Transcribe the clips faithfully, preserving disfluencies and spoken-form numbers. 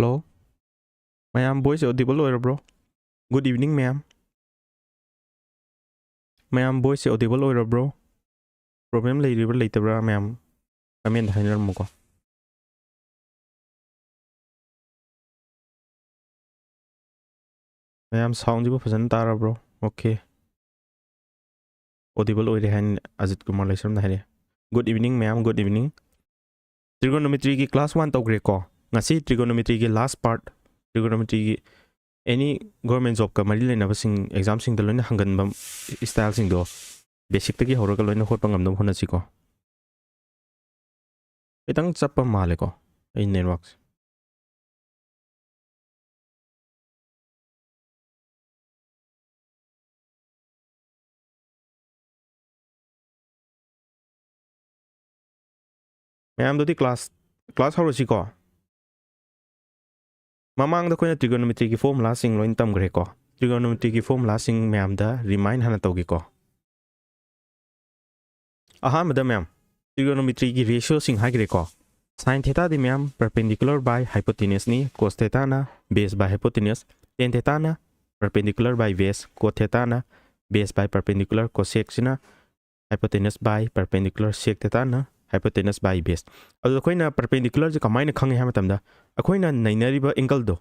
Hello? ꯃꯌꯥꯝ, voice audible ꯑꯣꯏꯔꯕ꯭ꯔꯣ? Good evening, ꯃꯌꯥꯝ꯫ ꯃꯌꯥꯝ, voice audible ꯑꯣꯏꯔꯕ꯭ꯔꯣ? Problem ꯂꯩꯔꯤꯕ꯭ꯔꯥ ꯂꯩꯇꯕ꯭ꯔꯥ, ꯃꯌꯥꯝ comment ꯍꯥꯏꯅꯔꯝꯃꯨꯀꯣ꯫ ꯃꯌꯥꯝ, sound ꯁꯤꯕꯨ ꯐꯖꯅ ꯇꯥꯔꯕ꯭ꯔꯣ? Okay. Audible ꯑꯣꯏꯔꯦ ꯍꯥꯏꯅ ꯑꯖꯤꯠ ꯀꯨꯃꯥꯔ ꯂꯩꯁ꯭ꯔꯝꯅ ꯍꯥꯏꯔꯦ꯫ Good evening, ꯃꯌꯥꯝ, good evening꯫ Trigonometry ꯒꯤ class one ꯇꯧꯈ꯭ꯔꯦꯀꯣ꯫ ꯉꯁꯤ trigonometry ꯒꯤ last part, trigonometry ꯒꯤ any government job ꯀ ꯃꯔꯤ ꯂꯩꯅꯕꯁꯤꯡ, exam ꯁꯤꯡꯗ ꯂꯣꯏꯅ ꯍꯪꯒꯟꯕ style ꯁꯤꯡꯗꯣ, basic ꯇꯒꯤ ꯍꯧꯔꯒ ꯂꯣꯏꯅ ꯍꯣꯠꯄ ꯉꯝꯅꯕ ꯍꯣꯠꯅꯁꯤꯀꯣ꯫ ꯈꯤꯇꯪ ꯆꯞꯄ ꯃꯥꯜꯂꯦꯀꯣ ꯑꯩ network ꯁꯦ꯫ ꯃꯌꯥꯝꯗꯨꯗꯤ class, class ꯍꯧꯔꯁꯤꯀꯣ꯫ ꯃꯃꯥꯡꯗ ꯑꯩꯈꯣꯏꯅ trigonometry ꯒꯤ formula ꯁꯤꯡ ꯂꯣꯏꯅ ꯇꯝꯈ꯭ꯔꯦꯀꯣ꯫ Trigonometry ꯒꯤ formula ꯁꯤꯡ ꯃꯌꯥꯝꯗ remind ꯍꯥꯟꯅ ꯇꯧꯒꯦꯀꯣ꯫ ꯑꯍꯥꯟꯕꯗ ꯃꯌꯥꯝ, trigonometry ꯒꯤ ratio ꯁꯤꯡ ꯍꯥꯏꯈ꯭ꯔꯦꯀꯣ꯫ Sin theta ꯗꯤ ꯃꯌꯥꯝ perpendicular by hypotenuse ꯅꯤ, cos theta ꯅ base by hypotenuse, tan theta ꯅ perpendicular by base, cot theta ꯅ base by perpendicular, cosec ꯁꯤꯅ hypotenuse by perpendicular, sec theta ꯅ hypotenuse by base꯫ ꯑꯗꯨ ꯑꯩꯈꯣꯏꯅ perpendicular ꯁꯦ ꯀꯃꯥꯏꯅ ꯈꯪꯉꯤ ꯍꯥꯏꯕ ꯃꯇꯝꯗ, ꯑꯩꯈꯣꯏꯅ ꯅꯩꯅꯔꯤꯕ angle ꯗꯣ,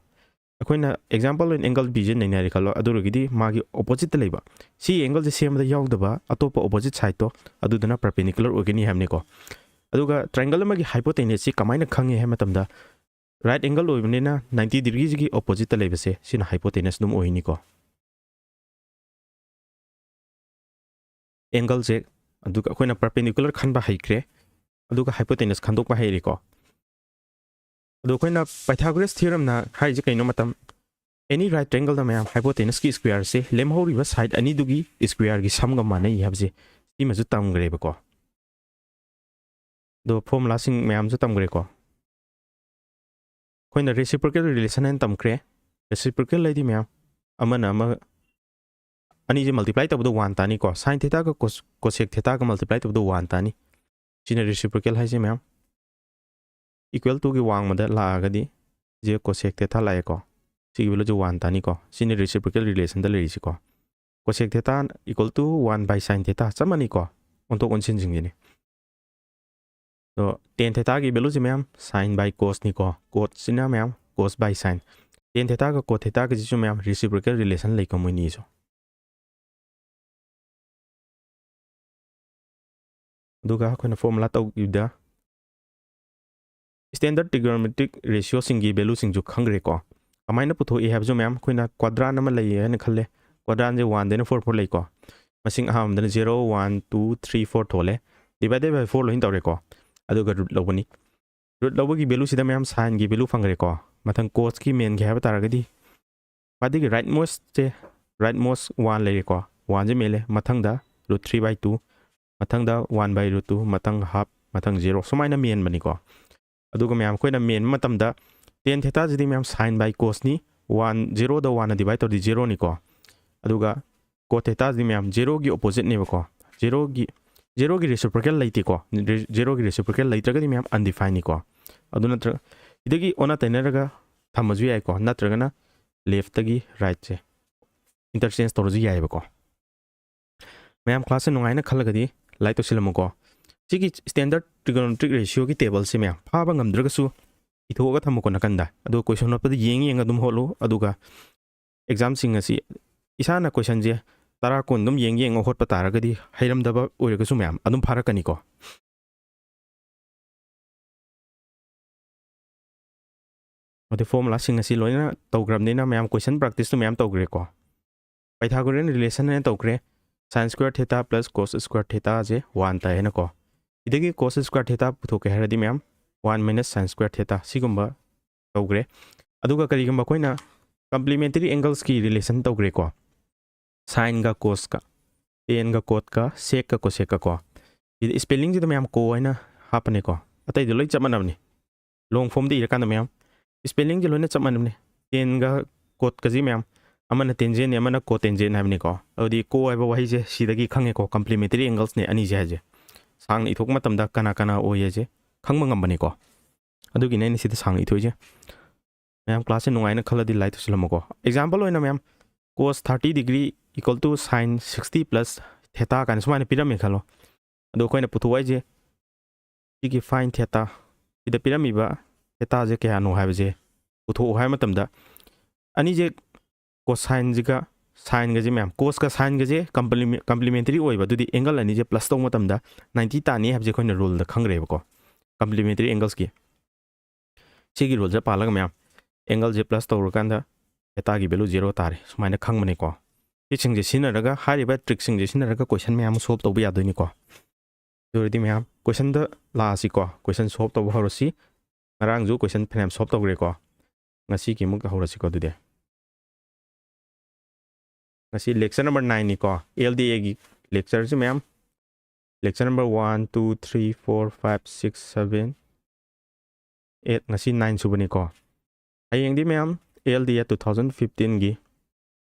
ꯑꯩꯈꯣꯏꯅ example ꯑꯣꯏꯅ angle B ꯁꯦ ꯅꯩꯅꯔꯦ ꯈꯜꯂꯣ, ꯑꯗꯨ ꯑꯣꯏꯔꯒꯗꯤ ꯃꯥꯒꯤ opposite ꯇ ꯂꯩꯕ, ꯁꯤ angle ꯁꯦ ꯁꯦꯝꯕꯗ ꯌꯥꯎꯗꯕ ꯑꯇꯣꯞꯄ opposite side ꯇꯣ, ꯑꯗꯨꯗꯨꯅ perpendicular ꯑꯣꯏꯒꯅꯤ ꯍꯥꯏꯕꯅꯤꯀꯣ꯫ ꯑꯗꯨꯒ triangle ꯑꯃꯒꯤ hypotenuse ꯁꯤ ꯀꯃꯥꯏꯅ ꯈꯪꯉꯤ ꯍꯥꯏꯕ ꯃꯇꯝꯗ, right angle ꯑꯣꯏꯕꯅꯤꯅ ninety degree ꯁꯤꯒꯤ opposite ꯇ ꯂꯩꯕꯁꯦ, ꯁꯤꯅ hypotenuse ꯑꯗꯨꯝ ꯑꯣꯏꯅꯤꯀꯣ꯫ Angle ꯁꯦ, ꯑꯗꯨꯒ ꯑꯩꯈꯣꯏꯅ perpendicular ꯈꯟꯕ ꯍꯩꯈ꯭ꯔꯦ, ꯑꯗꯨꯒ hypotenuse ꯈꯟꯗꯣꯛꯄ ꯍꯩꯔꯦꯀꯣ꯫ ꯑꯗꯣ ꯑꯩꯈꯣꯏꯅ Pythagoras theorem ꯅ ꯍꯥꯏꯔꯤꯁꯦ ꯀꯩꯅꯣ ꯃꯇꯝ, any right triangle ꯗ ꯃꯌꯥꯝ hypotenuse ꯀꯤ square ꯁꯦ ꯂꯦꯝꯍꯧꯔꯤꯕ side ꯑꯅꯤꯗꯨꯒꯤ square ꯒꯤ sum ꯒ ꯃꯥꯟꯅꯩ ꯍꯥꯏꯕꯁꯦ ꯁꯤꯃꯁꯨ ꯇꯝꯈ꯭ꯔꯦꯕꯀꯣ꯫ ꯑꯗꯣ formula ꯁꯤꯡ ꯃꯌꯥꯝꯁꯨ ꯇꯝꯈ꯭ꯔꯦꯀꯣ꯫ ꯑꯩꯈꯣꯏꯅ reciprocal relation ꯍꯥꯏꯅ ꯇꯝꯈ꯭ꯔꯦ꯫ Reciprocal ꯍꯥꯏꯗꯤ ꯃꯌꯥꯝ ꯑꯃꯅ ꯑꯃ, ꯑꯅꯤꯁꯦ multiply ꯇꯧꯕꯗ one ꯇꯥꯅꯤꯀꯣ꯫ Sin theta ꯒ cos-, cosec theta ꯒ multiply ꯇꯧꯕꯗ one ꯇꯥꯅꯤ꯫ ꯁꯤꯅ reciprocal ꯍꯥꯏꯁꯦ ꯃꯌꯥꯝ꯫ Equal to ꯒꯤ ꯋꯥꯡꯃꯗ ꯂꯥꯛꯑꯒꯗꯤ ꯁꯤꯁꯦ cosec theta ꯂꯥꯛꯑꯦꯀꯣ, ꯁꯤꯒꯤ value ꯁꯦ ꯋꯥꯟ ꯇꯥꯅꯤꯀꯣ꯫ ꯁꯤꯅꯤ reciprocal relation the ꯂꯩꯔꯤꯁꯤꯀꯣ, cosec theta equal to one by sine theta ꯆꯞ ꯃꯥꯟꯅꯩꯀꯣ, ꯑꯣꯟꯊꯣꯛ ꯑꯣꯟꯁꯤꯟꯁꯤꯡꯁꯤꯅꯤ꯫ ꯑꯗꯣ tan theta ꯒꯤ value ꯁꯦ ꯃꯌꯥꯝ sine by cos ꯅꯤꯀꯣ, cos ꯁꯤꯅ ꯃꯌꯥꯝ cos by sine꯫ Tan theta ꯒ cot theta ꯒꯁꯤꯁꯨ ꯃꯌꯥꯝ reciprocal relation ꯂꯩꯀꯣ ꯃꯣꯏꯅꯤꯁꯨ꯫ ꯑꯗꯨꯒ ꯑꯩꯈꯣꯏꯅ formula ꯇꯧꯈꯤꯕꯗ standard trigonometric ratio ꯁꯤꯡꯒꯤ value ꯁꯤꯡꯁꯨ ꯈꯪꯈ꯭ꯔꯦꯀꯣ꯫ ꯀꯃꯥꯏꯅ ꯄꯨꯊꯣꯛꯏ ꯍꯥꯏꯕꯁꯨ ꯃꯌꯥꯝ, ꯑꯩꯈꯣꯏꯅ quadrant ꯑꯃ ꯂꯩꯌꯦ ꯍꯥꯏꯅ ꯈꯜꯂꯦ꯫ Quadrant ꯁꯦ ꯋꯥꯟꯗꯩꯅ ꯐꯣꯔ ꯐꯥꯎ ꯂꯩꯀꯣ꯫ ꯃꯁꯤꯡ ꯑꯍꯥꯟꯕꯗꯅ zero, one, two, three, four ꯊꯣꯛꯂꯦ꯫ Divided by ꯐꯣꯔ ꯂꯣꯏꯅ ꯇꯧꯔꯦꯀꯣ꯫ ꯑꯗꯨꯒ root ꯂꯧꯕꯅꯤ꯫ Root ꯂꯧꯕꯒꯤ value ꯁꯤꯗ ꯃꯌꯥꯝ sine ꯒꯤ value ꯐꯪꯈ꯭ꯔꯦꯀꯣ꯫ ꯃꯊꯪ cos ꯀꯤ ꯃꯦꯟꯒꯦ ꯍꯥꯏꯕ ꯇꯥꯔꯒꯗꯤ ꯈ꯭ꯋꯥꯏꯗꯒꯤ rightmost ꯁꯦ, rightmost ꯋꯥꯟ ꯂꯩꯔꯦꯀꯣ꯫ ꯋꯥꯟꯁꯦ ꯃꯦꯜꯂꯦ꯫ ꯃꯊꯪꯗ root three by two, ꯃꯊꯪꯗ one by root two, ꯃꯊꯪ half, ꯃꯊꯪ ꯖꯦꯔꯣ, ꯁꯨꯃꯥꯏꯅ ꯃꯦꯟꯕꯅꯤꯀꯣ꯫ ꯑꯗꯨꯒ ꯃꯌꯥꯝ ꯑꯩꯈꯣꯏꯅ ꯃꯦꯟꯕ ꯃꯇꯝꯗ tan theta ꯁꯤꯗꯤ ꯃꯌꯥꯝ sine by cos ꯅꯤ꯫ ꯋꯥꯟ, ꯖꯦꯔꯣꯗ ꯋꯥꯟꯅ divide ꯇꯧꯔꯗꯤ ꯖꯦꯔꯣꯅꯤꯀꯣ꯫ ꯑꯗꯨꯒ cot theta ꯁꯤꯗꯤ ꯃꯌꯥꯝ ꯖꯦꯔꯣꯒꯤ opposite ꯅꯦꯕꯀꯣ꯫ ꯖꯦꯔꯣꯒꯤ, ꯖꯦꯔꯣꯒꯤ reciprocal ꯂꯩꯇꯦꯀꯣ꯫ ꯖꯦꯔꯣꯒꯤ reciprocal ꯂꯩꯇ꯭ꯔꯒꯗꯤ ꯃꯌꯥꯝ undefined ꯅꯤꯀꯣ꯫ ꯑꯗꯨ ꯅꯠꯇ꯭ꯔꯒ ꯁꯤꯗꯒꯤ ꯑꯣꯟꯅ ꯇꯩꯅꯔꯒ ꯊꯝꯃꯁꯨ ꯌꯥꯏꯀꯣ, ꯅꯠꯇ꯭ꯔꯒꯅ left ꯇꯒꯤ right ꯁꯦ interchange ꯇꯧꯔꯁꯨ ꯌꯥꯏꯑꯕꯀꯣ꯫ ꯃꯌꯥꯝ class ꯁꯦ ꯅꯨꯡꯉꯥꯏꯅ ꯈꯜꯂꯒꯗꯤ like ꯇꯧꯁꯤꯜꯂꯝꯃꯨꯀꯣ꯫ ꯁꯤꯒꯤ standard trigonometric ratio ꯒꯤ table ꯁꯦ ꯃꯌꯥꯝ ꯐꯥꯕ ꯉꯝꯗ꯭ꯔꯒꯁꯨ ꯏꯊꯣꯛꯑꯒ ꯊꯝꯃꯨꯀꯣ ꯅꯥꯀꯟꯗ꯫ ꯑꯗꯨꯒ question ꯍꯣꯠꯄꯗ ꯌꯦꯡ ꯌꯦꯡ ꯑꯗꯨꯝ ꯍꯣꯠꯂꯨ꯫ ꯑꯗꯨꯒ exam ꯁꯤꯡ ꯑꯁꯤ ꯏꯁꯥꯅ question ꯁꯦ ꯇꯔꯥ ꯀꯨꯟ ꯑꯗꯨꯝ ꯌꯦꯡ ꯌꯦꯡꯉ ꯍꯣꯠꯄ ꯇꯥꯔꯒꯗꯤ ꯍꯩꯔꯝꯗꯕ ꯑꯣꯏꯔꯒꯁꯨ ꯃꯌꯥꯝ ꯑꯗꯨꯝ ꯐꯥꯔꯛꯀꯅꯤꯀꯣ꯫ ꯑꯗꯩ formula ꯁꯤꯡ ꯑꯁꯤ ꯂꯣꯏꯅ ꯇꯧꯈ꯭ꯔꯕꯅꯤꯅ ꯃꯌꯥꯝ question practice ꯁꯨ ꯃꯌꯥꯝ ꯇꯧꯈ꯭ꯔꯦꯀꯣ꯫ Pythagorean relation ꯍꯥꯏꯅ ꯇꯧꯈ꯭ꯔꯦ꯫ Sine square theta plus cos square theta ꯁꯦ ꯋꯥꯟ ꯇꯥꯏ ꯍꯥꯏꯅꯀꯣ꯫ ꯁꯤꯗꯒꯤ cos square theta ꯄꯨꯊꯣꯛꯀꯦ ꯍꯥꯏꯔꯗꯤ ꯃꯌꯥꯝ one minus sine square theta ꯁꯤꯒꯨꯝꯕ ꯇꯧꯈ꯭ꯔꯦ꯫ ꯑꯗꯨꯒ ꯀꯔꯤꯒꯨꯝꯕ ꯑꯩꯈꯣꯏꯅ complementary angles ꯀꯤ relation ꯇꯧꯈ꯭ꯔꯦꯀꯣ꯫ Sine ꯒ cos ꯀ, tan ꯒ cot ꯀ, sec ꯀ cosec ꯀ ꯀꯣ꯫ ꯁꯤꯗ spelling ꯁꯤꯗ ꯃꯌꯥꯝ co ꯍꯥꯏꯅ ꯍꯥꯞꯄꯅꯦꯀꯣ꯫ ꯑꯇꯩꯗꯤ ꯂꯣꯏ ꯆꯞ ꯃꯥꯟꯅꯕꯅꯤ꯫ Long form ꯗ ꯏꯔꯀꯥꯟꯗ ꯃꯌꯥꯝ spelling ꯁꯦ ꯂꯣꯏꯅ ꯆꯞ ꯃꯥꯟꯅꯕꯅꯤ꯫ Tan ꯒ cot ꯀꯁꯤ ꯃꯌꯥꯝ, ꯑꯃꯅ tangent ꯅꯤ, ꯑꯃꯅ cotangent ꯍꯥꯏꯕꯅꯤꯀꯣ꯫ ꯑꯗꯨꯗꯤ co ꯍꯥꯏꯕ ꯋꯥꯍꯩꯁꯦ ꯁꯤꯗꯒꯤ ꯈꯪꯉꯦꯀꯣ, complementary angles ꯅꯦ ꯑꯅꯤꯁꯦ ꯍꯥꯏꯁꯦ꯫ ꯁꯥꯡꯅ ꯏꯊꯣꯛꯄ ꯃꯇꯝꯗ ꯀꯅꯥ ꯀꯅꯥ ꯑꯣꯏ ꯍꯥꯏꯁꯦ ꯈꯪꯕ ꯉꯝꯕꯅꯤꯀꯣ꯫ ꯑꯗꯨꯒꯤꯅꯦ ꯑꯩꯅ ꯁꯤꯗ ꯁꯥꯡꯅ ꯏꯊꯣꯛꯏꯁꯦ꯫ ꯃꯌꯥꯝ class ꯁꯦ ꯅꯨꯡꯉꯥꯏꯅ ꯈꯜꯂꯗꯤ like ꯇꯧꯁꯤꯜꯂꯝꯃꯣꯀꯣ꯫ Example ꯑꯣꯏꯅ ꯃꯌꯥꯝ, cos thirty degree equal to sine sixty plus theta ꯀꯥꯏꯅ ꯁꯨꯃꯥꯏꯅ ꯄꯤꯔꯝꯃꯦ ꯈꯜꯂꯣ꯫ ꯑꯗꯣ ꯑꯩꯈꯣꯏꯅ ꯄꯨꯊꯣꯛꯑꯣ ꯍꯥꯏꯁꯦ ꯁꯤꯒꯤ find theta, ꯁꯤꯗ ꯄꯤꯔꯝꯃꯤꯕ theta ꯁꯦ ꯀꯌꯥꯅꯣ ꯍꯥꯏꯕꯁꯦ ꯄꯨꯊꯣꯛꯑꯣ ꯍꯥꯏꯕ ꯃꯇꯝꯗ, ꯑꯅꯤꯁꯦ cosine ꯁꯤꯒ sine ꯒꯁꯦ ꯃꯌꯥꯝ, cos ꯀ sine ꯒꯁꯦ complementary ꯑꯣꯏꯕ, ꯑꯗꯨꯗꯤ angle ꯑꯅꯤꯁꯦ plus ꯇꯧꯕ ꯃꯇꯝꯗ ninety ꯇꯥꯅꯤ ꯍꯥꯏꯕꯁꯦ ꯑꯩꯈꯣꯏꯅ rule ꯗ ꯈꯪꯈ꯭ꯔꯦꯕꯀꯣ, complementary angles ꯀꯤ꯫ ꯁꯤꯒꯤ rule ꯁꯦ ꯄꯥꯜꯂꯒ ꯃꯌꯥꯝ angle ꯁꯦ plus ꯇꯧꯔꯀꯥꯟꯗ theta ꯒꯤ value zero ꯇꯥꯔꯦ, ꯁꯨꯃꯥꯏꯅ ꯈꯪꯕꯅꯤꯀꯣ꯫ ꯁꯤꯁꯤꯡꯁꯦ ꯁꯤꯖꯤꯟꯅꯔꯒ, ꯍꯥꯏꯔꯤꯕ trick ꯁꯤꯡꯁꯦ ꯁꯤꯖꯤꯟꯅꯔꯒ question ꯃꯌꯥꯝ ꯑꯃ solve ꯇꯧꯕ ꯌꯥꯗꯣꯏꯅꯤꯀꯣ꯫ ꯑꯗꯨ ꯑꯣꯏꯔꯗꯤ ꯃꯌꯥꯝ, question ꯗ ꯂꯥꯛꯑꯁꯤꯀꯣ, question solve ꯇꯧꯕ ꯍꯧꯔꯁꯤ꯫ ꯉꯔꯥꯡꯁꯨ question ꯐꯅꯌꯥꯝ solve ꯇꯧꯈ꯭ꯔꯦꯀꯣ, ꯉꯁꯤꯒꯤ ꯑꯃꯨꯛ ꯍꯧꯔꯁꯤꯀꯣ꯫ ꯑꯗꯨꯗꯤ ꯉꯁꯤ lecture number nine ꯅꯤꯀꯣ, L D A ꯒꯤ lecture ꯁꯤ ꯃꯌꯥꯝ, lecture number one, two, three, four, five, six, seven, eight, ꯉꯁꯤ nine ꯁꯨꯕꯅꯤꯀꯣ꯫ ꯍꯌꯦꯡꯗꯤ ꯃꯌꯥꯝ L D A two thousand fifteen ꯒꯤ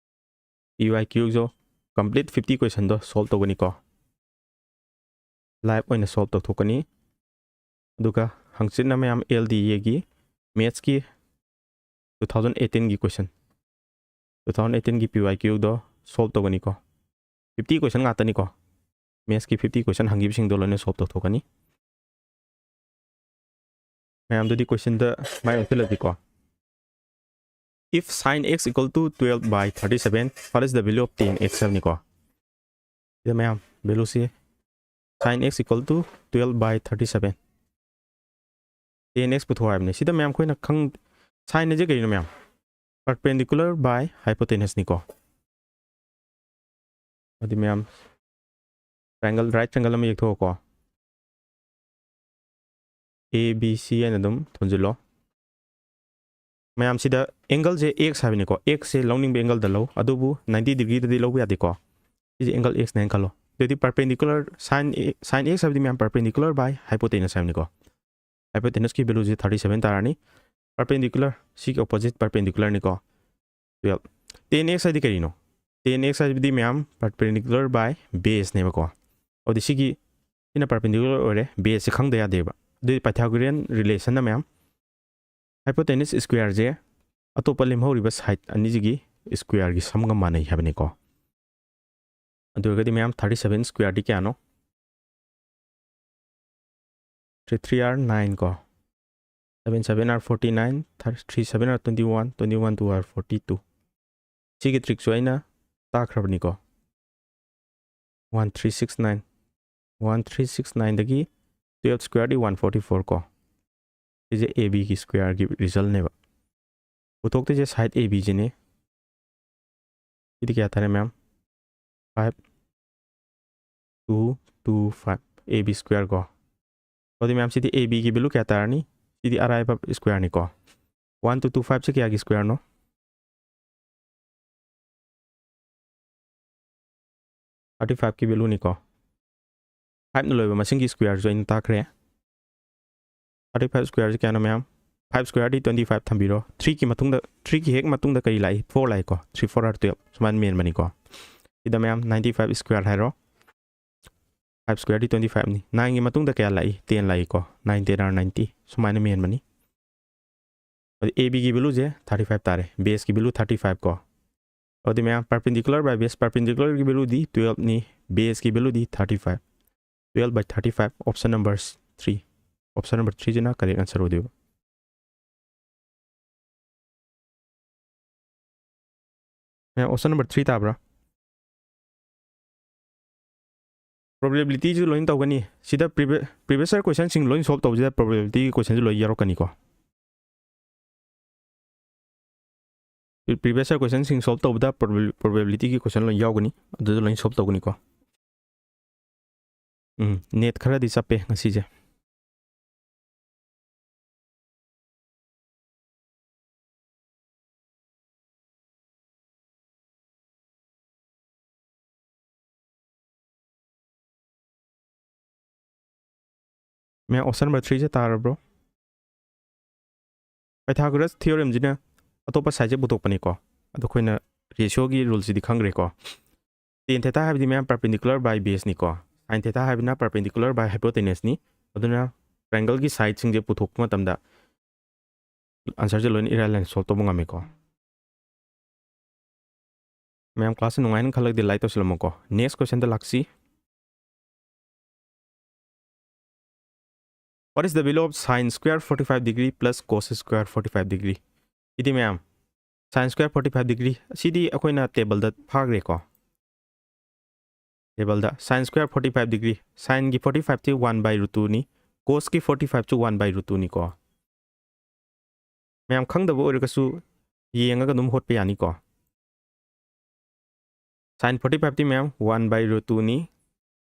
P Y Q ꯁꯨ complete fifty question ꯗꯣ solve ꯇꯧꯒꯅꯤꯀꯣ, live ꯑꯣꯏꯅ solve ꯇꯧꯊꯣꯛꯀꯅꯤ꯫ ꯑꯗꯨꯒ ꯍꯪꯆꯤꯠꯅ ꯃꯌꯥꯝ L D A ꯒꯤ maths ꯀꯤ two thousand eighteen ꯒꯤ question, two thousand eighteen ꯒꯤ P Y Q ꯗꯣ solve ꯇꯧꯒꯅꯤꯀꯣ꯫ Fifty question ꯉꯥꯛꯇꯅꯤꯀꯣ, maths ꯀꯤ fifty question ꯍꯪꯈꯤꯕꯁꯤꯡꯗꯣ ꯂꯣꯏꯅ solve ꯇꯧꯊꯣꯛꯀꯅꯤ꯫ ꯃꯌꯥꯝꯗꯨꯗꯤ question the my ꯑꯣꯟꯁꯤꯜꯂꯁꯤꯀꯣ꯫ If sine x equal to twelve by thirty seven, what is the value of tan x ꯍꯥꯏꯕꯅꯤꯀꯣ꯫ ꯁꯤꯗ ꯃꯌꯥꯝ value ꯁꯤ, sine x equal to twelve by thirty seven, tan x ꯄꯨꯊꯣꯛ ꯍꯥꯏꯕꯅꯤ꯫ ꯁꯤꯗ ꯃꯌꯥꯝ ꯑꯩꯈꯣꯏꯅ ꯈꯪ-, sine ꯁꯦ ꯀꯔꯤꯅꯣ ꯃꯌꯥꯝ? Perpendicular by hypotenuse ꯅꯤꯀꯣ꯫ ꯑꯗꯨꯗꯤ ꯃꯌꯥꯝ triangle, right triangle ꯑꯃ ꯌꯦꯛꯊꯣꯛꯑꯣꯀꯣ꯫ A B C ꯍꯥꯏꯅ ꯑꯗꯨꯝ ꯊꯣꯟꯖꯤꯜꯂꯣ꯫ ꯃꯌꯥꯝꯁꯤꯗ angle ꯁꯦ x ꯍꯥꯏꯕꯅꯤꯀꯣ, x ꯁꯦ ꯂꯧꯅꯤꯡꯕ angle ꯗ ꯂꯧ, ꯑꯗꯨꯕꯨ ninety degree ꯗꯗꯤ ꯂꯧꯕ ꯌꯥꯗꯦꯀꯣ꯫ ꯁꯤꯁꯦ angle x ꯅꯦꯅ ꯈꯜꯂꯣ꯫ ꯑꯗꯨꯗꯤ perpendicular, sine A, sine x ꯍꯥꯏꯕꯗꯤ ꯃꯌꯥꯝ perpendicular by hypotenuse ꯍꯥꯏꯕꯅꯤꯀꯣ꯫ Hypotenuse ꯀꯤ value ꯁꯦ thirty seven ꯇꯥꯔꯅꯤ꯫ Perpendicular, ꯁꯤꯒꯤ opposite perpendicular ꯅꯤꯀꯣ, twelve꯫ Tan x ꯍꯥꯏꯗꯤ ꯀꯔꯤꯅꯣ? Tan x ꯍꯥꯏꯕꯗꯤ ꯃꯌꯥꯝ perpendicular by base ꯅꯦꯕꯀꯣ꯫ ꯑꯗꯨꯗꯤ ꯁꯤꯒꯤ, ꯁꯤꯅ perpendicular ꯑꯣꯏꯔꯦ, base ꯁꯦ ꯈꯪꯗ ꯌꯥꯗꯦꯕ꯫ ꯑꯗꯨꯗꯤ Pythagorean relation ꯅ ꯃꯌꯥꯝ hypotenuse square ꯁꯦ ꯑꯇꯣꯞꯄ ꯂꯦꯝꯍꯧꯔꯤꯕ side ꯑꯅꯤꯁꯤꯒꯤ squareꯒꯤ sumꯒ ꯃꯥꯟꯅꯩ ꯍꯥꯏꯕꯅꯤꯀꯣ꯫ ꯑꯗꯨ ꯑꯣꯏꯔꯒꯗꯤ ꯃꯌꯥꯝ, thirty seven squareꯗꯤ ꯀꯌꯥꯅꯣ? Three three are nine ꯀꯣ, seven seven are forty nine, three seven are twenty one, twenty one two are forty two꯫ ꯁꯤꯒꯤ trickꯁꯨ ꯑꯩꯅ ꯇꯥꯛꯈ꯭ꯔꯕꯅꯤꯀꯣ꯫ One three six nine, one three six nineꯗꯒꯤ twelve squareꯗꯤ one forty four ꯀꯣ꯫ ꯁꯤꯁꯦ ABꯒꯤ squareꯒꯤ resultꯅꯦꯕ꯫ ꯄꯨꯊꯣꯛꯇꯣꯏꯁꯦ side ABꯁꯤꯅꯤ꯫ ꯁꯤꯗꯤ ꯀꯌꯥ ꯇꯥꯔꯦ ꯃꯌꯥꯝ? Five two two five, AB square ꯀꯣ꯫ ꯑꯗꯨꯗꯤ ꯃꯌꯥꯝ, ꯁꯤꯗꯤ ABꯒꯤ value ꯀꯌꯥ ꯇꯥꯔꯅꯤ? ꯁꯤꯗꯤ ꯑꯔꯥꯏꯕ squareꯅꯤꯀꯣ꯫ One two two fiveꯁꯦ ꯀꯌꯥꯒꯤ squareꯅꯣ? Thirty fiveꯀꯤ valueꯅꯤꯀꯣ꯫ Fiveꯅ ꯂꯣꯏꯕ ꯃꯁꯤꯡꯒꯤ squareꯁꯨ ꯑꯩꯅ ꯇꯥꯛꯈ꯭ꯔꯦ꯫ Thirty five squareꯁꯤ ꯀꯌꯥꯅꯣ ꯃꯌꯥꯝ? Five squareꯗꯤ twenty five ꯊꯝꯕꯤꯔꯣ꯫ Threeꯒꯤ ꯃꯇꯨꯡꯗ, threeꯒꯤ ꯍꯦꯛ ꯃꯇꯨꯡꯗ ꯀꯔꯤ ꯂꯥꯛꯏ? Four ꯂꯥꯛꯏꯀꯣ꯫ Three four are twelve꯫ ꯁꯨꯃꯥꯏꯅ ꯃꯦꯟꯕꯅꯤꯀꯣ꯫ ꯁꯤꯗ ꯃꯌꯥꯝ ninety five square ꯍꯥꯏꯔꯣ꯫ Five squareꯗꯤ twenty fiveꯅꯤ꯫ Nineꯒꯤ ꯃꯇꯨꯡꯗ ꯀꯌꯥ ꯂꯥꯛꯏ? Ten ꯂꯥꯛꯏꯀꯣ꯫ Nine ten are ninety꯫ ꯁꯨꯃꯥꯏꯅ ꯃꯦꯟꯕꯅꯤ꯫ ꯑꯗꯨ ABꯒꯤ valueꯁꯦ thirty five ꯇꯥꯔꯦ꯫ Baseꯀꯤ value thirty five ꯀꯣ꯫ ꯑꯗꯨꯗꯤ ꯃꯌꯥꯝ, perpendicular by base, perpendicularꯒꯤ valueꯗꯤ twelveꯅꯤ, baseꯀꯤ valueꯗꯤ thirty five꯫ Twelve by thirty five, option number three꯫ Option number threeꯁꯤꯅ correct answer ꯑꯣꯏꯗꯣꯏꯕ꯫ ꯃꯌꯥꯝ, option number three ꯇꯥꯕ꯭ꯔꯥ? Probabilityꯁꯨ ꯂꯣꯏꯅ ꯇꯧꯒꯅꯤ꯫ ꯁꯤꯗ previous, previous year questionꯁꯤꯡ ꯂꯣꯏꯅ solve ꯇꯧꯕꯁꯤꯗ probabilityꯒꯤ questionꯁꯨ ꯂꯣꯏ ꯌꯥꯎꯔꯛꯀꯅꯤꯀꯣ꯫ Previous year questionꯁꯤꯡ solve ꯇꯧꯕꯗ probabil-, probabilityꯒꯤ question ꯂꯣꯏ ꯌꯥꯎꯒꯅꯤ, ꯑꯗꯨꯗ ꯂꯣꯏ solve ꯇꯧꯒꯅꯤꯀꯣ꯫ ꯎꯝ, net ꯈꯔꯗꯤ ꯆꯞꯄꯦ ꯉꯁꯤꯁꯦ꯫ ꯃꯌꯥꯝ, option number threeꯁꯦ ꯇꯥꯔꯕ꯭ꯔꯣ? Pythagoras theoremꯁꯤꯅ ꯑꯇꯣꯞꯄ sideꯁꯦ ꯄꯨꯊꯣꯛꯄꯅꯤꯀꯣ꯫ ꯑꯗꯣ ꯑꯩꯈꯣꯏꯅ ratioꯒꯤ ruleꯁꯤꯗꯤ ꯈꯪꯈ꯭ꯔꯦꯀꯣ꯫ Tan theta ꯍꯥꯏꯕꯗꯤ ꯃꯌꯥꯝ perpendicular by baseꯅꯤꯀꯣ꯫ Sin theta ꯍꯥꯏꯕꯅ perpendicular by hypotenuseꯅꯤ꯫ ꯑꯗꯨꯅ triangleꯒꯤ sideꯁꯤꯡꯁꯦ ꯄꯨꯊꯣꯛꯄ ꯃꯇꯝꯗ ꯑꯟꯁꯔꯁꯦ ꯂꯣꯏꯅ ꯏꯔꯥꯏ ꯂꯥꯏꯅ ꯁꯣꯜꯕ ꯇꯧꯕ ꯉꯝꯃꯤꯀꯣ꯫ ꯃꯌꯥꯝ ꯀ꯭ꯂꯥꯁꯁꯦ ꯅꯨꯡꯉꯥꯏꯅ ꯈꯜꯂꯒꯗꯤ ꯂꯥꯏꯛ ꯇꯧꯁꯤꯜꯂꯝꯃꯣꯀꯣ꯫ ꯅꯦꯛꯁ ꯀꯣꯏꯁꯟꯗ ꯂꯥꯛꯁꯤ꯫ What is the value of sine square forty five degree plus cos square forty five degree? ꯁꯤꯗꯤ ꯃꯌꯥꯝ, sine square forty five degree, ꯁꯤꯗꯤ ꯑꯩꯈꯣꯏꯅ ꯇꯦꯕꯜꯗ ꯐꯥꯈ꯭ꯔꯦꯀꯣ꯫ ꯇꯦꯕꯜꯗ sine square forty five degree, sineꯒꯤ forty five ꯁꯤ one by root two ꯅꯤ, cosꯀꯤ forty five ꯁꯨ one by root two ꯅꯤꯀꯣ꯫ ꯃꯌꯥꯝ ꯈꯪꯗꯕ ꯑꯣꯏꯔꯒꯁꯨ ꯌꯦꯡꯉꯒ ꯑꯗꯨꯝ ꯍꯣꯠꯄ ꯌꯥꯅꯤꯀꯣ꯫ Sine forty five ꯇꯤ ꯃꯌꯥꯝ one by root two ꯅꯤ,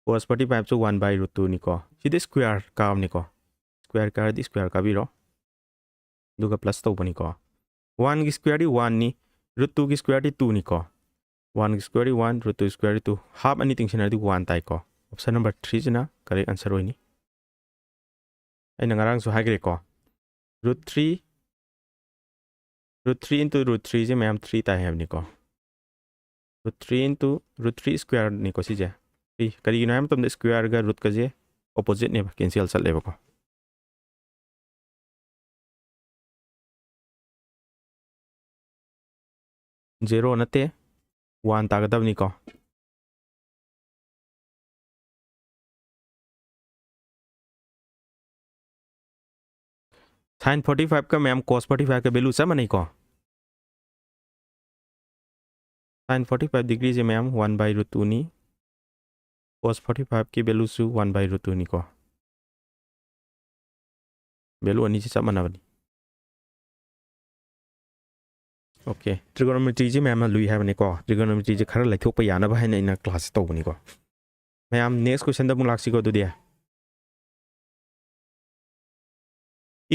cos forty five ꯁꯨ one by root two ꯅꯤꯀꯣ꯫ ꯁꯤꯗꯤ square ꯀꯥꯕꯅꯤꯀꯣ꯫ Square ꯀꯥꯔꯗꯤ square ꯀꯥꯕꯤꯔꯣ꯫ ꯑꯗꯨꯒ plus ꯇꯧꯕꯅꯤꯀꯣ꯫ Oneꯒꯤ square ꯗꯤ one ꯅꯤ, root twoꯒꯤ square ꯗꯤ two ꯅꯤꯀꯣ꯫ Oneꯒꯤ square ꯗꯤ one, root two square ꯗꯤ two, half ꯑꯅꯤ ꯇꯤꯡꯁꯤꯟꯅꯔꯗꯤ one ꯇꯥꯏꯀꯣ꯫ Option number three ꯁꯤꯅ correct answer ꯑꯣꯏꯅꯤ꯫ ꯑꯩꯅ ꯉꯔꯥꯡꯁꯨ ꯍꯥꯏꯈ꯭ꯔꯦꯀꯣ, root three, root three into root three ꯁꯦ ꯃꯌꯥꯝ three ꯇꯥꯏ ꯍꯥꯏꯕꯅꯤꯀꯣ꯫ Root three into root three square ꯅꯤꯀꯣ ꯁꯤꯁꯦ꯫ Three꯫ ꯀꯔꯤꯒꯤꯅꯣ ꯍꯥꯏꯕ ꯃꯇꯝꯗ squareꯒ rootꯀꯁꯦ oppositeꯅꯦꯕ, cancel ꯆꯠꯂꯦꯕꯀꯣ꯫ Zero ꯅꯠꯇꯦ, one ꯇꯥꯒꯗꯕꯅꯤꯀꯣ꯫ Sine forty five ꯀ ꯃꯌꯥꯝ cos forty five ꯀ value ꯆꯞ ꯃꯥꯟꯅꯩꯀꯣ꯫ Sine forty five degree ꯁꯦ ꯃꯌꯥꯝ one by root two ꯅꯤ, cos forty five ꯀꯤ value ꯁꯨ one by root two ꯅꯤꯀꯣ꯫ Value ꯑꯅꯤꯁꯤ ꯆꯞ ꯃꯥꯟꯅꯕꯅꯤ꯫ Okay, trigonometry ꯁꯤ ꯃꯌꯥꯝꯅ ꯂꯨꯏ ꯍꯥꯏꯕꯅꯤꯀꯣ꯫ Trigonometry ꯁꯤ ꯈꯔ ꯂꯩꯊꯣꯛꯄ ꯌꯥꯅꯕ ꯍꯥꯏꯅ ꯑꯩꯅ class ꯁꯤ ꯇꯧꯕꯅꯤꯀꯣ꯫ ꯃꯌꯥꯝ next question ꯗ ꯑꯃꯨꯛ ꯂꯥꯛꯁꯤꯀꯣ ꯑꯗꯨꯗꯤ꯫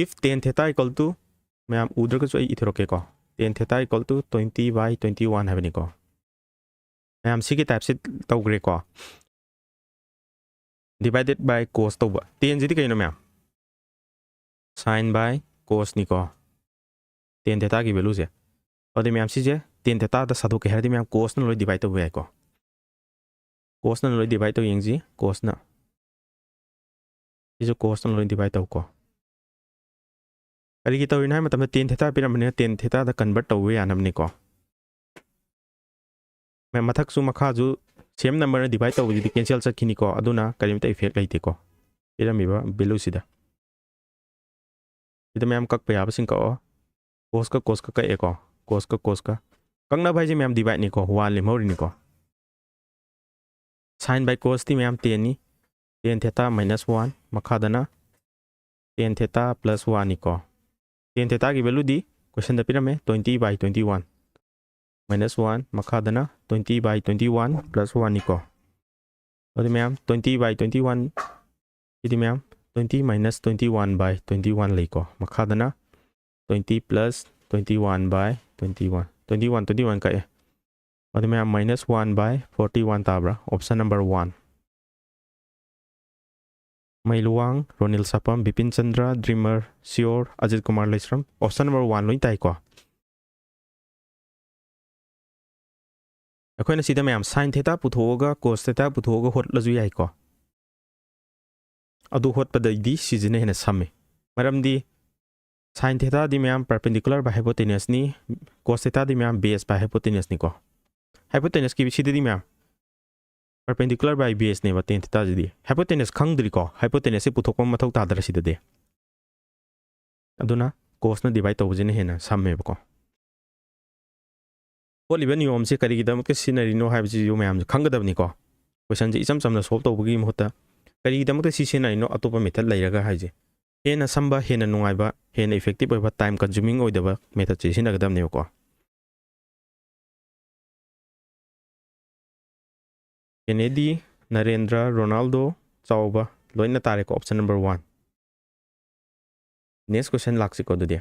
If tan theta equal to, ꯃꯌꯥꯝ ꯎꯗ꯭ꯔꯒꯁꯨ ꯑꯩ ꯏꯊꯣꯔꯛꯀꯦꯀꯣ, tan theta equal to twenty by twenty one ꯍꯥꯏꯕꯅꯤꯀꯣ꯫ ꯃꯌꯥꯝ ꯁꯤꯒꯤ type ꯁꯤ ꯇꯧꯈ꯭ꯔꯦꯀꯣ, divided by cos ꯇꯧꯕ꯫ Tan ꯁꯤꯗꯤ ꯀꯩꯅꯣ ꯃꯌꯥꯝ? Sine by cos ꯅꯤꯀꯣ, tan theta ꯒꯤ value ꯁꯦ꯫ ꯑꯗꯨꯗꯤ ꯃꯌꯥꯝ ꯁꯤꯁꯦ tan theta ꯗ ꯁꯥꯗꯣꯛꯀꯦ ꯍꯥꯏꯔꯗꯤ ꯃꯌꯥꯝ cos ꯅ ꯂꯣꯏ divide ꯇꯧꯕ ꯌꯥꯏꯀꯣ꯫ Cos ꯅ ꯂꯣꯏ divide ꯇꯧ ꯌꯦꯡꯁꯤ, cos ꯅ꯫ ꯁꯤꯁꯨ cos ꯅ ꯂꯣꯏ divide ꯇꯧꯀꯣ꯫ ꯀꯔꯤꯒꯤ ꯇꯧꯔꯤꯅꯣ ꯍꯥꯏꯕ ꯃꯇꯝꯗ, tan theta ꯄꯤꯔꯝꯕꯅꯤꯅ tan theta ꯗ convert ꯇꯧꯕ ꯌꯥꯅꯕꯅꯤꯀꯣ꯫ ꯃꯌꯥꯝ, ꯃꯊꯛꯁꯨ ꯃꯈꯥꯁꯨ same number ꯅ divide ꯇꯧꯕꯁꯤꯗꯤ cancel ꯆꯠꯈꯤꯅꯤꯀꯣ, ꯑꯗꯨꯅ ꯀꯔꯤꯝꯇ effect ꯂꯩꯇꯦꯀꯣ꯫ ꯄꯤꯔꯝꯃꯤꯕ value ꯁꯤꯗ꯫ ꯁꯤꯗ ꯃꯌꯥꯝ ꯀꯛꯄ ꯌꯥꯕꯁꯤꯡ ꯀꯛꯑꯣ꯫ Cos ꯀ cos ꯀ ꯀꯛꯑꯦꯀꯣ꯫ Cos ꯀ cos ꯀ꯫ ꯀꯛꯅꯕ ꯍꯥꯏꯁꯦ ꯃꯌꯥꯝ divide ꯅꯤꯀꯣ, one ꯂꯦꯝꯍꯧꯔꯤꯅꯤꯀꯣ꯫ Sin by cos ꯇꯤ ꯃꯌꯥꯝ tan ꯅꯤ꯫ Tan theta minus one, ꯃꯈꯥꯗꯅ tan theta plus one ꯅꯤꯀꯣ꯫ Tan theta ꯒꯤ value ꯗꯤ question ꯗ ꯄꯤꯔꯝꯃꯦ, twenty by twenty one꯫ Minus one, ꯃꯈꯥꯗꯅ twenty by twenty one plus one ꯅꯤꯀꯣ꯫ ꯑꯗꯨ ꯃꯌꯥꯝ, twenty by twenty one, ꯁꯤꯗꯤ ꯃꯌꯥꯝ, twenty minus twenty one by twenty one ꯂꯩꯀꯣ꯫ ꯃꯈꯥꯗꯅ twenty plus twenty one by twenty one, twenty one, twenty one ꯀꯛꯑꯦ꯫ ꯑꯗꯨ ꯃꯌꯥꯝ, minus one by forty one ꯇꯥꯕ꯭ꯔꯥ? Option number one꯫ Mei Luwang, Ronil Sapam, Bipin Chandra, Dreamer, Shiyor, Ajit Kumar Leishram, option number one ꯂꯣꯏ ꯇꯥꯏꯀꯣ꯫ ꯑꯩꯈꯣꯏꯅ ꯁꯤꯗ ꯃꯌꯥꯝ, sin theta ꯄꯨꯊꯣꯛꯑꯒ cos theta ꯄꯨꯊꯣꯛꯑꯒ ꯍꯣꯠꯂꯁꯨ ꯌꯥꯏꯀꯣ꯫ ꯑꯗꯨ ꯍꯣꯠꯄꯗꯩꯗꯤ ꯁꯤꯁꯤꯅ ꯍꯦꯟꯅ ꯁꯝꯃꯤ꯫ ꯃꯔꯝꯗꯤ sin theta ꯗꯤ ꯃꯌꯥꯝ perpendicular by hypotenuse ꯅꯤ, cos theta ꯗꯤ ꯃꯌꯥꯝ base by hypotenuse ꯅꯤꯀꯣ꯫ Hypotenuse ꯀꯤ ꯁꯤꯗꯗꯤ ꯃꯌꯥꯝ, perpendicular by base ꯅꯦꯕ tan theta ꯁꯤꯗꯤ꯫ Hypotenuse ꯈꯪꯗ꯭ꯔꯤꯀꯣ, hypotenuse ꯁꯤ ꯄꯨꯊꯣꯛꯄ ꯃꯊꯧ ꯇꯥꯗ꯭ꯔꯥ ꯁꯤꯗꯗꯤ? ꯑꯗꯨꯅ cos ꯅ divide ꯇꯧꯕꯁꯤꯅ ꯍꯦꯟꯅ ꯁꯝꯃꯦꯕꯀꯣ꯫ ꯍꯣꯠꯂꯤꯕ ꯅꯤꯌꯣꯝꯁꯦ ꯀꯔꯤꯒꯤꯗꯃꯛꯇ ꯁꯤꯖꯤꯟꯅꯔꯤꯅꯣ ꯍꯥꯏꯕꯁꯤꯁꯨ ꯃꯌꯥꯝꯁꯦ ꯈꯪꯒꯗꯕꯅꯤꯀꯣ꯫ Question ꯁꯦ ꯏꯆꯝ ꯆꯝꯅ solve ꯇꯧꯕꯒꯤ ꯃꯍꯨꯠꯇ ꯀꯔꯤꯒꯤꯗꯃꯛꯇ ꯁꯤ ꯁꯤꯖꯤꯟꯅꯔꯤꯅꯣ, ꯑꯇꯣꯞꯄ method ꯂꯩꯔꯒ ꯍꯥꯏꯁꯦ꯫ ꯍꯦꯟꯅ ꯁꯝꯕ, ꯍꯦꯟꯅ ꯅꯨꯡꯉꯥꯏꯕ, ꯍꯦꯟꯅ effective ꯑꯣꯏꯕ, time consuming ꯑꯣꯏꯗꯕ method ꯁꯦ ꯁꯤꯖꯤꯟꯅꯒꯗꯕꯅꯦꯕꯀꯣ꯫ ꯀꯦꯅꯦꯗꯤ, ꯅꯔꯦꯟꯗ꯭ꯔ, ꯔꯣꯅꯥꯜꯗꯣ, ꯆꯥꯎꯕ, ꯂꯣꯏꯅ ꯇꯥꯔꯦꯀꯣ, option number one꯫ Next question ꯂꯥꯛꯁꯤꯀꯣ ꯑꯗꯨꯗꯤ꯫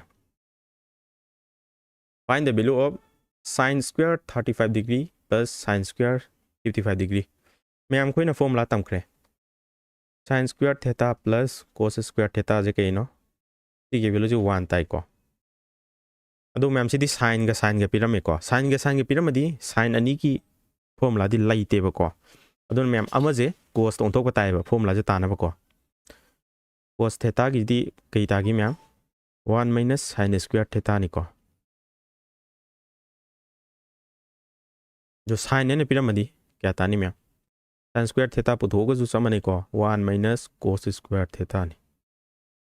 Find the value of sin square thirty five degree plus sin square fifty five degree꯫ ꯃꯌꯥꯝ, ꯑꯩꯈꯣꯏꯅ formula ꯇꯝꯈ꯭ꯔꯦ꯫ Sin square theta plus cos square theta ꯁꯦ ꯀꯩꯅꯣ? ꯁꯤꯒꯤ value ꯁꯦ one ꯇꯥꯏꯀꯣ꯫ ꯑꯗꯣ ꯃꯌꯥꯝ, ꯁꯤꯗꯤ sin ꯒ sin ꯒ ꯄꯤꯔꯝꯃꯦꯀꯣ꯫ Sin ꯒ sin ꯒ ꯄꯤꯔꯝꯃꯗꯤ sin ꯑꯅꯤꯒꯤ formula ꯗꯤ ꯂꯩꯇꯦꯕꯀꯣ꯫ ꯑꯗꯨꯅ ꯃꯌꯥꯝ, ꯑꯃꯁꯦ cos ꯇ ꯑꯣꯟꯊꯣꯛꯄ ꯇꯥꯏꯌꯦꯕ formula ꯁꯦ ꯇꯥꯅꯕꯀꯣ꯫ Cos theta ꯒꯤꯗꯤ ꯀꯩ ꯇꯥꯒꯦ ꯃꯌꯥꯝ? One minus sine square theta ꯅꯤꯀꯣ꯫ ꯑꯗꯣ sine ꯍꯥꯏꯅ ꯄꯤꯔꯝꯃꯗꯤ ꯀꯌꯥ ꯇꯥꯅꯤ ꯃꯌꯥꯝ? Sine square theta ꯄꯨꯊꯣꯛꯑꯒꯁꯨ ꯆꯞ ꯃꯥꯟꯅꯩꯀꯣ, one minus cos square theta ꯅꯤ꯫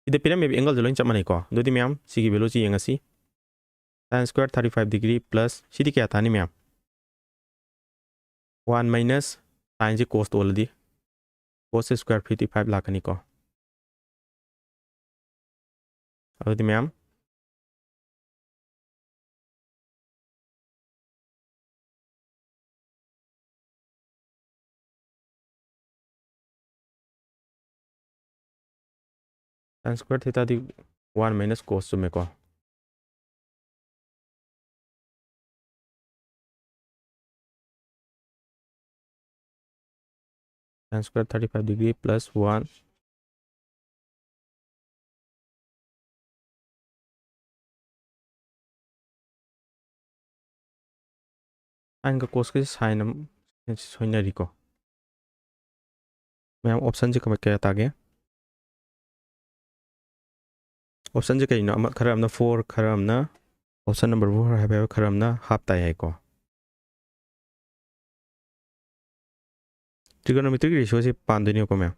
ꯁꯤꯗ ꯄꯤꯔꯝꯃꯤꯕ angle ꯁꯦ ꯂꯣꯏ ꯆꯞ ꯃꯥꯟꯅꯩꯀꯣ꯫ ꯑꯗꯨꯗꯤ ꯃꯌꯥꯝ ꯁꯤꯒꯤ value ꯁꯤ ꯌꯦꯡꯉꯁꯤ꯫ Sine square thirty five degree plus ꯁꯤꯗꯤ ꯀꯌꯥ ꯇꯥꯅꯤ ꯃꯌꯥꯝ? One minus sine ꯁꯤ cos ꯇ ꯑꯣꯜꯂꯗꯤ cos square fifty five ꯂꯥꯛꯀꯅꯤꯀꯣ꯫ ꯑꯗꯨꯗꯤ ꯃꯌꯥꯝ, sine square theta ꯗꯤ one minus cos ꯆꯨꯝꯃꯦꯀꯣ꯫ Sine square thirty five degree plus one. Sine ꯒ cos ꯀꯁꯦ sine ꯑꯃ ꯁꯣꯏꯅꯔꯤꯀꯣ꯫ ꯃꯌꯥꯝ, option ꯁꯦ ꯀꯃꯥꯏ-, ꯀꯌꯥ ꯇꯥꯒꯦ? Option ꯁꯦ ꯀꯩꯅꯣ? ꯑꯃ, ꯈꯔ ꯑꯃꯅ four, ꯈꯔ ꯑꯃꯅ, option number four ꯍꯥꯏꯕ, ꯈꯔ ꯑꯃꯅ half ꯇꯥꯏ ꯍꯥꯏꯀꯣ꯫ Trigonometric ratio ꯁꯦ ꯄꯥꯟꯗꯣꯏꯅꯦꯀꯣ ꯃꯌꯥꯝ꯫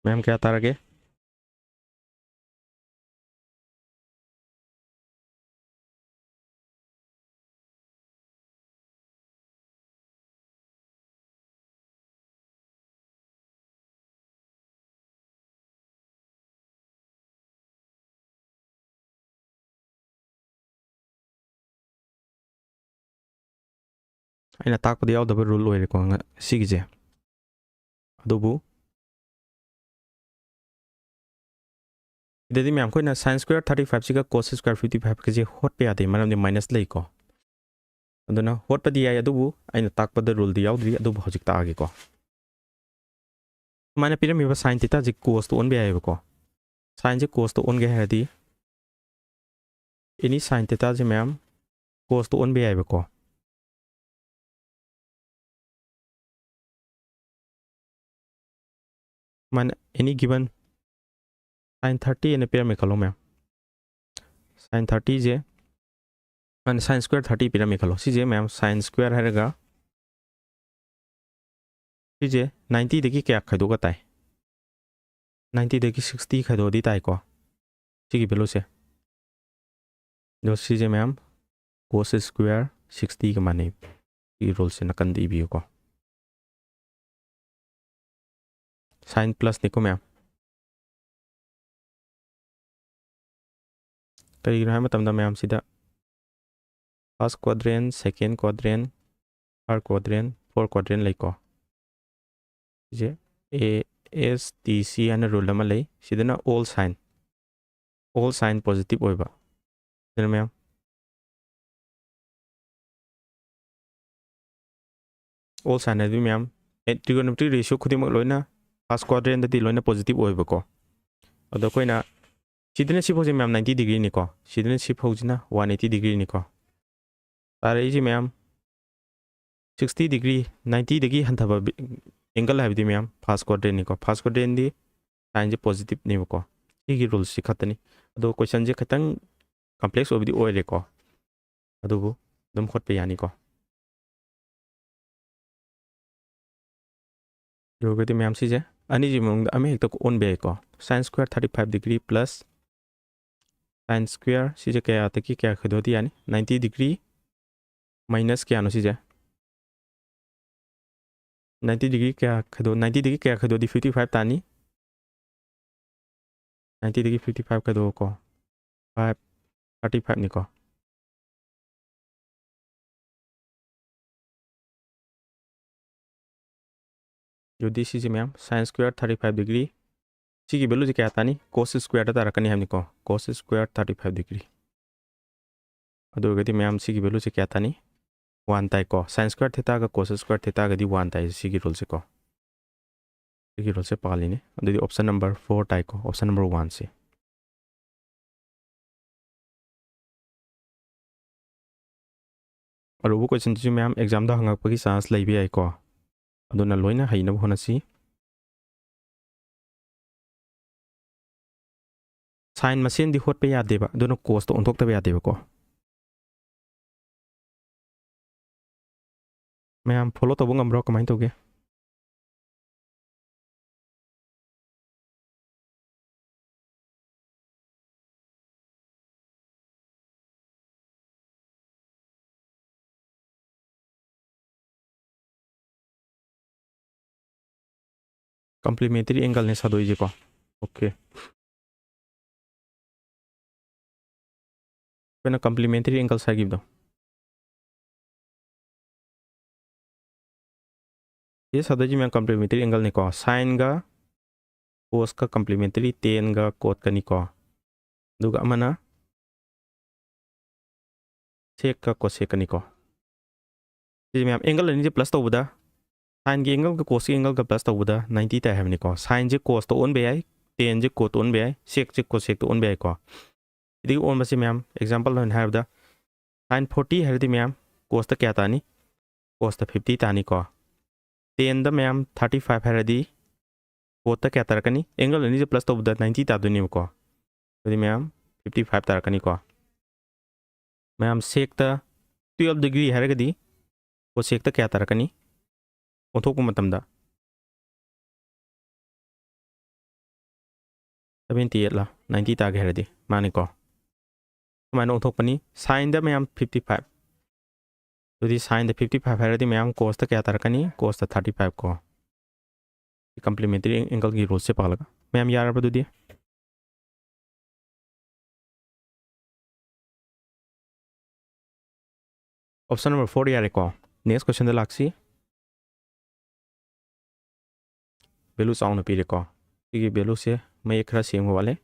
ꯃꯌꯥꯝ, ꯀꯌꯥ ꯇꯥꯔꯒꯦ? ꯑꯩꯅ ꯇꯥꯛꯄꯗ ꯌꯥꯎꯗꯕ rule ꯑꯣꯏꯔꯦꯀꯣ ꯉ-, ꯁꯤꯒꯤꯁꯦ꯫ ꯑꯗꯨꯕꯨ ꯁꯤꯗꯗꯤ ꯃꯌꯥꯝ ꯑꯩꯈꯣꯏꯅ sine square thirty five ꯁꯤꯒ cos square fifty five ꯀꯁꯦ ꯍꯣꯠꯄ ꯌꯥꯗꯦ, ꯃꯔꯝꯗꯤ minus ꯂꯩꯀꯣ꯫ ꯑꯗꯨꯅ ꯍꯣꯠꯄꯗꯤ ꯌꯥꯏ, ꯑꯗꯨꯕꯨ ꯑꯩꯅ ꯇꯥꯛꯄꯗ ꯔꯨꯜꯗꯤ ꯌꯥꯎꯗ꯭ꯔꯤ, ꯑꯗꯨꯕꯨ ꯍꯧꯖꯤꯛ ꯇꯥꯛꯑꯒꯦꯀꯣ꯫ ꯁꯨꯃꯥꯏꯅ ꯄꯤꯔꯝꯃꯤꯕ sine theta ꯁꯦ cos ꯇ ꯑꯣꯟꯕ ꯌꯥꯏꯑꯕꯀꯣ꯫ Sine ꯁꯦ cos ꯇ ꯑꯣꯟꯒꯦ ꯍꯥꯏꯔꯗꯤ, any sine theta ꯁꯦ ꯃꯌꯥꯝ cos ꯇ ꯑꯣꯟꯕ ꯌꯥꯏꯑꯕꯀꯣ꯫ ꯁꯨꯃꯥꯏꯅ any given sine thirty ꯑꯅ ꯄꯤꯔꯝꯃꯦ ꯈꯜꯂꯣ ꯃꯌꯥꯝ꯫ Sine thirty ꯁꯦ, ꯃꯥꯅ sine square thirty ꯄꯤꯔꯝꯃꯦ ꯈꯜꯂꯣ꯫ ꯁꯤꯁꯦ ꯃꯌꯥꯝ sine square ꯍꯥꯏꯔꯒ, ꯁꯤꯁꯦ ninety ꯗꯒꯤ ꯀꯌꯥ ꯈꯥꯏꯗꯣꯛꯑꯒ ꯇꯥꯏ? Ninety ꯗꯒꯤ sixty ꯈꯥꯏꯗꯣꯛꯑꯗꯤ ꯇꯥꯏꯀꯣ, ꯁꯤꯒꯤ value ꯁꯦ꯫ ꯑꯗꯣ ꯁꯤꯁꯦ ꯃꯌꯥꯝ cos square sixty ꯒ ꯃꯥꯟꯅꯩ꯫ ꯁꯤꯒꯤ ꯔꯨꯜꯁꯦ ꯅꯥꯀꯟꯗ ꯏꯕꯤꯌꯨꯀꯣ꯫ Sine plus ꯅꯤꯀꯣ ꯃꯌꯥꯝ꯫ ꯀꯔꯤꯒꯤꯅꯣ ꯍꯥꯏꯕ ꯃꯇꯝꯗ ꯃꯌꯥꯝꯁꯤꯗ first quadrant, second quadrant, third quadrant, fourth quadrant ꯂꯩꯀꯣ꯫ ꯁꯤꯁꯦ A S T C ꯍꯥꯏꯅ ꯔꯨꯜ ꯑꯃ ꯂꯩ꯫ ꯁꯤꯗꯅ all sine, all sine positive ꯑꯣꯏꯕ꯫ ꯑꯗꯨꯅ ꯃꯌꯥꯝ, all sine ꯍꯥꯏꯗꯤ ꯃꯌꯥꯝ, ꯑꯦ, trigonometric ratio ꯈꯨꯗꯤꯡꯃꯛ ꯂꯣꯏꯅ first quadrant ꯇꯗꯤ ꯂꯣꯏꯅ positive ꯑꯣꯏꯕꯀꯣ꯫ ꯑꯗꯣ ꯑꯩꯈꯣꯏꯅ ꯁꯤꯗꯅ ꯁꯤꯐꯥꯎꯁꯦ ꯃꯌꯥꯝ ninety degree ꯅꯤꯀꯣ, ꯁꯤꯗꯅ ꯁꯤꯐꯥꯎꯁꯤꯅ one eighty degree ꯅꯤꯀꯣ꯫ ꯇꯥꯔꯛꯏꯁꯦ ꯃꯌꯥꯝ sixty degree, ninety ꯗꯒꯤ ꯍꯟꯊꯕ angle ꯍꯥꯏꯕꯗꯤ ꯃꯌꯥꯝ first quadrant ꯅꯤꯀꯣ꯫ First quadrant ꯗꯤ sine ꯁꯦ positive ꯅꯦꯕꯀꯣ꯫ ꯁꯤꯒꯤ ꯔꯨꯜꯁꯤ ꯈꯛꯇꯅꯤ꯫ ꯑꯗꯣ question ꯁꯦ ꯈꯤꯇꯪ complex ꯑꯣꯏꯕꯗꯤ ꯑꯣꯏꯔꯦꯀꯣ, ꯑꯗꯨꯕꯨ ꯑꯗꯨꯝ ꯍꯣꯠꯄ ꯌꯥꯅꯤꯀꯣ꯫ ꯌꯧꯔꯒꯗꯤ ꯃꯌꯥꯝ ꯁꯤꯁꯦ ꯑꯅꯤꯁꯤ ꯃꯅꯨꯡꯗ ꯑꯃ ꯍꯦꯛꯇ ꯑꯣꯟꯕ ꯌꯥꯏꯀꯣ꯫ Sine square thirty five degree plus sine square, ꯁꯤꯁꯦ ꯀꯌꯥꯗꯒꯤ ꯀꯌꯥ ꯈꯥꯏꯗꯣꯛꯑꯗꯤ ꯌꯥꯅꯤ? Ninety degree minus ꯀꯌꯥꯅꯣ ꯁꯤꯁꯦ? Ninety degree ꯀꯌꯥ ꯈꯥꯏꯗꯣꯛ, ninety ꯗꯒꯤ ꯀꯌꯥ ꯈꯥꯏꯗꯣꯛꯑꯗꯤ fifty five ꯇꯥꯅꯤ? Ninety ꯗꯒꯤ fifty five ꯈꯥꯏꯗꯣꯛꯑꯣꯀꯣ꯫ Five, thirty five ꯅꯤꯀꯣ꯫ ꯑꯗꯨꯗꯤ ꯁꯤꯁꯦ ꯃꯌꯥꯝ, sine square thirty five degree, ꯁꯤꯒꯤ value ꯁꯦ ꯀꯌꯥ ꯇꯥꯅꯤ? Cos square ꯗ ꯇꯥꯔꯛꯀꯅꯤ ꯍꯥꯏꯕꯅꯤꯀꯣ, cos square thirty five degree꯫ ꯑꯗꯨ ꯑꯣꯏꯔꯒꯗꯤ ꯃꯌꯥꯝ, ꯁꯤꯒꯤ value ꯁꯦ ꯀꯌꯥ ꯇꯥꯅꯤ? One ꯇꯥꯏꯀꯣ꯫ Sine square theta ꯒ cos square theta ꯒꯗꯤ one ꯇꯥꯏ, ꯁꯤꯒꯤ rule ꯁꯦꯀꯣ꯫ ꯁꯤꯒꯤ rule ꯁꯦ ꯄꯥꯜꯂꯤꯅꯦ꯫ ꯑꯗꯨꯗꯤ option number four ꯇꯥꯏꯀꯣ, option number one ꯁꯦ꯫ ꯑꯔꯨꯕ question ꯁꯤꯁꯨ ꯃꯌꯥꯝ exam ꯗ ꯍꯪꯉꯛꯄꯒꯤ chance ꯂꯩꯕ ꯌꯥꯏꯀꯣ꯫ ꯑꯗꯨꯅ ꯂꯣꯏꯅ ꯍꯩꯅꯕ ꯍꯣꯠꯅꯁꯤ꯫ Sine ꯃꯁꯦꯟꯗꯤ ꯍꯣꯠꯄ ꯌꯥꯗꯦꯕ, ꯑꯗꯨꯅ cos ꯇ ꯑꯣꯟꯊꯣꯛꯇꯕ ꯌꯥꯗꯦꯕꯀꯣ꯫ ꯃꯌꯥꯝ follow ꯇꯧꯕ ꯉꯝꯕ꯭ꯔꯣ? ꯀꯃꯥꯏꯅ ꯇꯧꯒꯦ? Complementary angle ꯅꯦ ꯁꯥꯗꯣꯛꯏꯁꯦꯀꯣ꯫ Okay꯫ ꯑꯩꯈꯣꯏꯅ complementary angles ꯍꯥꯏꯈꯤꯕꯗꯣ꯫ ꯁꯤ ꯁꯥꯗꯣꯏꯁꯤ ꯃꯌꯥꯝ complementary angle ꯅꯤꯀꯣ꯫ Sine ꯒ cos ꯀ complementary, tan ꯒ cot ꯀꯅꯤꯀꯣ꯫ ꯑꯗꯨꯒ ꯑꯃꯅ sec ꯀ cosec ꯀꯅꯤꯀꯣ꯫ ꯁꯤ ꯃꯌꯥꯝ angle ꯑꯅꯤꯁꯦ plus ꯇꯧꯕꯗ, sine ꯒꯤ angle ꯒ cos ꯀꯤ angle ꯒ plus ꯇꯧꯕꯗ ninety ꯇꯥꯏ ꯍꯥꯏꯕꯅꯤꯀꯣ꯫ Sine ꯁꯦ cos ꯇ ꯑꯣꯟꯕ ꯌꯥꯏ, tan ꯁꯦ cot ꯇ ꯑꯣꯟꯕ ꯌꯥꯏ, sec ꯁꯦ cosec ꯇ ꯑꯣꯟꯕ ꯌꯥꯏꯀꯣ꯫ ꯁꯤꯗꯒꯤ ꯑꯣꯟꯕꯁꯦ ꯃꯌꯥꯝ, example ꯑꯣꯏꯅ ꯍꯥꯏꯔꯕꯗ, sine forty ꯍꯥꯏꯔꯗꯤ ꯃꯌꯥꯝ, cos ꯇ ꯀꯌꯥ ꯇꯥꯅꯤ? Cos ꯇ fifty ꯇꯥꯅꯤꯀꯣ꯫ Tan ꯗ ꯃꯌꯥꯝ thirty five ꯍꯥꯏꯔꯗꯤ cot ꯇ ꯀꯌꯥ ꯇꯥꯔꯛꯀꯅꯤ? Angle ꯑꯅꯤꯁꯦ plus ꯇꯧꯕꯗ ninety ꯇꯥꯗꯣꯏꯅꯦꯕꯀꯣ꯫ ꯑꯗꯨꯗꯤ ꯃꯌꯥꯝ fifty five ꯇꯥꯔꯛꯀꯅꯤꯀꯣ꯫ ꯃꯌꯥꯝ sec ꯇ twelve degree ꯍꯥꯏꯔꯒꯗꯤ cosec ꯇ ꯀꯌꯥ ꯇꯥꯔꯛꯀꯅꯤ? ꯑꯣꯟꯊꯣꯛꯄ ꯃꯇꯝꯗ seventy eight ꯂ ninety ꯇꯥꯒꯦ ꯍꯥꯏꯔꯗꯤ ꯃꯥꯅꯤꯀꯣ꯫ ꯁꯨꯃꯥꯏꯅ ꯑꯣꯟꯊꯣꯛꯄꯅꯤ꯫ Sine ꯗ ꯃꯌꯥꯝ fifty five꯫ ꯑꯗꯨꯗꯤ sine ꯗ fifty five ꯍꯥꯏꯔꯗꯤ ꯃꯌꯥꯝ cos ꯇ ꯀꯌꯥ ꯇꯥꯔꯛꯀꯅꯤ? Cos ꯇ thirty five ꯀꯣ꯫ Complementary angle ꯒꯤ rule ꯁꯦ ꯄꯥꯜꯂꯒ꯫ ꯃꯌꯥꯝ ꯌꯥꯔꯕ ꯑꯗꯨꯗꯤ? Option number four ꯌꯥꯔꯦꯀꯣ꯫ Next question ꯗ ꯂꯥꯛꯁꯤ꯫ value ꯆꯥꯎꯅ ꯄꯤꯔꯦꯀꯣ꯫ ꯁꯤꯒꯤ valueꯁꯦ ꯃꯌꯦꯛ ꯈꯔ ꯁꯦꯡꯕ ꯋꯥꯠꯂꯦ꯫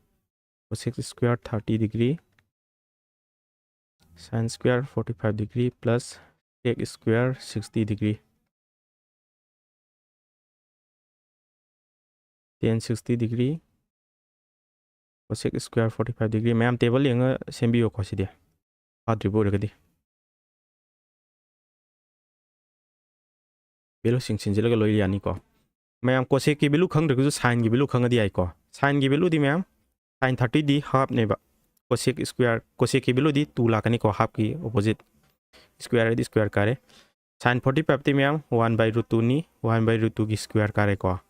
Cosec square thirty degree, sin square forty five degree plus sec square sixty degree, tan sixty degree, cosec square forty five degree꯫ ꯃꯌꯥꯝ table ꯌꯦꯡꯉ ꯁꯦꯝꯕꯤꯌꯨꯀꯣ꯫ ꯁꯤꯗꯤ ꯐꯥꯗ꯭ꯔꯤꯕ ꯑꯣꯏꯔꯒꯗꯤ valueꯁꯤꯡ ꯁꯤꯟꯖꯤꯜꯂꯒ ꯂꯣꯏ ꯌꯥꯅꯤꯀꯣ꯫ ꯃꯌꯥꯝ cosecꯀꯤ value ꯈꯪꯗ꯭ꯔꯒꯁꯨ sineꯒꯤ value ꯈꯪꯉꯗꯤ ꯌꯥꯏꯀꯣ꯫ Sineꯒꯤ valueꯗꯤ ꯃꯌꯥꯝ, sin thirtyꯗꯤ halfꯅꯦꯕ, cosec square, cosecꯀꯤ valueꯗꯤ two ꯂꯥꯛꯀꯅꯤꯀꯣ, halfꯀꯤ opposite, square ꯍꯥꯏꯗꯤ square ꯀꯥꯔꯦ꯫ Sin forty fiveꯇꯤ ꯃꯌꯥꯝ one by root twoꯅꯤ, one by root twoꯒꯤ square ꯀꯥꯔꯦꯀꯣ꯫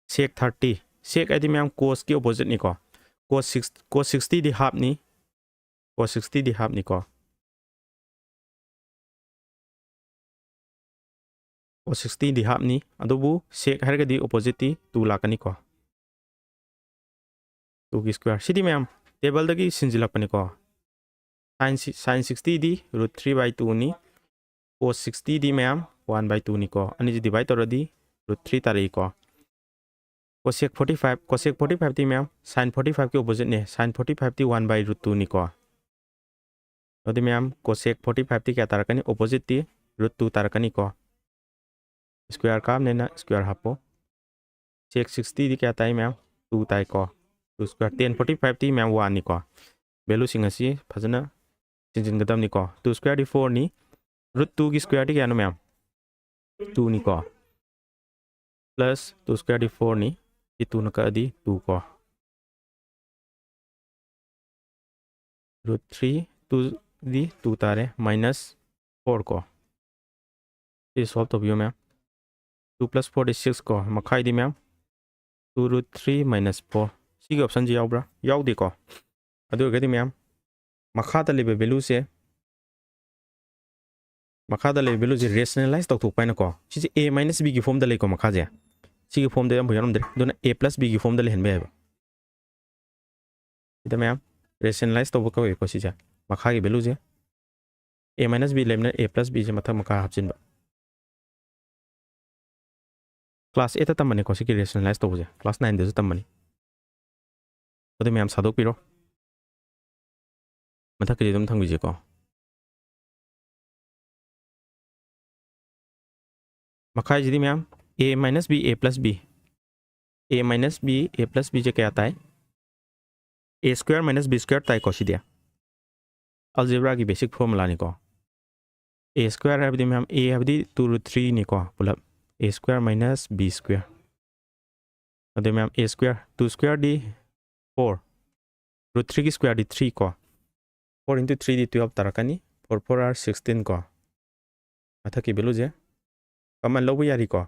Sec thirty, sec ꯍꯥꯏꯗꯤ ꯃꯌꯥꯝ cosꯀꯤ oppositeꯅꯤꯀꯣ꯫ Cos six, cos sixtyꯗꯤ halfꯅꯤ, cos sixtyꯗꯤ halfꯅꯤꯀꯣ꯫ Cos sixtyꯗꯤ halfꯅꯤ, ꯑꯗꯨꯕꯨ sec ꯍꯥꯏꯔꯒꯗꯤ oppositeꯇꯤ two ꯂꯥꯛꯀꯅꯤꯀꯣ꯫ Twoꯒꯤ square꯫ ꯁꯤꯗꯤ ꯃꯌꯥꯝ tableꯗꯒꯤ ꯁꯤꯟꯖꯤꯜꯂꯛꯄꯅꯤꯀꯣ꯫ Sin si-, sin sixtyꯗꯤ root three by twoꯅꯤ, cos sixtyꯗꯤ ꯃꯌꯥꯝ one by twoꯅꯤꯀꯣ꯫ ꯑꯅꯤꯁꯤ divide ꯇꯧꯔꯗꯤ root three ꯇꯥꯔꯛꯏꯀꯣ꯫ Cosec forty five, cosec forty fiveꯇꯤ ꯃꯌꯥꯝ sin forty fiveꯀꯤ oppositeꯅꯦ, sin forty fiveꯇꯤ one by root twoꯅꯤꯀꯣ꯫ ꯑꯗꯨꯗꯤ ꯃꯌꯥꯝ cosec forty fiveꯇꯤ ꯀꯌꯥ ꯇꯥꯔꯛꯀꯅꯤ? Oppositeꯇꯤ root two ꯇꯥꯔꯛꯀꯅꯤꯀꯣ꯫ Square ꯀꯥꯕꯅꯤꯅ square ꯍꯥꯞꯄꯣ꯫ Sec sixtyꯗꯤ ꯀꯌꯥ ꯇꯥꯏ ꯃꯌꯥꯝ? Two ꯇꯥꯏꯀꯣ꯫ Two square, tan forty fiveꯇꯤ ꯃꯌꯥꯝ oneꯅꯤꯀꯣ꯫ Valueꯁꯤꯡ ꯑꯁꯤ ꯐꯖꯅ ꯁꯤꯟꯖꯤꯟꯒꯗꯕꯅꯤꯀꯣ꯫ Two squareꯗꯤ fourꯅꯤ, root twoꯒꯤ squareꯗꯤ ꯀꯌꯥꯅꯣ ꯃꯌꯥꯝ? Twoꯅꯤꯀꯣ꯫ Plus two squareꯗꯤ fourꯅꯤ, ꯁꯤ twoꯅ ꯀꯛꯑꯗꯤ two ꯀꯣ꯫ Root three, twoꯗꯤ two ꯇꯥꯔꯦ, minus four ꯀꯣ꯫ ꯁꯤ solve ꯇꯧꯕꯤꯌꯣ ꯃꯌꯥꯝ꯫ Two plus fourꯗꯤ six ꯀꯣ, ꯃꯈꯥꯏꯗꯤ ꯃꯌꯥꯝ two root three minus four꯫ ꯁꯤꯒꯤ optionꯁꯤ ꯌꯥꯎꯕ꯭ꯔꯥ? ꯌꯥꯎꯗꯦꯀꯣ꯫ ꯑꯗꯨ ꯑꯣꯏꯔꯒꯗꯤ ꯃꯌꯥꯝ, ꯃꯈꯥꯗ ꯂꯩꯕ valueꯁꯦ, ꯃꯈꯥꯗ ꯂꯩꯕ valueꯁꯦ rationalize ꯇꯧꯊꯣꯛꯄ ꯍꯥꯏꯅꯀꯣ꯫ ꯁꯤꯁꯦ a minus bꯒꯤ formꯗ ꯂꯩꯀꯣ ꯃꯈꯥꯁꯦ꯫ ꯁꯤꯒꯤ formꯗ ꯑꯃꯐꯥꯎ ꯌꯥꯎꯔꯝꯗ꯭ꯔꯦ꯫ ꯑꯗꯨꯅ a plus bꯒꯤ formꯗ ꯂꯩꯍꯟꯕ ꯌꯥꯏꯕ꯫ ꯁꯤꯗ ꯃꯌꯥꯝ rationalize ꯇꯧꯕ ꯀꯧꯋꯦꯀꯣ ꯁꯤꯁꯦ꯫ ꯃꯈꯥꯒꯤ valueꯁꯦ a minus b ꯂꯩꯕꯅ a plus bꯁꯦ ꯃꯊꯛ ꯃꯈꯥ ꯍꯥꯞꯆꯤꯟꯕ꯫ ꯀ꯭ꯂꯥꯁ ꯑꯦꯠꯇ ꯇꯝꯕꯅꯤꯀꯣ ꯁꯤꯒꯤ ꯔꯦꯁꯅꯦꯂꯥꯏꯁ ꯇꯧꯕꯁꯦ, ꯀ꯭ꯂꯥꯁ ꯅꯥꯏꯟꯗꯁꯨ ꯇꯝꯕꯅꯤ꯫ ꯑꯗꯨ ꯃꯌꯥꯝ ꯁꯥꯗꯣꯛꯄꯤꯔꯣ꯫ ꯃꯊꯛꯀꯤꯁꯦ ꯑꯗꯨꯝ ꯊꯝꯈꯤꯁꯦꯀꯣ꯫ ꯃꯈꯥꯏꯁꯤꯗꯤ ꯃꯌꯥꯝ a minus b, a plus b, a minus b, a plus b ꯁꯦ ꯀꯌꯥ ꯇꯥꯏ? A square minus b square ꯇꯥꯏꯀꯣ ꯁꯤꯗꯤ꯫ ꯑꯜꯖꯦꯕ꯭ꯔꯥꯒꯤ ꯕꯦꯁꯤꯛ ꯐꯣꯔꯃꯨꯂꯥꯅꯤꯀꯣ꯫ A square ꯍꯥꯏꯕꯗꯤ ꯃꯌꯥꯝ, a ꯍꯥꯏꯕꯗꯤ two root three ꯅꯤꯀꯣ ꯄꯨꯂꯞ, a square minus b square꯫ ꯑꯗꯨ ꯃꯌꯥꯝ a square, two square D four, root three ꯒꯤ square ꯗꯤ three ꯀꯣ, four into three D twelve ꯇꯥꯔꯛꯀꯅꯤ, four four are sixteen ꯀꯣ꯫ ꯃꯊꯛꯀꯤ value ꯁꯦ common ꯂꯧꯕ ꯌꯥꯔꯤꯀꯣ꯫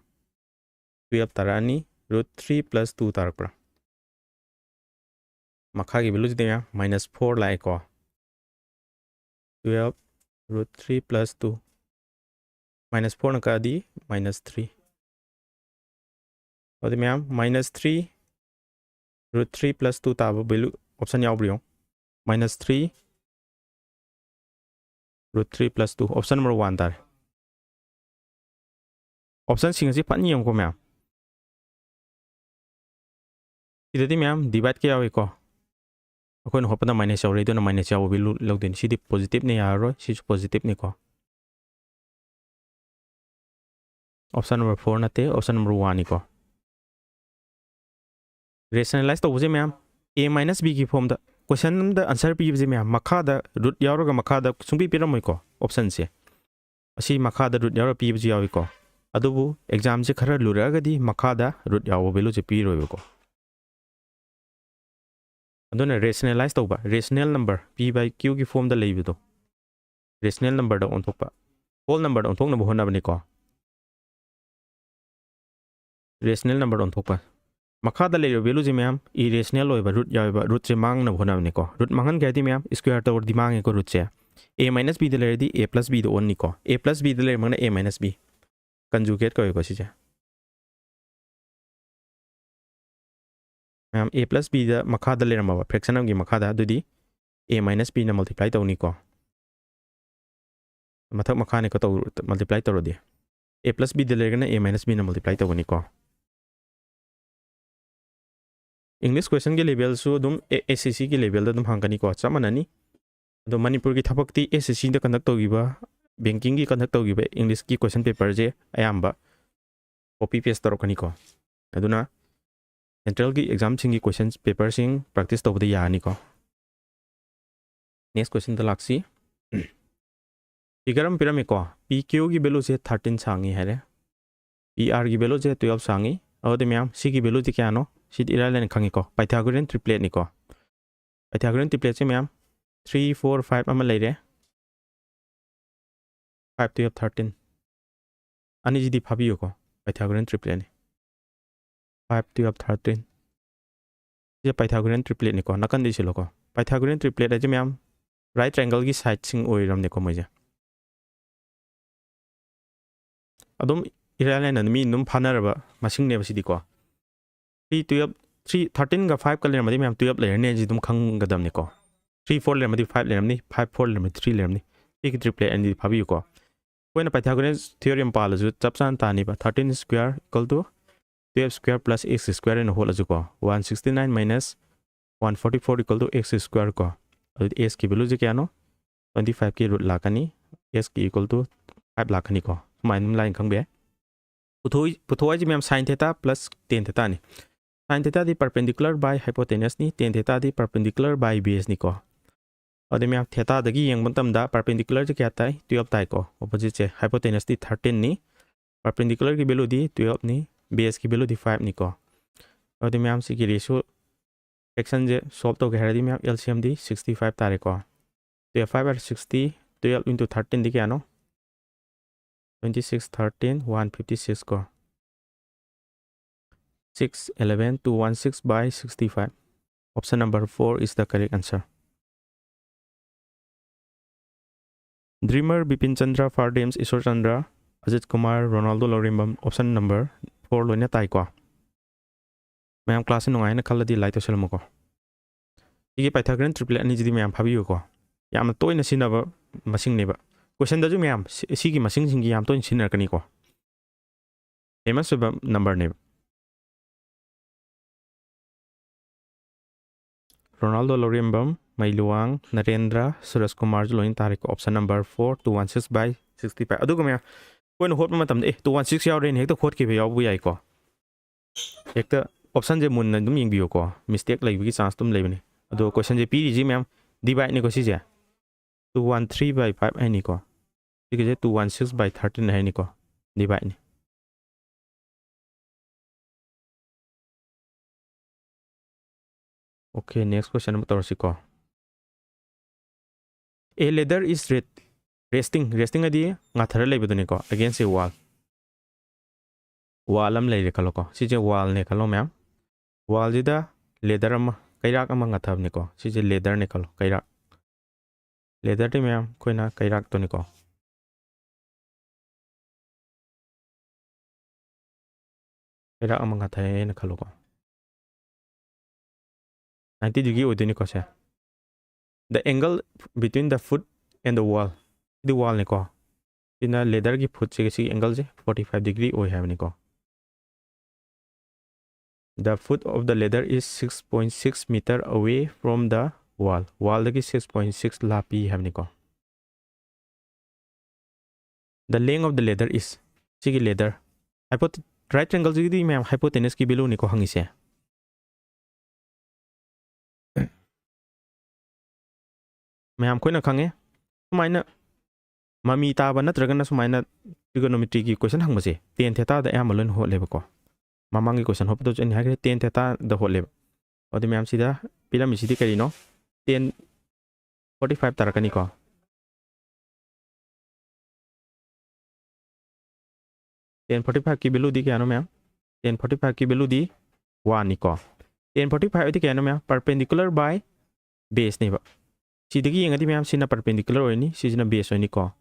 Twelve ꯇꯥꯔꯛꯑꯅꯤ, root three plus two ꯇꯥꯔꯛꯄ꯭ꯔꯥ? ꯃꯈꯥꯒꯤ value ꯁꯤꯗꯤ ꯃꯌꯥꯝ minus four ꯂꯥꯛꯑꯦꯀꯣ꯫ Twelve root three plus two, minus four ꯅ ꯀꯛꯑꯗꯤ minus three꯫ ꯑꯗꯨꯗꯤ ꯃꯌꯥꯝ minus three root three plus two ꯇꯥꯕ value option ꯌꯥꯎꯕ꯭ꯔꯥ ꯌꯦꯡꯉꯣ꯫ Minus three root three plus two, option number one ꯇꯥꯔꯦ꯫ Option ꯁꯤꯡ ꯑꯁꯤ ꯐꯖꯅ ꯌꯦꯡꯉꯨꯀꯣ ꯃꯌꯥꯝ꯫ ꯁꯤꯗꯗꯤ ꯃꯌꯥꯝ divide ꯀ ꯌꯥꯎꯏꯀꯣ꯫ ꯑꯩꯈꯣꯏꯅ ꯍꯣꯠꯄꯗ minus ꯌꯥꯎꯔꯦ, ꯑꯗꯨꯅ minus ꯌꯥꯎꯕ value ꯂꯧꯗꯣꯏꯅꯤ꯫ ꯁꯤꯗꯤ positive ꯅꯦ, ꯌꯥꯔꯔꯣꯏ꯫ ꯁꯤꯁꯨ positive ꯅꯤꯀꯣ꯫ Option number four ꯅꯠꯇꯦ, option number one ꯅꯤꯀꯣ꯫ Rationalize ꯇꯧꯕꯁꯦ ꯃꯌꯥꯝ, a minus b ꯒꯤ form ꯗ꯫ Question ꯑꯃꯗ answer ꯄꯤꯕꯁꯦ ꯃꯌꯥꯝ, ꯃꯈꯥꯗ root ꯌꯥꯎꯔꯒ ꯃꯈꯥꯗ ꯁꯨꯡꯄꯤ ꯄꯤꯔꯝꯃꯣꯏꯀꯣ option ꯁꯦ꯫ ꯑꯁꯤ ꯃꯈꯥꯗ root ꯌꯥꯎꯔ ꯄꯤꯕꯁꯨ ꯌꯥꯎꯏꯀꯣ꯫ ꯑꯗꯨꯕꯨ exam ꯁꯦ ꯈꯔ ꯂꯨꯔꯛꯑꯒꯗꯤ ꯃꯈꯥꯗ root ꯌꯥꯎꯕ value ꯁꯦ ꯄꯤꯔꯣꯏꯕꯀꯣ꯫ ꯑꯗꯨꯅ rationalize ꯇꯧꯕ, rational number, p by q ꯒꯤ form ꯗ ꯂꯩꯕꯗꯣ, rational number ꯗ ꯑꯣꯟꯊꯣꯛꯄ, whole number ꯗ ꯑꯣꯟꯊꯣꯛꯅꯕ ꯍꯣꯠꯅꯕꯅꯤꯀꯣ꯫ Rational number ꯗ ꯑꯣꯟꯊꯣꯛꯄ꯫ ꯃꯈꯥꯗ ꯂꯩꯔꯤꯕ value ꯁꯦ ꯃꯌꯥꯝ irrational ꯑꯣꯏꯕ, root ꯌꯥꯎꯔꯤꯕ root ꯁꯦ ꯃꯥꯡꯅꯕ ꯍꯣꯠꯅꯕꯅꯤꯀꯣ꯫ Root ꯃꯥꯡꯍꯟꯒꯦ ꯍꯥꯏꯗꯤ ꯃꯌꯥꯝ square ꯇꯧꯔꯗꯤ ꯃꯥꯡꯉꯦꯀꯣ root say. A minus b ꯗ ꯂꯩꯔꯗꯤ a plus b the ꯑꯣꯟꯅꯤꯀꯣ꯫ A plus b the ꯂꯩꯔꯝꯃꯒꯅ a minus b꯫ Conjugate ꯀꯧꯋꯦꯀꯣ ꯁꯤꯁꯦ꯫ ꯃꯌꯥꯝ, a plus b ꯗ ꯃꯈꯥꯗ ꯂꯩꯔꯝꯃꯕ fraction ꯑꯃꯒꯤ ꯃꯈꯥꯗ, ꯑꯗꯨꯗꯤ a minus b ꯅ multiply ꯇꯧꯅꯤꯀꯣ꯫ ꯃꯊꯛ ꯃꯈꯥꯅꯤꯀꯣ ꯇꯧ-, multiply ꯇꯧꯔꯗꯤ꯫ A plus b ꯗ ꯂꯩꯔꯒꯅ a minus b ꯅ multiply ꯇꯧꯒꯅꯤꯀꯣ꯫ English questionꯒꯤ levelꯁꯨ ꯑꯗꯨꯝ S S C ꯒꯤ levelꯗ ꯑꯗꯨꯝ ꯍꯪꯒꯅꯤꯀꯣ, ꯆꯞ ꯃꯥꯟꯅꯅꯤ꯫ ꯑꯗꯣ ꯃꯅꯤꯄꯨꯔꯒꯤ ꯊꯕꯛꯇꯤ S S Cꯗ conduct ꯇꯧꯈꯤꯕ, bankingꯒꯤ conduct ꯇꯧꯈꯤꯕ Englishꯀꯤ question paperꯁꯦ ꯑꯌꯥꯝꯕ copy paste ꯇꯧꯔꯛꯀꯅꯤꯀꯣ꯫ ꯑꯗꯨꯅ centralꯒꯤ examꯁꯤꯡꯒꯤ question paperꯁꯤꯡ practice ꯇꯧꯕꯗ ꯌꯥꯔꯅꯤꯀꯣ꯫ Next questionꯗ ꯂꯥꯛꯁꯤ꯫ Figure ꯑꯃ ꯄꯤꯔꯝꯃꯤꯀꯣ, P Qꯒꯤ valueꯁꯦ thirteen ꯁꯥꯡꯉꯤ ꯍꯥꯏꯔꯦ, P Rꯒꯤ valueꯁꯦ twelve ꯁꯥꯡꯉꯤ꯫ ꯑꯗꯨꯗꯤ ꯃꯌꯥꯝ, ꯁꯤꯒꯤ valueꯗꯤ ꯀꯌꯥꯅꯣ? ꯁꯤꯗꯤ ꯏꯔꯥꯏ ꯂꯥꯏꯅ ꯈꯪꯉꯤꯀꯣ, Pythagorean tripletꯅꯤꯀꯣ꯫ Pythagorean tripletꯁꯦ ꯃꯌꯥꯝ, three, four, five ꯑꯃ ꯂꯩꯔꯦ, five, twelve, thirteen꯫ ꯑꯅꯤꯁꯤꯗꯤ ꯐꯥꯕꯤꯌꯨꯀꯣ, Pythagorean tripletꯅꯤ꯫ Five, twelve, thirteen꯫ ꯁꯤꯁꯦ Pythagorean tripletꯅꯤꯀꯣ, ꯅꯥꯀꯟꯗ ꯏꯁꯤꯜꯂꯣꯀꯣ꯫ Pythagorean triplet ꯍꯥꯏꯁꯦ ꯃꯌꯥꯝ, right triangleꯒꯤ sideꯁꯤꯡ ꯑꯣꯏꯔꯝꯅꯤꯀꯣ ꯃꯣꯏꯁꯦ꯫ ꯑꯗꯨꯝ ꯏꯔꯥꯏ ꯂꯥꯏꯅ ꯃꯤ ꯑꯗꯨꯝ ꯐꯥꯅꯔꯕ ꯃꯁꯤꯡꯅꯦꯕ ꯁꯤꯗꯤꯀꯣ꯫ Three, twelve, three, thirteenꯒ fiveꯀ ꯂꯩꯔꯝꯃꯗꯤ ꯃꯌꯥꯝ twelve ꯂꯩꯔꯅꯤ ꯍꯥꯏꯁꯤ ꯑꯗꯨꯝ ꯈꯪꯒꯗꯕꯅꯤꯀꯣ꯫ Three, four ꯂꯩꯔꯝꯃꯗꯤ five ꯂꯩꯔꯝꯅꯤ, five, four ꯂꯩꯔꯝꯃꯗꯤ three ꯂꯩꯔꯝꯅꯤ꯫ ꯁꯤꯒꯤ triplet ꯑꯅꯤꯗꯤ ꯐꯥꯕꯤꯌꯨꯀꯣ꯫ ꯑꯩꯈꯣꯏꯅ Pythagorean theorem ꯄꯥꯜꯂꯁꯨ ꯆꯞ ꯆꯥꯅ ꯇꯥꯅꯤꯕ꯫ Thirteen square equal to twelve square plus x square ꯍꯥꯏꯅ ꯍꯣꯠꯂꯁꯨꯀꯣ, one sixty nine minus one forty four equal to x square ꯀꯣ꯫ ꯑꯗꯨꯗꯤ sꯀꯤ valueꯁꯦ ꯀꯌꯥꯅꯣ? Twenty fiveꯀꯤ root ꯂꯥꯛꯀꯅꯤ, sꯀꯤ equal to five ꯂꯥꯛꯀꯅꯤꯀꯣ꯫ ꯁꯨꯃꯥꯏꯅ ꯑꯗꯨꯝ line ꯈꯪꯕ ꯌꯥꯏ꯫ ꯄꯨꯊꯣꯛꯏ-, ꯄꯨꯊꯣꯛ ꯍꯥꯏꯁꯦ ꯃꯌꯥꯝ, sin theta plus tan thetaꯅꯤ꯫ Sin thetaꯗꯤ perpendicular by hypotenuseꯅꯤ, tan thetaꯗꯤ perpendicular by baseꯅꯤꯀꯣ꯫ ꯑꯗꯨꯗꯤ ꯃꯌꯥꯝ, thetaꯗꯒꯤ ꯌꯦꯡꯕ ꯃꯇꯝꯗ perpendicularꯁꯦ ꯀꯌꯥ ꯇꯥꯏ? Twelve ꯇꯥꯏꯀꯣ꯫ Oppositeꯁꯦ, hypotenuseꯗꯤ thirteenꯅꯤ, perpendicularꯒꯤ valueꯗꯤ twelveꯅꯤ, baseꯀꯤ valueꯗꯤ fiveꯅꯤꯀꯣ꯫ ꯑꯗꯨꯗꯤ ꯃꯌꯥꯝ, ꯁꯤꯒꯤ ratio fractionꯁꯦ solve ꯇꯧꯒꯦ ꯍꯥꯏꯔꯗꯤ ꯃꯌꯥꯝ, LCMꯗꯤ sixty five ꯇꯥꯔꯦꯀꯣ꯫ Twelve five are sixty, twelve into thirteenꯗꯤ ꯀꯌꯥꯅꯣ? Twenty six, thirteen, one fifty six ꯀꯣ꯫ Six eleven, two one six by sixty five. Option number four is the correct answer. Dreamer, Bipin Chandra, Far Dreams, Ishwar Chandra, Ajit Kumar, Ronaldo Laurembam, option number four ꯂꯣꯏꯅ ꯇꯥꯏꯀꯣ꯫ ꯃꯌꯥꯝ classꯁꯦ ꯅꯨꯡꯉꯥꯏꯅ ꯈꯜꯂꯗꯤ like ꯇꯧꯁꯜꯂꯝꯃꯨꯀꯣ꯫ ꯁꯤꯒꯤ Pythagorean triplet ꯑꯅꯤꯁꯤꯗꯤ ꯃꯌꯥꯝ ꯐꯥꯕꯤꯌꯨꯀꯣ꯫ ꯌꯥꯝꯅ ꯇꯣꯏꯅ ꯁꯤꯖꯤꯟꯅꯕ ꯃꯁꯤꯡꯅꯦꯕ꯫ Questionꯗꯁꯨ ꯃꯌꯥꯝ ꯁꯤ-, ꯁꯤꯒꯤ ꯃꯁꯤꯡꯁꯤꯡꯁꯤ ꯌꯥꯝ ꯇꯣꯏꯅ ꯁꯤꯖꯤꯟꯅꯔꯛꯀꯅꯤꯀꯣ꯫ Famous ꯑꯣꯏꯕ numberꯅꯦꯕ꯫ ꯔꯣꯅꯥꯜꯗꯣ ꯂꯧꯔꯦꯝꯕꯝ, ꯃꯩꯂꯨꯋꯥꯡ, ꯅꯔꯦꯟꯗ꯭ꯔ, ꯁꯨꯔꯖ ꯀꯨꯃꯥꯔꯁꯨ ꯂꯣꯏꯅ ꯇꯥꯔꯦꯀꯣ꯫ Option number four, two one six by sixty five꯫ ꯑꯗꯨꯒ ꯃꯌꯥꯝ ꯑꯩꯈꯣꯏꯅ ꯍꯣꯠꯄ ꯃꯇꯝꯗ, "ꯑꯦ, two one six ꯌꯥꯎꯔꯦꯅ" ꯍꯦꯛꯇ ꯍꯣꯠꯈꯤꯕ ꯌꯥꯎꯕ ꯌꯥꯏꯀꯣ꯫ ꯍꯦꯛꯇ optionꯁꯦ ꯃꯨꯟꯅ ꯑꯗꯨꯝ ꯌꯦꯡꯕꯤꯌꯨꯀꯣ, mistake ꯂꯩꯕꯒꯤ chance ꯑꯗꯨꯝ ꯂꯩꯕꯅꯤ꯫ ꯑꯗꯣ questionꯁꯦ ꯄꯤꯔꯤꯁꯤ ꯃꯌꯥꯝ divideꯅꯤꯀꯣ ꯁꯤꯁꯦ, two one three by five ꯍꯥꯏꯅꯤꯀꯣ, ꯁꯤꯒꯤꯁꯦ two one six by thirteen ꯍꯥꯏꯅꯤꯀꯣ, divideꯅꯤ꯫ Okay, next question ꯑꯃ ꯇꯧꯔꯁꯤꯀꯣ꯫ A ladder is re-, resting, resting ꯍꯥꯏꯗꯤ ꯉꯥꯊꯔ ꯂꯩꯕꯗꯨꯅꯤꯀꯣ, against a wall꯫ Wall ꯑꯃ ꯂꯩꯔꯦ ꯈꯜꯂꯣꯀꯣ, ꯁꯤꯁꯦ wallꯅꯦ ꯈꯜꯂꯣ ꯃꯌꯥꯝ꯫ Wallꯁꯤꯗ ladder ꯑꯃ, ꯀꯩꯔꯥꯛ ꯑꯃ ꯉꯥꯊꯕꯅꯤꯀꯣ, ꯁꯤꯁꯦ ladderꯅꯦ ꯈꯜꯂꯣ, ꯀꯩꯔꯥꯛ꯫ Ladderꯗꯤ ꯃꯌꯥꯝ ꯑꯩꯈꯣꯏꯅ ꯀꯩꯔꯥꯛꯇꯨꯅꯤꯀꯣ꯫ ꯀꯩꯔꯥꯛ ꯑꯃ ꯉꯥꯊꯩꯅ ꯈꯜꯂꯣꯀꯣ꯫ Ninety degree ꯑꯣꯏꯗꯣꯏꯅꯤꯀꯣ say. The angle between the foot and the wall. ꯁꯤꯗꯤ wallꯅꯤꯀꯣ꯫ ꯁꯤꯅ ladderꯒꯤ footꯁꯤꯒ ꯁꯤꯒꯤ angleꯁꯦ forty five degree ꯑꯣꯏ ꯍꯥꯏꯕꯅꯤꯀꯣ꯫ The foot of the ladder is six point six meter away from the wall. Wallꯗꯒꯤ six point six ꯂꯥꯞꯄꯤ ꯍꯥꯏꯕꯅꯤꯀꯣ꯫ The length of the ladder is, ꯁꯤꯒꯤ ladder, hypot-, right triangleꯁꯤꯒꯤꯗꯤ ꯃꯌꯥꯝ hypotenuseꯀꯤ valueꯅꯤꯀꯣ ꯍꯪꯉꯤꯁꯦ꯫ ꯃꯌꯥꯝ ꯑꯩꯈꯣꯏꯅ ꯈꯪꯉꯦ, ꯁꯨꯃꯥꯏꯅ ꯃꯃꯤ ꯇꯥꯕ ꯅꯠꯇ꯭ꯔꯒꯅ ꯁꯨꯃꯥꯏꯅ trigonometryꯒꯤ question ꯍꯪꯕꯁꯦ tan thetaꯗ ꯑꯌꯥꯝꯕ ꯂꯣꯏꯅ ꯍꯣꯠꯂꯦꯕꯀꯣ꯫ ꯃꯃꯥꯡꯒꯤ question ꯍꯣꯠꯄꯗꯁꯨ ꯑꯩꯅ ꯍꯥꯏꯈ꯭ꯔꯦ, tan thetaꯗ ꯍꯣꯠꯂꯦꯕ꯫ ꯑꯗꯨ ꯃꯌꯥꯝꯁꯤꯗ ꯄꯤꯔꯝꯃꯤꯁꯤꯗꯤ ꯀꯔꯤꯅꯣ? Tan forty five ꯇꯥꯔꯛꯀꯅꯤꯀꯣ꯫ Tan forty fiveꯀꯤ valueꯗꯤ ꯀꯌꯥꯅꯣ ꯃꯌꯥꯝ? Tan forty fiveꯀꯤ valueꯗꯤ oneꯅꯤꯀꯣ꯫ Tan forty five ꯍꯥꯏꯗꯤ ꯀꯌꯥꯅꯣ ꯃꯌꯥꯝ? Perpendicular by baseꯅꯦꯕ꯫ ꯁꯤꯗꯒꯤ ꯌꯦꯡꯉꯗꯤ ꯃꯌꯥꯝ ꯁꯤꯅ perpendicular ꯑꯣꯏꯅꯤ, ꯁꯤꯁꯤꯅ base ꯑꯣꯏꯅꯤꯀꯣ꯫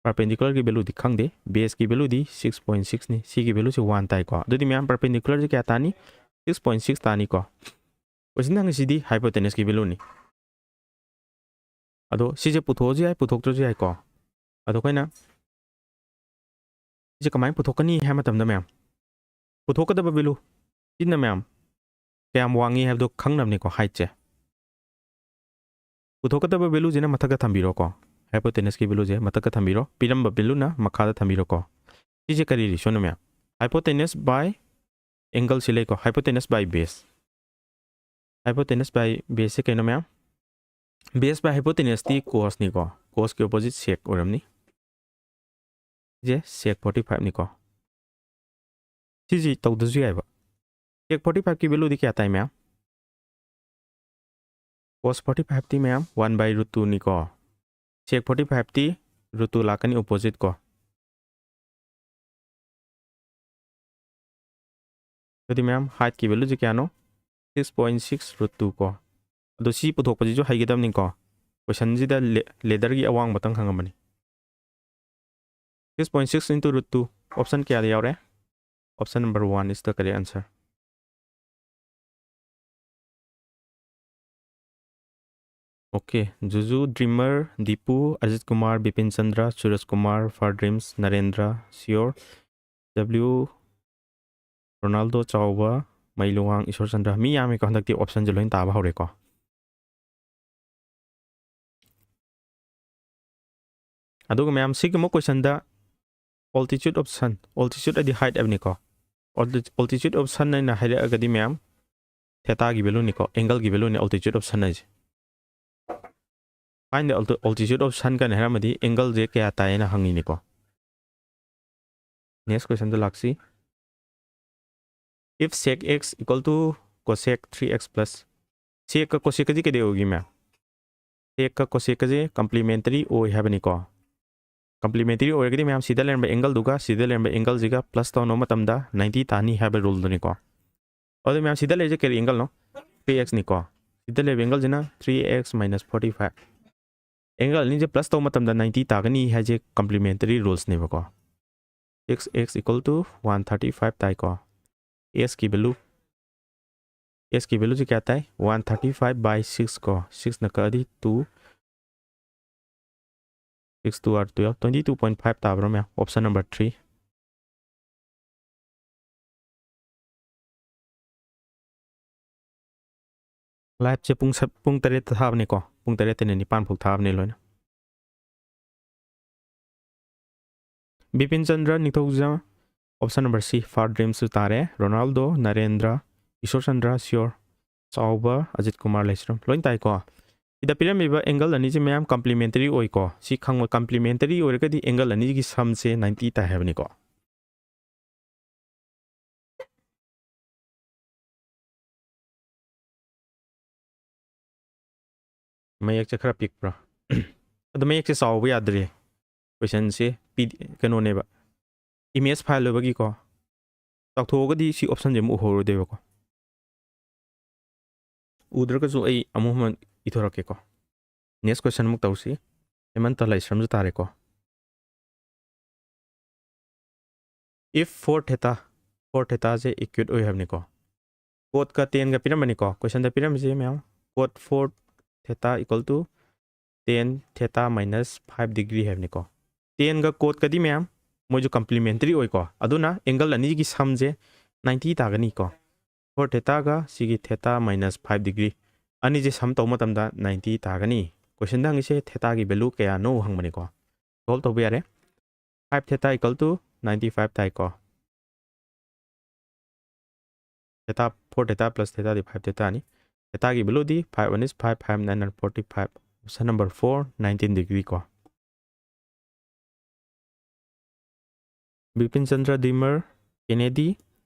Perpendicularꯒꯤ valueꯗꯤ ꯈꯪꯗꯦ, baseꯀꯤ valueꯗꯤ six point sixꯅꯤ, ꯁꯤꯒꯤ valueꯁꯤ one ꯇꯥꯏꯀꯣ꯫ ꯑꯗꯨꯗꯤ ꯃꯌꯥꯝ perpendicularꯁꯤ ꯀꯌꯥ ꯇꯥꯅꯤ? Six point six ꯇꯥꯅꯤꯀꯣ꯫ Question ꯍꯪꯉꯤꯁꯤꯗꯤ hypotenuseꯀꯤ valueꯅꯤ꯫ ꯑꯗꯣ ꯁꯤꯁꯦ ꯄꯨꯊꯣꯛꯑꯁꯨ ꯌꯥꯏ, ꯄꯨꯊꯣꯛꯇ꯭ꯔꯁꯨ ꯌꯥꯏꯀꯣ꯫ ꯑꯗꯣ ꯑꯩꯈꯣꯏꯅ ꯁꯤꯁꯦ ꯀꯃꯥꯏꯅ ꯄꯨꯊꯣꯛꯀꯅꯤ ꯍꯥꯏꯕ ꯃꯇꯝꯗ ꯃꯌꯥꯝ, ꯄꯨꯊꯣꯛꯀꯗꯕ value ꯁꯤꯅ ꯃꯌꯥꯝ ꯀꯌꯥꯝ ꯋꯥꯡꯉꯤ ꯍꯥꯏꯕꯗꯣ ꯈꯪꯅꯕꯅꯤꯀꯣ, heightꯁꯦ꯫ ꯄꯨꯊꯣꯛꯀꯗꯕ value ꯁꯤꯅ ꯃꯊꯛꯇ ꯊꯝꯕꯤꯔꯣꯀꯣ꯫ Hypotenuse ꯀꯤ value ꯁꯦ ꯃꯊꯛꯇ ꯊꯝꯕꯤꯔꯣ, ꯄꯤꯔꯝꯕ value ꯅ ꯃꯈꯥꯗ ꯊꯝꯕꯤꯔꯣꯀꯣ꯫ ꯁꯤꯁꯦ ꯀꯔꯤ ratio ꯅꯣ ꯃꯌꯥꯝ? Hypotenuse by angle ꯁꯤ ꯂꯩꯀꯣ, hypotenuse by base꯫ Hypotenuse by base ꯁꯦ ꯀꯩꯅꯣ ꯃꯌꯥꯝ? Base by hypotenuse T cos ꯅꯤꯀꯣ, cos ꯀꯤ opposite sec ꯑꯣꯏꯔꯝꯅꯤ꯫ ꯁꯤꯁꯦ sec forty five ꯅꯤꯀꯣ꯫ ꯁꯤꯁꯤ ꯇꯧꯗ꯭ꯔꯁꯨ ꯌꯥꯏꯕ꯫ Sec forty five ꯀꯤ value ꯗꯤ ꯀꯌꯥ ꯇꯥꯏ ꯃꯌꯥꯝ? Cos forty five ꯇꯤ ꯃꯌꯥꯝ one by root two ꯅꯤꯀꯣ꯫ Sec forty five T root two ꯂꯥꯛꯀꯅꯤ opposite ꯀꯣ꯫ ꯑꯗꯨꯗꯤ ꯃꯌꯥꯝ, height ꯀꯤ value ꯁꯤ ꯀꯌꯥꯅꯣ? Six point six root two ꯀꯣ꯫ ꯑꯗꯣ ꯁꯤ ꯄꯨꯊꯣꯛꯄꯁꯤꯁꯨ ꯍꯩꯒꯗꯕꯅꯤꯀꯣ꯫ Question ꯁꯤꯗ ꯂꯦ-, ladder ꯒꯤ ꯑꯋꯥꯡꯕꯇꯪ ꯍꯪꯉꯝꯕꯅꯤ꯫ Six point six into root two, option ꯀꯌꯥꯗ ꯌꯥꯎꯔꯦ? Option number one is the correct answer. Okay, ꯖꯨꯖꯨ, ꯗ꯭ꯔꯤꯃꯔ, Dipu, Ajit Kumar, Bipin Chandra, ꯁꯨꯔꯖ ꯀꯨꯃꯥꯔ, ꯐꯥꯔ dreams, Narendra, sure, W, Ronaldo ꯆꯥꯎꯕ, ꯃꯩ ꯂꯨꯋꯥꯡ, ꯏꯁꯣꯔ ꯆꯟꯗ꯭ꯔ꯫ ꯃꯤ ꯌꯥꯝꯃꯤꯀꯣ, ꯍꯟꯗꯛꯇꯤ option ꯁꯦ ꯂꯣꯏꯅ ꯇꯥꯕ ꯍꯧꯔꯦꯀꯣ꯫ ꯑꯗꯨꯒ ꯃꯌꯥꯝ, ꯁꯤꯒꯨꯝꯕ question the altitude of sun, altitude ꯍꯥꯏꯗꯤ height ꯍꯥꯏꯕꯅꯤꯀꯣ꯫ Alti-, altitude of sun ꯍꯥꯏꯅ ꯍꯥꯏꯔꯛꯑꯒꯗꯤ ꯃꯌꯥꯝ, theta ꯒꯤ value ꯅꯤꯀꯣ, angle ꯒꯤ value ꯅꯤ altitude of sun ꯍꯥꯏꯁꯦ꯫ Find the alti-, altitude of sun ꯀꯥꯏꯅ ꯍꯥꯏꯔꯝꯃꯗꯤ angle ꯁꯦ ꯀꯌꯥ ꯇꯥꯏ ꯍꯥꯏꯅ ꯍꯪꯉꯤꯅꯤꯀꯣ꯫ Next question the ꯂꯥꯛꯁꯤ꯫ If sec x equal to cosec three x plus, sec ꯀ cosec ꯀꯁꯤ ꯀꯩꯗꯧ ꯑꯣꯏꯒꯦ ꯃꯌꯥꯝ? Sec ꯀ cosec ꯀꯁꯦ complementary ꯑꯣꯏ ꯍꯥꯏꯕꯅꯤꯀꯣ꯫ Complementary ꯑꯣꯏꯔꯒꯗꯤ ꯃꯌꯥꯝ, ꯁꯤꯗ ꯂꯩꯔꯝꯕ angle ꯗꯨꯒ ꯁꯤꯗ ꯂꯩꯔꯝꯕ angle ꯁꯤꯒ plus ꯇꯧꯅꯕ ꯃꯇꯝꯗ ninety ꯇꯥꯅꯤ ꯍꯥꯏꯕ rule ꯗꯨꯅꯤꯀꯣ꯫ ꯑꯗꯨ ꯃꯌꯥꯝ, ꯁꯤꯗ ꯂꯩꯔꯤꯁꯦ ꯀꯔꯤ angle ꯅꯣ? Three x ꯅꯤꯀꯣ꯫ ꯁꯤꯗ ꯂꯩꯔꯤꯕ angle ꯁꯤꯅ three x minus forty five꯫ Angle ꯑꯅꯤꯁꯦ plus ꯇꯧꯕ ꯃꯇꯝꯗ ninety ꯇꯥꯒꯅꯤ ꯍꯥꯏꯁꯦ complementary rules ꯅꯦꯕꯀꯣ꯫ Six x equal to one thirty five ꯇꯥꯏꯀꯣ꯫ S ꯀꯤ value, S ꯀꯤ value ꯁꯤ ꯀꯌꯥ ꯇꯥꯏ? One thirty five by six ꯀꯣ꯫ Six ꯅ ꯀꯛꯑꯗꯤ two, six two are twelve, twenty two point five ꯇꯥꯕ꯭ꯔꯣ ꯃꯌꯥꯝ? Option number three꯫ Live ꯁꯦ ꯄꯨꯡ ꯁ-, ꯄꯨꯡ ꯇꯔꯦꯠꯇ ꯊꯥꯕꯅꯤꯀꯣ, ꯄꯨꯡ ꯇꯔꯦꯠꯇꯩꯅ ꯅꯤꯄꯥꯟ ꯐꯥꯎ ꯊꯥꯕꯅꯤ ꯂꯣꯏꯅ꯫ ꯕꯤꯄꯤꯟ ꯆꯟꯗ꯭ꯔ ꯅꯤꯡꯊꯧꯖꯝ, option number C, Far Dreams ꯁꯨ ꯇꯥꯔꯦ꯫ ꯔꯣꯅꯥꯜꯗꯣ, ꯅꯔꯦꯟꯗ꯭ꯔ, ꯏꯁꯣꯔ ꯆꯟꯗ꯭ꯔ, ꯁꯤꯌꯣꯔ, ꯆꯥꯎꯕ, ꯑꯖꯤꯠ ꯀꯨꯃꯥꯔ ꯂꯩꯁ꯭ꯔꯝ ꯂꯣꯏ ꯇꯥꯏꯀꯣ꯫ ꯁꯤꯗ ꯄꯤꯔꯝꯃꯤꯕ angle ꯑꯅꯤꯁꯤ ꯃꯌꯥꯝ complementary ꯑꯣꯏꯀꯣ꯫ ꯁꯤ ꯈꯪꯕ, complementary ꯑꯣꯏꯔꯒꯗꯤ angle ꯑꯅꯤꯒꯤ sum ꯁꯦ ninety ꯇꯥꯏ ꯍꯥꯏꯕꯅꯤꯀꯣ꯫ ꯃꯌꯦꯛꯁꯦ ꯈꯔ ꯄꯤꯛꯄ꯭ꯔꯥ? ꯑꯗꯣ ꯃꯌꯦꯛꯁꯦ ꯆꯥꯎꯕ ꯌꯥꯗ꯭ꯔꯦ꯫ Question ꯁꯦ ꯄꯤ-, ꯀꯩꯅꯣꯅꯦꯕ, image file ꯑꯣꯏꯕꯒꯤꯀꯣ꯫ ꯆꯥꯎꯊꯣꯛꯑꯒꯗꯤ ꯁꯤ option ꯁꯦ ꯑꯃꯨꯛ ꯎꯍꯧꯔꯣꯏꯗꯣꯏꯕꯀꯣ꯫ ꯎꯗ꯭ꯔꯒꯁꯨ ꯑꯩ ꯑꯃꯨꯛ ꯍꯟꯅ ꯏꯊꯣꯔꯛꯀꯦꯀꯣ꯫ Next question ꯑꯃꯨꯛ ꯇꯧꯁꯤ꯫ ꯍꯦꯃꯟꯇ ꯂꯩꯁ꯭ꯔꯝꯁꯨ ꯇꯥꯔꯦꯀꯣ꯫ If four theta, four theta say equate ꯑꯣꯏ ꯍꯥꯏꯕꯅꯤꯀꯣ꯫ Cot ꯀ tan ꯒ ꯄꯤꯔꯝꯕꯅꯤꯀꯣ꯫ Question ꯗ ꯄꯤꯔꯝꯃꯤꯁꯦ ꯃꯌꯥꯝ, cot four theta equal to tan theta minus five degree ꯍꯥꯏꯕꯅꯤꯀꯣ꯫ Tan ꯒ cot ꯀꯗꯤ ꯃꯌꯥꯝ ꯃꯣꯏꯁꯨ complementary ꯑꯣꯏꯀꯣ꯫ ꯑꯗꯨꯅ angle ꯑꯅꯤꯒꯤ sum ꯁꯦ ninety ꯇꯥꯒꯅꯤꯀꯣ꯫ Four theta ꯒ ꯁꯤꯒꯤ theta minus five degree ꯑꯅꯤꯁꯦ sum ꯇꯧꯕ ꯃꯇꯝꯗ ninety ꯇꯥꯒꯅꯤ꯫ Question ꯗ ꯍꯪꯉꯤꯁꯦ theta ꯒꯤ value ꯀꯌꯥꯅꯣ ꯍꯪꯕꯅꯤꯀꯣ꯫ Solve ꯇꯧꯕ ꯌꯥꯔꯦ꯫ Five theta equal to ninety five ꯇꯥꯏꯀꯣ꯫ Theta, four theta plus theta ꯗꯤ five theta ꯅꯤ꯫ Theta ꯒꯤ value D five one is five, five nine are forty five꯫ Option number four, nineteen degree ꯀꯣ꯫ Bipin Chandra Dreamer, Kennedy,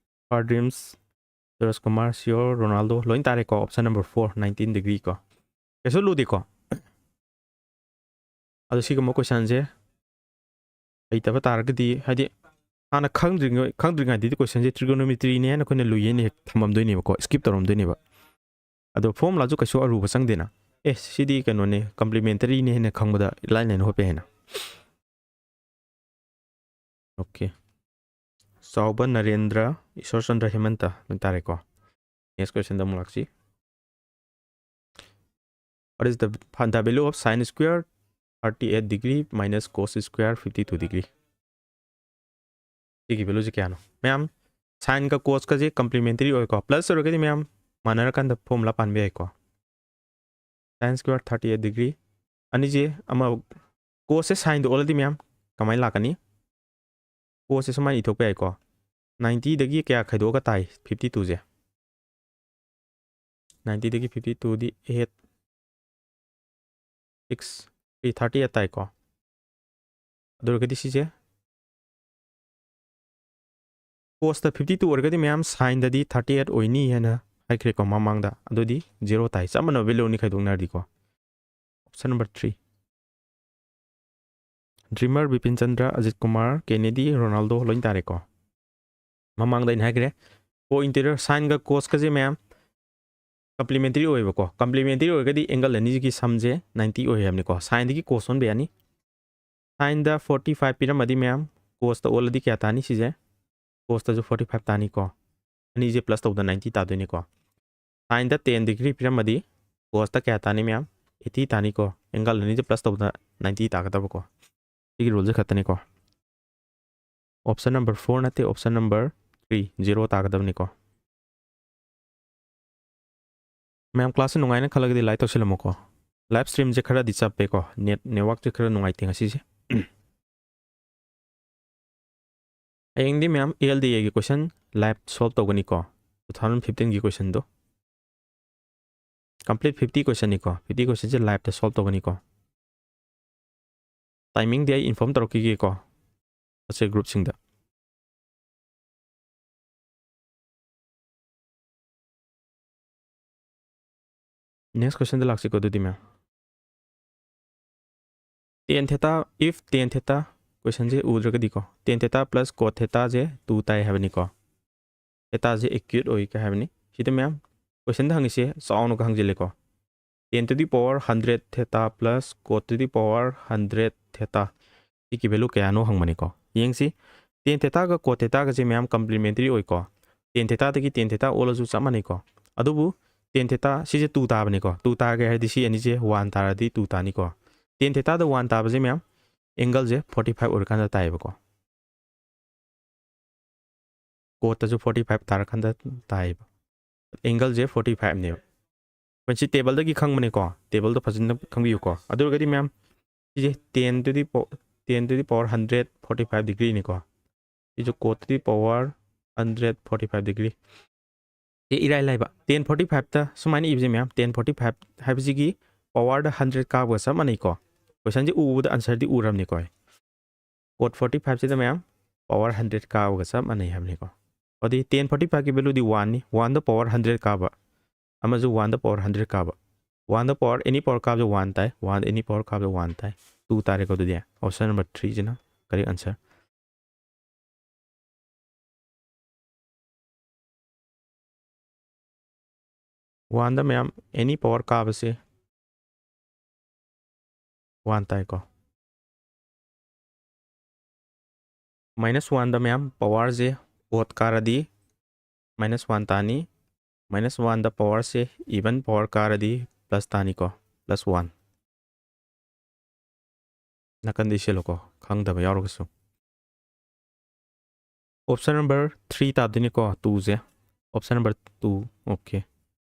Far Dreams, Suraj Kumar, Shiyor, Ronaldo ꯂꯣꯏ ꯇꯥꯔꯦꯀꯣ꯫ Option number four, nineteen degree ꯀꯣ꯫ ꯀꯩꯁꯨ ꯂꯨꯗꯦꯀꯣ꯫ ꯑꯗꯣ ꯁꯤꯒꯨꯝꯕ question ꯁꯦ ꯍꯩꯇꯕ ꯇꯥꯔꯒꯗꯤ, ꯍꯥꯏꯗꯤ ꯍꯥꯟꯅ ꯈꯪꯗ꯭ꯔꯤꯉꯩ-, ꯈꯪꯗ꯭ꯔꯤꯉꯩꯗꯗꯤ question ꯁꯦ trigonometry ꯅꯦ ꯍꯥꯏꯅ ꯑꯩꯈꯣꯏꯅ ꯂꯨꯏ ꯍꯥꯏꯅ ꯍꯦꯛ ꯊꯝꯃꯝꯗꯣꯏꯅꯦꯕꯀꯣ, skip ꯇꯧꯔꯝꯗꯣꯏꯅꯦꯕ꯫ ꯑꯗꯣ formula ꯁꯨ ꯀꯩꯁꯨ ꯑꯔꯨꯕ ꯆꯪꯗꯦꯅ꯫ ꯑꯦ, ꯁꯤꯗꯤ ꯀꯩꯅꯣꯅꯦ, complementary ꯅꯦ ꯍꯥꯏꯅ ꯈꯪꯕꯗ ꯏꯂꯥꯏ ꯂꯥꯏꯅ ꯍꯣꯠꯄ ꯌꯥꯏꯅ꯫ Okay꯫ ꯆꯥꯎꯕ ꯅꯔꯦꯟꯗ꯭ꯔ, ꯏꯁꯣꯔ ꯆꯟꯗ꯭ꯔ ꯍꯦꯃꯟꯇ ꯍꯥꯏꯇꯥꯔꯦꯀꯣ꯫ Next question ꯗ ꯑꯃꯨꯛ ꯂꯥꯛꯁꯤ꯫ What is the, the value of sine square thirty eight degree minus cos square fifty two degree? ꯁꯤꯒꯤ value ꯁꯦ ꯀꯌꯥꯅꯣ? ꯃꯌꯥꯝ, sine ꯒ cos ꯀꯁꯦ complementary ꯑꯣꯏꯀꯣ꯫ Plus ꯑꯣꯏꯔꯒꯗꯤ ꯃꯌꯥꯝ ꯃꯥꯟꯅꯔꯀꯥꯟꯗ formula ꯄꯥꯟꯕ ꯌꯥꯏꯀꯣ꯫ Sine square thirty eight degree. ꯑꯅꯤꯁꯦ ꯑꯃ, cosꯁꯦ sineꯗ ꯑꯣꯜꯂꯗꯤ ꯃꯌꯥꯝ ꯀꯃꯥꯏꯅ ꯂꯥꯛꯀꯅꯤ? Cosꯁꯦ ꯁꯨꯃꯥꯏꯅ ꯏꯊꯣꯛꯄ ꯌꯥꯏꯀꯣ꯫ Ninetyꯗꯒꯤ ꯀꯌꯥ ꯈꯥꯏꯗꯣꯛꯑꯒ ꯇꯥꯏ? Fifty twoꯁꯦ꯫ Ninetyꯗꯒꯤ fifty twoꯗꯤ eight, six, three, thirty eight ꯇꯥꯏꯀꯣ꯫ ꯑꯗꯨ ꯑꯣꯏꯔꯒꯗꯤ ꯁꯤꯁꯦ cosꯇ fifty two ꯑꯣꯏꯔꯒꯗꯤ ꯃꯌꯥꯝ sineꯗꯗꯤ thirty eight ꯑꯣꯏꯅꯤ ꯍꯥꯏꯅ ꯍꯥꯏꯈ꯭ꯔꯦꯀꯣ ꯃꯃꯥꯡꯗ꯫ ꯑꯗꯨꯗꯤ zero ꯇꯥꯏ, ꯆꯞ ꯃꯥꯟꯅꯕ valueꯅꯤ ꯈꯥꯏꯗꯣꯛꯅꯔꯗꯤꯀꯣ꯫ Option number three꯫ Dreamer, Bipin Chandra, Ajit Kumar, Kennedy, Ronaldo ꯂꯣꯏ ꯇꯥꯔꯦꯀꯣ꯫ ꯃꯃꯥꯡꯗ ꯑꯩꯅ ꯍꯥꯏꯈ꯭ꯔꯦ, co-interior sineꯒ cosꯀꯁꯦ ꯃꯌꯥꯝ complementary ꯑꯣꯏꯕꯀꯣ꯫ Complementary ꯑꯣꯏꯔꯒꯗꯤ angle ꯑꯅꯤꯁꯤꯒꯤ sumꯁꯦ ninety ꯑꯣꯏ ꯍꯥꯏꯕꯅꯤꯀꯣ꯫ Sineꯗꯒꯤ cos ꯑꯣꯟꯕ ꯌꯥꯅꯤ꯫ Sineꯗ forty five ꯄꯤꯔꯝꯃꯗꯤ ꯃꯌꯥꯝ, cosꯇ ꯑꯣꯜꯂꯗꯤ ꯀꯌꯥ ꯇꯥꯅꯤ ꯁꯤꯁꯦ? Cosꯇꯁꯨ forty five ꯇꯥꯅꯤꯀꯣ꯫ ꯑꯅꯤꯁꯦ plus ꯇꯧꯗ ninety ꯇꯥꯗꯣꯏꯅꯤꯀꯣ꯫ Sineꯗ ten degree ꯄꯤꯔꯝꯃꯗꯤ cosꯇ ꯀꯌꯥ ꯇꯥꯅꯤ ꯃꯌꯥꯝ? Eighty ꯇꯥꯅꯤꯀꯣ꯫ Angle ꯑꯅꯤꯁꯦ plus ꯇꯧꯗ ninety ꯇꯥꯒꯗꯕꯀꯣ꯫ ꯁꯤꯒꯤ ruleꯁꯦ ꯈꯛꯇꯅꯤꯀꯣ꯫ Option number four ꯅꯠꯇꯦ, option number three, zero ꯇꯥꯒꯗꯕꯅꯤꯀꯣ꯫ ꯃꯌꯥꯝ classꯁꯦ ꯅꯨꯡꯉꯥꯏꯅ ꯈꯜꯂꯒꯗꯤ like ꯇꯧꯁꯤꯜꯂꯝꯃꯣꯀꯣ꯫ Live streamꯁꯦ ꯈꯔꯗꯤ ꯆꯞꯄꯦꯀꯣ, net, networkꯁꯦ ꯈꯔ ꯅꯨꯡꯉꯥꯏꯇꯦ ꯉꯁꯤꯁꯦ꯫ ꯍꯌꯦꯡꯗꯤ ꯃꯌꯥꯝ ALDAꯒꯤ question live solve ꯇꯧꯒꯅꯤꯀꯣ, two thousand fifteenꯒꯤ questionꯗꯣ꯫ Complete fifty questionꯅꯤꯀꯣ, fifty questionꯁꯦ liveꯇ solve ꯇꯧꯒꯅꯤꯀꯣ꯫ Timingꯗꯤ ꯑꯩ inform ꯇꯧꯔꯛꯈꯤꯒꯦꯀꯣ, WhatsApp groupꯁꯤꯡꯗ꯫ Next questionꯗ ꯂꯥꯛꯁꯤꯀꯣ ꯑꯗꯨꯗꯤ ꯃꯌꯥꯝ꯫ Tan theta, if tan theta, questionꯁꯦ ꯎꯗ꯭ꯔꯒꯗꯤꯀꯣ, tan theta plus cot thetaꯁꯦ two ꯇꯥꯏ ꯍꯥꯏꯕꯅꯤꯀꯣ꯫ Thetaꯁꯦ acute ꯑꯣꯏ ꯀꯥꯏ ꯍꯥꯏꯕꯅꯤ꯫ ꯁꯤꯗ ꯃꯌꯥꯝ questionꯗ ꯍꯪꯉꯤꯁꯦ ꯆꯥꯎꯅꯒ ꯍꯪꯖꯤꯜꯂꯦꯀꯣ꯫ Tan to the power hundred theta plus cot to the power hundred theta, ꯁꯤꯒꯤ value ꯀꯌꯥꯅꯣ ꯍꯪꯕꯅꯤꯀꯣ꯫ ꯌꯦꯡꯁꯤ, tan thetaꯒ cot thetaꯒꯁꯦ ꯃꯌꯥꯝ complementary ꯑꯣꯏꯀꯣ꯫ Tan thetaꯗꯒꯤ tan theta ꯑꯣꯜꯂꯁꯨ ꯆꯞ ꯃꯥꯟꯅꯩꯀꯣ꯫ ꯑꯗꯨꯕꯨ tan theta ꯁꯤꯁꯦ two ꯇꯥꯕꯅꯤꯀꯣ꯫ Two ꯇꯥꯒꯦ ꯍꯥꯏꯔꯗꯤ ꯁꯤ ꯑꯅꯤꯁꯦ one ꯇꯥꯔꯗꯤ two ꯇꯥꯅꯤꯀꯣ꯫ Tan thetaꯗ one ꯇꯥꯕꯁꯦ ꯃꯌꯥꯝ, angleꯁꯦ forty five ꯑꯣꯏꯔꯀꯥꯟꯗ ꯇꯥꯏꯌꯦꯕꯀꯣ꯫ Cotꯇꯁꯨ forty five ꯇꯥꯔꯀꯥꯟꯗ ꯇꯥꯏꯌꯦꯕ꯫ Angleꯁꯦ forty fiveꯅꯦꯕ꯫ ꯃꯁꯤ ꯇꯦꯕꯜꯗꯒꯤ ꯈꯪꯕꯅꯤꯀꯣ, ꯇꯦꯕꯜꯗꯣ ꯐꯖꯅ ꯈꯪꯕꯤꯌꯨꯀꯣ꯫ ꯑꯗꯨ ꯑꯣꯏꯔꯒꯗꯤ ꯃꯌꯥꯝ, ꯁꯤꯁꯦ ten to the po-, ten to the power hundred forty five degreeꯅꯤꯀꯣ꯫ ꯁꯤꯁꯨ cot to the power hundred forty five degree꯫ ꯁꯤ ꯏꯔꯥꯏ ꯂꯥꯏꯕ꯫ Ten forty fiveꯇ ꯁꯨꯃꯥꯏꯅ ꯏꯕꯁꯦ ꯃꯌꯥꯝ, ten forty five ꯍꯥꯏꯕꯁꯤꯒꯤ powerꯗ hundred ꯀꯥꯕꯒ ꯆꯞ ꯃꯥꯟꯅꯩꯀꯣ꯫ Questionꯁꯤ ꯎꯕꯗ answerꯗꯤ ꯎꯔꯕꯅꯤꯀꯣ꯫ Cot forty fiveꯁꯤꯗ ꯃꯌꯥꯝ power hundred ꯀꯥꯕꯒ ꯆꯞ ꯃꯥꯟꯅꯩ ꯍꯥꯏꯕꯅꯤꯀꯣ꯫ ꯑꯗꯨꯗꯤ ten forty fiveꯀꯤ valueꯗꯤ oneꯅꯤ, oneꯗ power hundred ꯀꯥꯕ, ꯑꯃꯁꯨ oneꯗ power hundred ꯀꯥꯕ꯫ Oneꯗ power, any power ꯀꯥꯕꯁꯨ one ꯇꯥꯏ, one any power ꯀꯥꯕꯁꯨ one ꯇꯥꯏ꯫ Two ꯇꯥꯔꯦꯀꯣ꯫ ꯑꯗꯨꯗꯤ option number threeꯁꯤꯅ correct answer꯫ Oneꯗ ꯃꯌꯥꯝ any power ꯀꯥꯕꯁꯦ one ꯇꯥꯏꯀꯣ꯫ Minus oneꯗ ꯃꯌꯥꯝ powerꯁꯦ odd ꯀꯥꯔꯗꯤ minus one ꯇꯥꯅꯤ꯫ Minus oneꯗ powerꯁꯦ even power ꯀꯥꯔꯗꯤ plus ꯇꯥꯅꯤꯀꯣ, plus one꯫ ꯅꯥꯀꯟꯗ ꯏꯁꯤꯜꯂꯨꯀꯣ, ꯈꯪꯗꯕ ꯌꯥꯎꯔꯒꯁꯨ꯫ Option number three ꯇꯥꯗꯣꯏꯅꯤꯀꯣ, twoꯁꯦ꯫ Option number two, okay꯫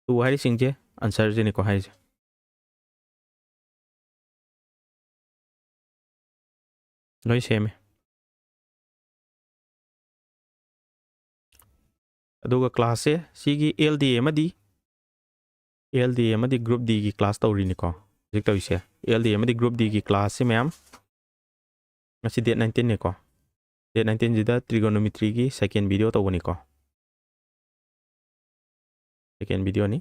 Two ꯍꯥꯏꯔꯤꯁꯤꯡꯁꯦ answerꯁꯤꯅꯤꯀꯣ ꯍꯥꯏꯔꯤꯁꯦ꯫ ꯂꯣꯏ ꯁꯦꯝꯃꯦ꯫ ꯑꯗꯨꯒ classꯁꯦ ꯁꯤꯒꯤ LDA ꯑꯃꯗꯤ, LDA ꯑꯃꯗꯤ group Dꯒꯤ class ꯇꯧꯔꯤꯅꯤꯀꯣ ꯍꯧꯖꯤꯛ ꯇꯧꯔꯤꯁꯦ꯫ LDA ꯑꯃꯗꯤ group Dꯒꯤ classꯁꯦ ꯃꯌꯥꯝ, ꯉꯁꯤ date nineteenꯅꯤꯀꯣ꯫ Date nineteenꯁꯤꯗ trigonometryꯒꯤ second video ꯇꯧꯕꯅꯤꯀꯣ꯫ Second videoꯅꯤ꯫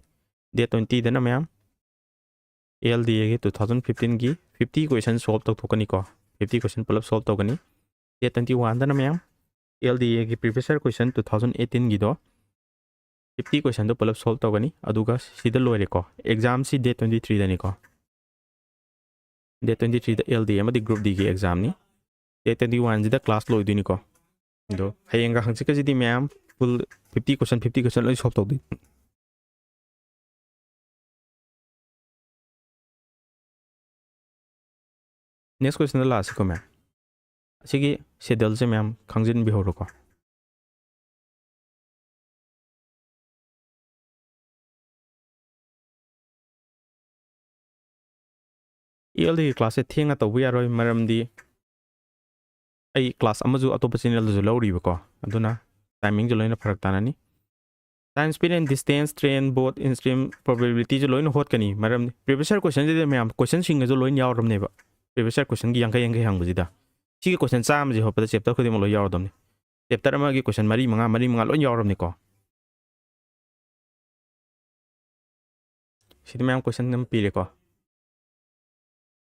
Date twentyꯗꯅ ꯃꯌꯥꯝ LDAꯒꯤ two thousand fifteenꯒꯤ fifty question solve ꯇꯧꯊꯣꯛꯀꯅꯤꯀꯣ꯫ Fifty question ꯄꯨꯂꯞ solve ꯇꯧꯒꯅꯤ꯫ Date twenty oneꯗꯅ ꯃꯌꯥꯝ LDAꯒꯤ previous year question two thousand eighteenꯒꯤꯗꯣ fifty questionꯗꯣ ꯄꯨꯂꯞ solve ꯇꯧꯒꯅꯤ꯫ ꯑꯗꯨꯒ ꯁꯤꯗ ꯂꯣꯏꯔꯦꯀꯣ꯫ Examꯁꯤ date twenty threeꯗꯅꯤꯀꯣ꯫ Date twenty threeꯗ LDA ꯑꯃꯗꯤ group Dꯒꯤ examꯅꯤ꯫ Date twenty oneꯁꯤꯗ class ꯂꯣꯏꯗꯣꯏꯅꯤꯀꯣ꯫ ꯑꯗꯣ ꯍꯌꯦꯡꯒ ꯍꯪꯆꯤꯠꯀꯁꯤꯗꯤ ꯃꯌꯥꯝ full fifty question, fifty question ꯂꯣꯏ solve ꯇꯧꯗꯣꯏꯅꯤ꯫ Next questionꯗ ꯂꯥꯛꯑꯁꯤꯀꯣ ꯃꯌꯥꯝ꯫ ꯑꯁꯤꯒꯤ scheduleꯁꯦ ꯃꯌꯥꯝ ꯈꯪꯖꯤꯟꯕꯤꯍꯧꯔꯣꯀꯣ꯫ ꯑꯦꯜ ꯗꯤꯒꯤ ꯀ꯭ꯂꯥꯁꯁꯦ ꯊꯦꯡꯅ ꯇꯧꯕ ꯌꯥꯔꯣꯏ, ꯃꯔꯝꯗꯤ ꯑꯩ ꯀ꯭ꯂꯥꯁ ꯑꯃꯁꯨ ꯑꯇꯣꯞꯄ ꯆꯦꯅꯦꯜꯗꯁꯨ ꯂꯧꯔꯤꯕꯀꯣ, ꯑꯗꯨꯅ ꯇꯥꯏꯃꯤꯡꯁꯨ ꯂꯣꯏꯅ ꯐꯔꯛ ꯇꯥꯅꯅꯤ꯫ Time spent in distance, train, boat, in stream, probabilityꯁꯨ ꯂꯣꯏꯅ ꯍꯣꯠꯀꯅꯤ, ꯃꯔꯝꯗꯤ previous year questionꯁꯤꯗ ꯃꯌꯥꯝ questionꯁꯤꯡꯒꯁꯨ ꯂꯣꯏꯅ ꯌꯥꯎꯔꯕꯅꯦꯕ꯫ Previous year questionꯒꯤ ꯌꯥꯡꯈꯩ ꯌꯥꯡꯈꯩ ꯍꯪꯕꯁꯤꯗ ꯁꯤꯒꯤ question ꯆꯥꯝꯃꯁꯤ ꯍꯣꯠꯄꯗ chapter ꯈꯨꯗꯤꯡꯃꯛ ꯂꯣꯏ ꯌꯥꯎꯔꯗꯕꯅꯤ꯫ Chapter ꯑꯃꯒꯤ question ꯃꯔꯤ ꯃꯉꯥ ꯃꯔꯤ ꯃꯉꯥ ꯂꯣꯏ ꯌꯥꯎꯔꯕꯅꯤꯀꯣ꯫ ꯁꯤꯗ ꯃꯌꯥꯝ question ꯑꯃ ꯄꯤꯔꯦꯀꯣ꯫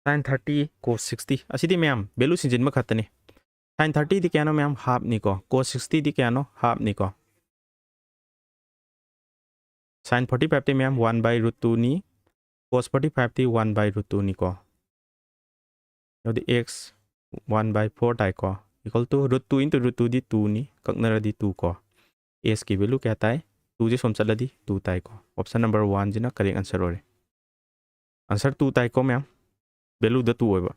Sine thirty, cos sixty, ꯑꯁꯤꯗꯤ ꯃꯌꯥꯝ value ꯁꯤꯟꯖꯤꯟꯕ ꯈꯛꯇꯅꯤ꯫ Sine thirtyꯗꯤ ꯀꯌꯥꯅꯣ ꯃꯌꯥꯝ? Halfꯅꯤꯀꯣ꯫ Cos sixtyꯗꯤ ꯀꯌꯥꯅꯣ? Halfꯅꯤꯀꯣ꯫ Sine forty fiveꯇꯤ ꯃꯌꯥꯝ one by root twoꯅꯤ꯫ Cos forty fiveꯇꯤ one by root twoꯅꯤꯀꯣ꯫ ꯑꯗꯨꯗꯤ x one by four ꯇꯥꯏꯀꯣ, equal to root two into root twoꯗꯤ twoꯅꯤ, ꯀꯛꯅꯔꯗꯤ two ꯀꯣ꯫ Sꯀꯤ value ꯀꯌꯥ ꯇꯥꯏ? Twoꯁꯦ ꯁꯣꯝ ꯆꯠꯂꯗꯤ two ꯇꯥꯏꯀꯣ꯫ Option number oneꯁꯤꯅ correct answer ꯑꯣꯏꯔꯦ꯫ Answer two ꯇꯥꯏꯀꯣ ꯃꯌꯥꯝ, valueꯗ two ꯑꯣꯏꯕ꯫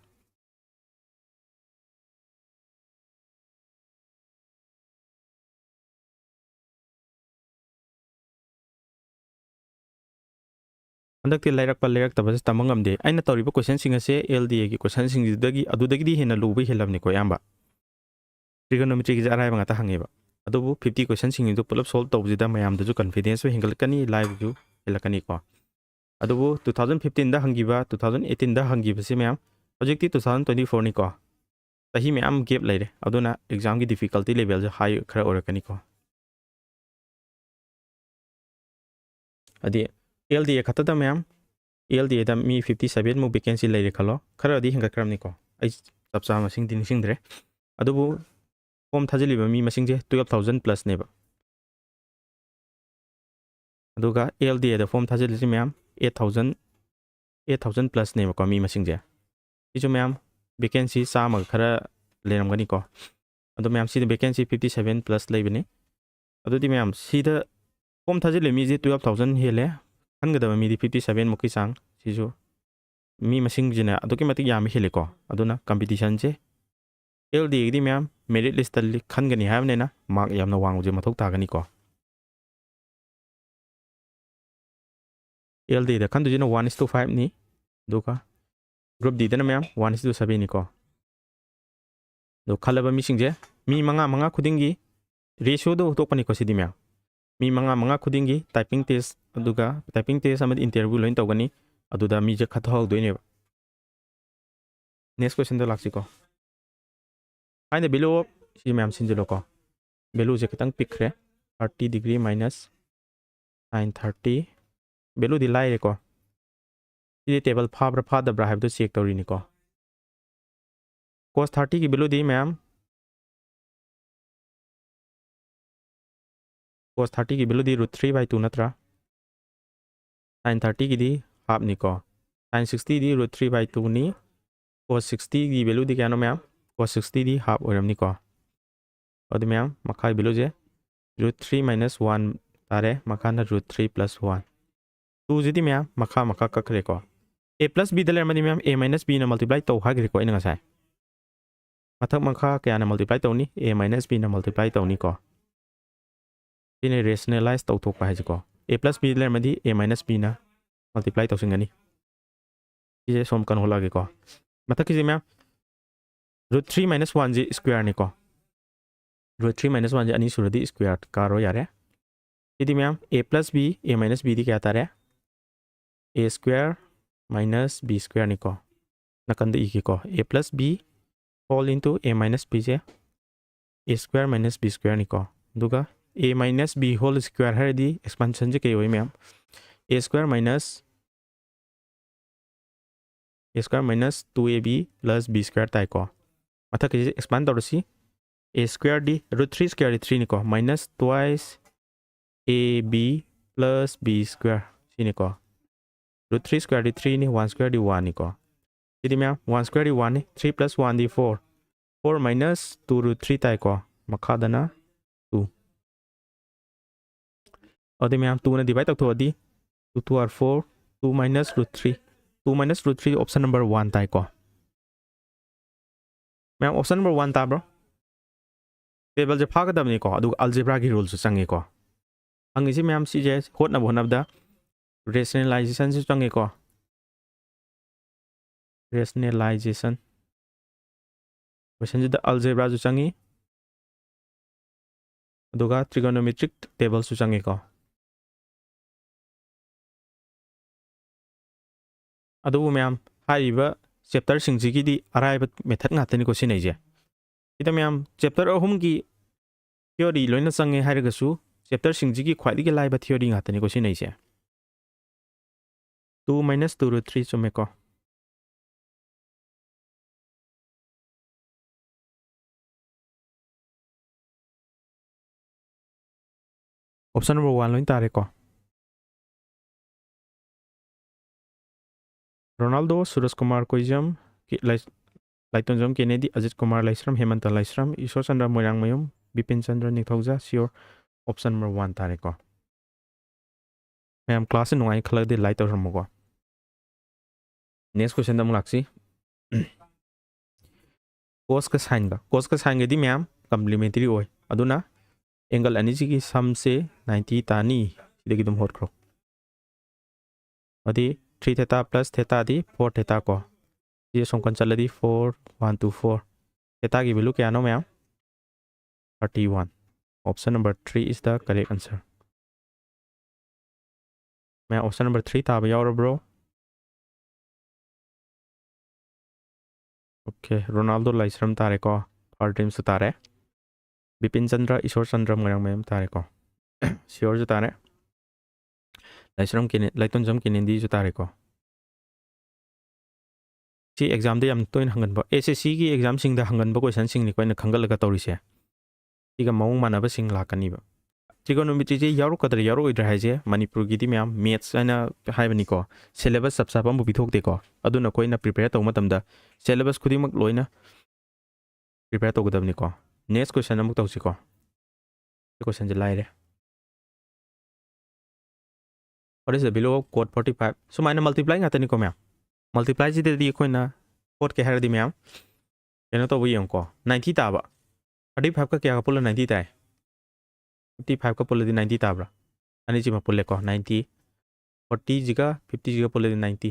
ꯍꯟꯗꯛꯇꯤ ꯂꯩꯔꯛꯄ ꯂꯩꯔꯛꯇꯕꯁꯦ ꯇꯝꯕ ꯉꯝꯗꯦ꯫ ꯑꯩꯅ ꯇꯧꯔꯤꯕ questionꯁꯤꯡ ꯑꯁꯦ ꯑꯦꯜ ꯗꯤ ꯑꯦꯒꯤ questionꯁꯤꯡꯁꯤꯗꯒꯤ, ꯑꯗꯨꯗꯒꯤꯗꯤ ꯍꯦꯟꯅ ꯂꯨꯕ ꯍꯦꯜꯂꯕꯅꯤꯀꯣ ꯑꯌꯥꯝꯕ꯫ Trigonometryꯒꯤꯁꯦ ꯑꯔꯥꯏꯕ ꯉꯥꯛꯇ ꯍꯪꯉꯦꯕ꯫ ꯑꯗꯨꯕꯨ fifty questionꯁꯤꯡꯗꯨ ꯄꯨꯂꯞ solve ꯇꯧꯕꯁꯤꯗ ꯃꯌꯥꯝꯗꯁꯨ confidenceꯁꯨ ꯍꯦꯟꯒꯠꯂꯛꯀꯅꯤ, ꯂꯥꯏꯕꯁꯨ ꯍꯦꯜꯂꯛꯀꯅꯤꯀꯣ꯫ ꯑꯗꯨꯕꯨ two thousand fifteenꯗ ꯍꯪꯈꯤꯕ, two thousand eighteenꯗ ꯍꯪꯈꯤꯕꯁꯤ ꯃꯌꯥꯝ, ꯍꯧꯖꯤꯛꯇꯤ two thousand twenty fourꯅꯤꯀꯣ꯫ ꯆꯍꯤ ꯃꯌꯥꯝ gap ꯂꯩꯔꯦ, ꯑꯗꯨꯅ examꯒꯤ difficulty levelꯁꯦ high ꯈꯔ ꯑꯣꯏꯔꯛꯀꯅꯤꯀꯣ꯫ ꯍꯥꯏꯗꯤ ꯑꯦꯜ ꯗꯤ ꯑꯦ ꯈꯛꯇꯗ ꯃꯌꯥꯝ, ꯑꯦꯜ ꯗꯤ ꯑꯦꯗ ꯃꯤ fifty seven ꯃꯨꯛ vacancy ꯂꯩꯔꯦ ꯈꯜꯂꯣ, ꯈꯔꯗꯤ ꯍꯦꯟꯒꯠꯈ꯭ꯔꯕꯅꯤꯀꯣ, ꯑꯩ ꯆꯞ ꯆꯥꯕ ꯃꯁꯤꯡꯗꯤ ꯅꯤꯡꯁꯤꯡꯗ꯭ꯔꯦ꯫ ꯑꯗꯨꯕꯨ form ꯊꯥꯖꯤꯜꯂꯤꯕ ꯃꯤ ꯃꯁꯤꯡꯁꯦ twelve thousand plusꯅꯦꯕ꯫ ꯑꯗꯨꯒ ꯑꯦꯜ ꯗꯤ ꯑꯦꯗ form ꯊꯥꯖꯤꯜꯂꯤꯁꯤ ꯃꯌꯥꯝ eight thousand, eight thousand plusꯅꯦꯕꯀꯣ ꯃꯤ ꯃꯁꯤꯡꯁꯦ꯫ ꯁꯤꯁꯨ ꯃꯌꯥꯝ vacancy ꯆꯥꯝꯃꯒ ꯈꯔ ꯂꯩꯔꯝꯒꯅꯤꯀꯣ꯫ ꯑꯗꯣ ꯃꯌꯥꯝ ꯁꯤꯗ vacancy fifty seven plus ꯂꯩꯕꯅꯤ꯫ ꯑꯗꯨꯗꯤ ꯃꯌꯥꯝ ꯁꯤꯗ form ꯊꯥꯖꯤꯜꯂꯤ ꯃꯤꯁꯦ twelve thousand ꯍꯦꯜꯂꯦ, ꯈꯟꯒꯗꯕ ꯃꯤꯗꯤ fifty seven ꯃꯨꯛꯀꯤ ꯆꯥꯡ꯫ ꯁꯤꯁꯨ ꯃꯤ ꯃꯁꯤꯡꯁꯤꯅ ꯑꯗꯨꯛꯀꯤ ꯃꯇꯤꯛ ꯌꯥꯝꯕ ꯍꯦꯜꯂꯦꯀꯣ꯫ ꯑꯗꯨꯅ competitionꯁꯦ ꯑꯦꯜ ꯗꯤ ꯑꯦꯒꯤꯗꯤ ꯃꯌꯥꯝ merit listꯇ ꯈꯟꯒꯅꯤ ꯍꯥꯏꯕꯅꯤꯅ mark ꯌꯥꯝꯅ ꯋꯥꯡꯕꯁꯦ ꯃꯊꯧ ꯇꯥꯒꯅꯤꯀꯣ꯫ ꯑꯦꯜ ꯗꯤ ꯑꯦꯗ ꯈꯟꯗꯣꯏꯁꯤꯅ one is to fiveꯅꯤ꯫ ꯑꯗꯨꯒ Group D ꯗꯅ ꯃꯌꯥꯝ one is to seven ꯅꯤꯀꯣ꯫ ꯑꯗꯣ ꯈꯜꯂꯕ ꯃꯤꯁꯤꯡꯁꯦ ꯃꯤ ꯃꯉꯥ ꯃꯉꯥ ꯈꯨꯗꯤꯡꯒꯤ ratio ꯗꯣ ꯍꯨꯇꯣꯛꯄꯅꯤꯀꯣ꯫ ꯁꯤꯗꯤ ꯃꯌꯥꯝ ꯃꯤ ꯃꯉꯥ ꯃꯉꯥ ꯈꯨꯗꯤꯡꯒꯤ typing test, ꯑꯗꯨꯒ typing test ꯑꯃꯗꯤ interview ꯂꯣꯏꯅ ꯇꯧꯒꯅꯤ꯫ ꯑꯗꯨꯗ ꯃꯤꯁꯦ ꯈꯟꯊꯍꯧꯗꯣꯏꯅꯦꯕ꯫ Next question the ꯂꯥꯛꯁꯤꯀꯣ꯫ Find the value of, ꯁꯤ ꯃꯌꯥꯝ ꯁꯤꯟꯖꯤꯜꯂꯣꯀꯣ꯫ Value ꯁꯦ ꯈꯤꯇꯪ ꯄꯤꯛꯈ꯭ꯔꯦ꯫ Thirty degree minus sine thirty꯫ Value ꯗꯤ ꯂꯥꯏꯔꯦꯀꯣ꯫ ꯁꯤꯗꯤ table ꯐꯥꯕ꯭ꯔꯥ ꯐꯥꯗꯕ꯭ꯔꯥ ꯍꯥꯏꯕꯗꯨ check ꯇꯧꯔꯤꯅꯤꯀꯣ꯫ Cos thirty ꯒꯤ value ꯗꯤ ꯃꯌꯥꯝ, cos thirty ꯒꯤ value D root three by two ꯅꯠꯇ꯭ꯔꯥ? Sine thirty ꯒꯤꯗꯤ half ꯅꯤꯀꯣ꯫ Sine sixty D root three by two ꯅꯤ꯫ Cos sixty ꯒꯤ value ꯗꯤ ꯀꯌꯥꯅꯣ ꯃꯌꯥꯝ? Cos sixty ꯗꯤ half ꯑꯣꯏꯔꯝꯅꯤꯀꯣ꯫ ꯑꯗꯨꯗꯤ ꯃꯌꯥꯝ, ꯃꯈꯥꯒꯤ value ꯁꯦ root three minus one ꯇꯥꯔꯦ, ꯃꯈꯥꯅ root three plus one꯫ Two ꯁꯤꯗꯤ ꯃꯌꯥꯝ ꯃꯈꯥ ꯃꯈꯥ ꯀꯛꯈ꯭ꯔꯦꯀꯣ꯫ A plus B ꯗ ꯂꯩꯔꯝꯃꯗꯤ ꯃꯌꯥꯝ A minus B ꯅ multiply ꯇꯧ ꯍꯥꯏꯈ꯭ꯔꯦꯀꯣ ꯑꯩꯅ ꯉꯁꯥꯏ꯫ ꯃꯊꯛ ꯃꯈꯥ ꯀꯌꯥꯅ multiply ꯇꯧꯅꯤ? A minus B ꯅ multiply ꯇꯧꯅꯤꯀꯣ꯫ ꯁꯤꯅ rationalize ꯇꯧꯊꯣꯛꯄ ꯍꯥꯏꯁꯤꯀꯣ꯫ A plus B ꯂꯩꯔꯝꯃꯗꯤ A minus B ꯅ multiply ꯇꯧꯁꯤꯟꯒꯅꯤ꯫ ꯁꯤꯁꯦ ꯁꯣꯝ ꯀꯟꯍꯣꯜꯂꯛꯑꯒꯦꯀꯣ꯫ ꯃꯊꯛꯀꯤꯁꯦ ꯃꯌꯥꯝ, root three minus one ꯁꯤ square ꯅꯤꯀꯣ꯫ Root three minus one ꯁꯤ ꯑꯅꯤ ꯁꯨꯔꯗꯤ square ꯀꯥꯔꯣ ꯌꯥꯔꯦ꯫ ꯁꯤꯗꯤ ꯃꯌꯥꯝ, A plus B, A minus B ꯗꯤ ꯀꯌꯥ ꯇꯥꯔꯦ? A square minus B square ꯅꯤꯀꯣ꯫ ꯅꯥꯀꯟꯗ ꯏꯒꯦꯀꯣ꯫ A plus B whole into A minus B say A square minus B square ꯅꯤꯀꯣ꯫ ꯑꯗꯨꯒ A minus B whole square ꯍꯥꯏꯔꯗꯤ expansion ꯁꯦ ꯀꯩ ꯑꯣꯏ ꯃꯌꯥꯝ? A square minus, A square minus two A B plus B square ꯇꯥꯏꯀꯣ꯫ ꯃꯊꯛꯀꯤꯁꯦ expand ꯇꯧꯔꯁꯤ꯫ A square D root three square D three ꯅꯤꯀꯣ, minus twice A B plus B square ꯁꯤꯅꯤꯀꯣ꯫ Root three square D three ꯅꯤ, one square ꯗꯤ one ꯅꯤꯀꯣ꯫ ꯁꯤꯗꯤ ꯃꯌꯥꯝ, one square ꯗꯤ one ꯅꯤ, three plus one ꯗꯤ four, four minus two root three ꯇꯥꯏꯀꯣ꯫ ꯃꯈꯥꯗꯅ two꯫ ꯑꯗꯨꯗꯤ ꯃꯌꯥꯝ, two ꯅ divide ꯇꯧꯊꯣꯛꯑꯗꯤ two two are four, two minus root three, two minus root three option number one ꯇꯥꯏꯀꯣ꯫ ꯃꯌꯥꯝ, option number one ꯇꯥꯕ꯭ꯔꯣ? Table ꯁꯦ ꯐꯥꯒꯗꯕꯅꯤꯀꯣ, ꯑꯗꯨꯒ algebra ꯒꯤ rule ꯁꯨ ꯆꯪꯉꯤꯀꯣ꯫ ꯍꯪꯉꯤꯁꯤ ꯃꯌꯥꯝ, ꯁꯤꯁꯦ ꯍꯣꯠꯅꯕ ꯍꯣꯠꯅꯕꯗ rationalization ꯁꯨ ꯆꯪꯉꯤꯀꯣ꯫ Rationalization꯫ Questionꯁꯤꯗ algebraꯁꯨ ꯆꯪꯉꯤ, ꯑꯗꯨꯒ trigonometric tableꯁꯨ ꯆꯪꯉꯤꯀꯣ꯫ ꯑꯗꯨꯕꯨ ꯃꯌꯥꯝ, ꯍꯥꯏꯔꯤꯕ chapterꯁꯤꯡꯁꯤꯒꯤꯗꯤ ꯑꯔꯥꯏꯕ method ꯉꯥꯛꯇꯅꯤꯀꯣ ꯁꯤꯖꯤꯟꯅꯩꯁꯦ꯫ ꯁꯤꯗ ꯃꯌꯥꯝ chapter ꯑꯍꯨꯝꯒꯤ theory ꯂꯣꯏꯅ ꯆꯪꯉꯦ ꯍꯥꯏꯔꯒꯁꯨ, chapterꯁꯤꯡꯁꯤꯒꯤ ꯈ꯭ꯋꯥꯏꯗꯒꯤ ꯂꯥꯏꯕ theory ꯉꯥꯛꯇꯅꯤꯀꯣ ꯁꯤꯖꯤꯟꯅꯩꯁꯦ꯫ Two minus two root three ꯆꯨꯝꯃꯦꯀꯣ꯫ Option number one ꯂꯣꯏ ꯇꯥꯔꯦꯀꯣ꯫ ꯔꯣꯅꯥꯜꯗꯣ, ꯁꯨꯔꯖ ꯀꯨꯃꯥꯔ ꯀꯣꯏꯖꯝ, ꯀꯦ-, ꯂꯥꯏ-, ꯂꯥꯏꯇꯣꯟꯖꯝ ꯀꯦꯅꯦꯗꯤ, ꯑꯖꯤꯠ ꯀꯨꯃꯥꯔ ꯂꯥꯏꯁ꯭ꯔꯝ, ꯍꯦꯃꯟꯇ ꯂꯥꯏꯁ꯭ꯔꯝ, ꯏꯁꯣꯔ Chandra ꯃꯣꯏꯔꯥꯡꯃꯌꯨꯝ, Bipin Chandra ꯅꯤꯡꯊꯧꯖꯥ, sure option number one ꯇꯥꯔꯦꯀꯣ꯫ ꯃꯌꯥꯝ classꯁꯦ ꯅꯨꯡꯉꯥꯏ ꯈꯜꯂꯒꯗꯤ like ꯇꯧꯔꯝꯃꯨꯀꯣ꯫ Next questionꯗ ꯑꯃꯨꯛ ꯂꯥꯛꯁꯤ꯫ Cosꯀ sineꯒ, cosꯀ sineꯒꯗꯤ ꯃꯌꯥꯝ complementary ꯑꯣꯏ, ꯑꯗꯨꯅ angle ꯑꯅꯤꯁꯤꯒꯤ sumꯁꯦ ninety ꯇꯥꯅꯤ꯫ ꯁꯤꯗꯒꯤ ꯑꯗꯨꯝ ꯍꯣꯠꯈ꯭ꯔꯣ꯫ ꯑꯗꯨꯗꯤ three theta plus thetaꯗꯤ four theta ꯀꯣ꯫ ꯁꯤꯁꯦ ꯁꯣꯝ ꯀꯟ ꯆꯠꯂꯗꯤ four, one, two, four꯫ Thetaꯒꯤ value ꯀꯌꯥꯅꯣ ꯃꯌꯥꯝ? Thirty one. Option number three is the correct answer. ꯃꯌꯥꯝ, option number three ꯇꯥꯕ ꯌꯥꯎꯔꯕ꯭ꯔꯣ? Okay, ꯔꯣꯅꯥꯜꯗꯣ ꯂꯥꯏꯁ꯭ꯔꯝ ꯇꯥꯔꯦꯀꯣ꯫ Far Dreamsꯁꯨ ꯇꯥꯔꯦ꯫ ꯕꯤꯄꯤꯟ ꯆꯟꯗ꯭ꯔ, ꯏꯁꯣꯔ ꯆꯟꯗ꯭ꯔ ꯃꯣꯏꯔꯥꯡꯃꯌꯨꯝ ꯇꯥꯔꯦꯀꯣ꯫ Sureꯁꯨ ꯇꯥꯔꯦ꯫ ꯂꯥꯏꯁ꯭ꯔꯝ ꯀꯦꯅꯦ-, ꯂꯥꯏꯇꯣꯟꯖꯝ ꯀꯦꯅꯦꯗꯤꯁꯨ ꯇꯥꯔꯦꯀꯣ꯫ ꯁꯤ examꯗ ꯌꯥꯝ ꯇꯣꯏꯅ ꯍꯪꯒꯟꯕ, SSCꯒꯤ examꯁꯤꯡꯗ ꯍꯪꯒꯟꯕ questionꯁꯤꯡꯅꯤꯀꯣ ꯑꯩꯅ ꯈꯪꯒꯠꯂꯒ ꯇꯧꯔꯤꯁꯦ꯫ ꯁꯤꯒ ꯃꯑꯣꯡ ꯃꯥꯟꯅꯕꯁꯤꯡ ꯂꯥꯛꯀꯅꯤꯕ꯫ Trigonometryꯁꯦ ꯌꯥꯎꯔꯛꯀꯗ꯭ꯔꯥ ꯌꯥꯎꯔꯛꯑꯣꯏꯗ꯭ꯔꯥ ꯍꯥꯏꯁꯦ ꯃꯅꯤꯄꯨꯔꯒꯤꯗꯤ ꯃꯌꯥꯝ maths ꯍꯥꯏꯅ ꯍꯥꯏꯕꯅꯤꯀꯣ, syllabus ꯆꯞ ꯆꯥꯕ ꯑꯃꯕꯨ ꯄꯤꯊꯣꯛꯇꯦꯀꯣ꯫ ꯑꯗꯨꯅ ꯑꯩꯈꯣꯏꯅ prepare ꯇꯧꯕ ꯃꯇꯝꯗ syllabus ꯈꯨꯗꯤꯡꯃꯛ ꯂꯣꯏꯅ prepare ꯇꯧꯒꯗꯕꯅꯤꯀꯣ꯫ Next question ꯑꯃꯨꯛ ꯇꯧꯁꯤꯀꯣ꯫ ꯁꯤ questionꯁꯦ ꯂꯥꯏꯔꯦ꯫ What is the value of cot forty five? ꯁꯨꯃꯥꯏꯅ multiply ꯉꯥꯛꯇꯅꯤꯀꯣ ꯃꯌꯥꯝ꯫ Multiplyꯁꯤꯗꯗꯤ ꯑꯩꯈꯣꯏꯅ cotꯀꯤ ꯍꯥꯏꯔꯗꯤ ꯃꯌꯥꯝ ꯀꯩꯅꯣ ꯇꯧꯕ ꯌꯦꯡꯉꯨꯀꯣ, ninety ꯇꯥꯕ꯫ Thirty fiveꯀ ꯀꯌꯥꯒ ꯄꯨꯜꯂ ninety ꯇꯥꯏ? Fifty fiveꯀ ꯄꯨꯜꯂꯗꯤ ninety ꯇꯥꯕ꯭ꯔꯥ? ꯑꯅꯤꯁꯤꯃ ꯄꯨꯜꯂꯦꯀꯣ, ninety꯫ Fortyꯁꯤꯒ fiftyꯁꯤꯒ ꯄꯨꯜꯂꯗꯤ ninety꯫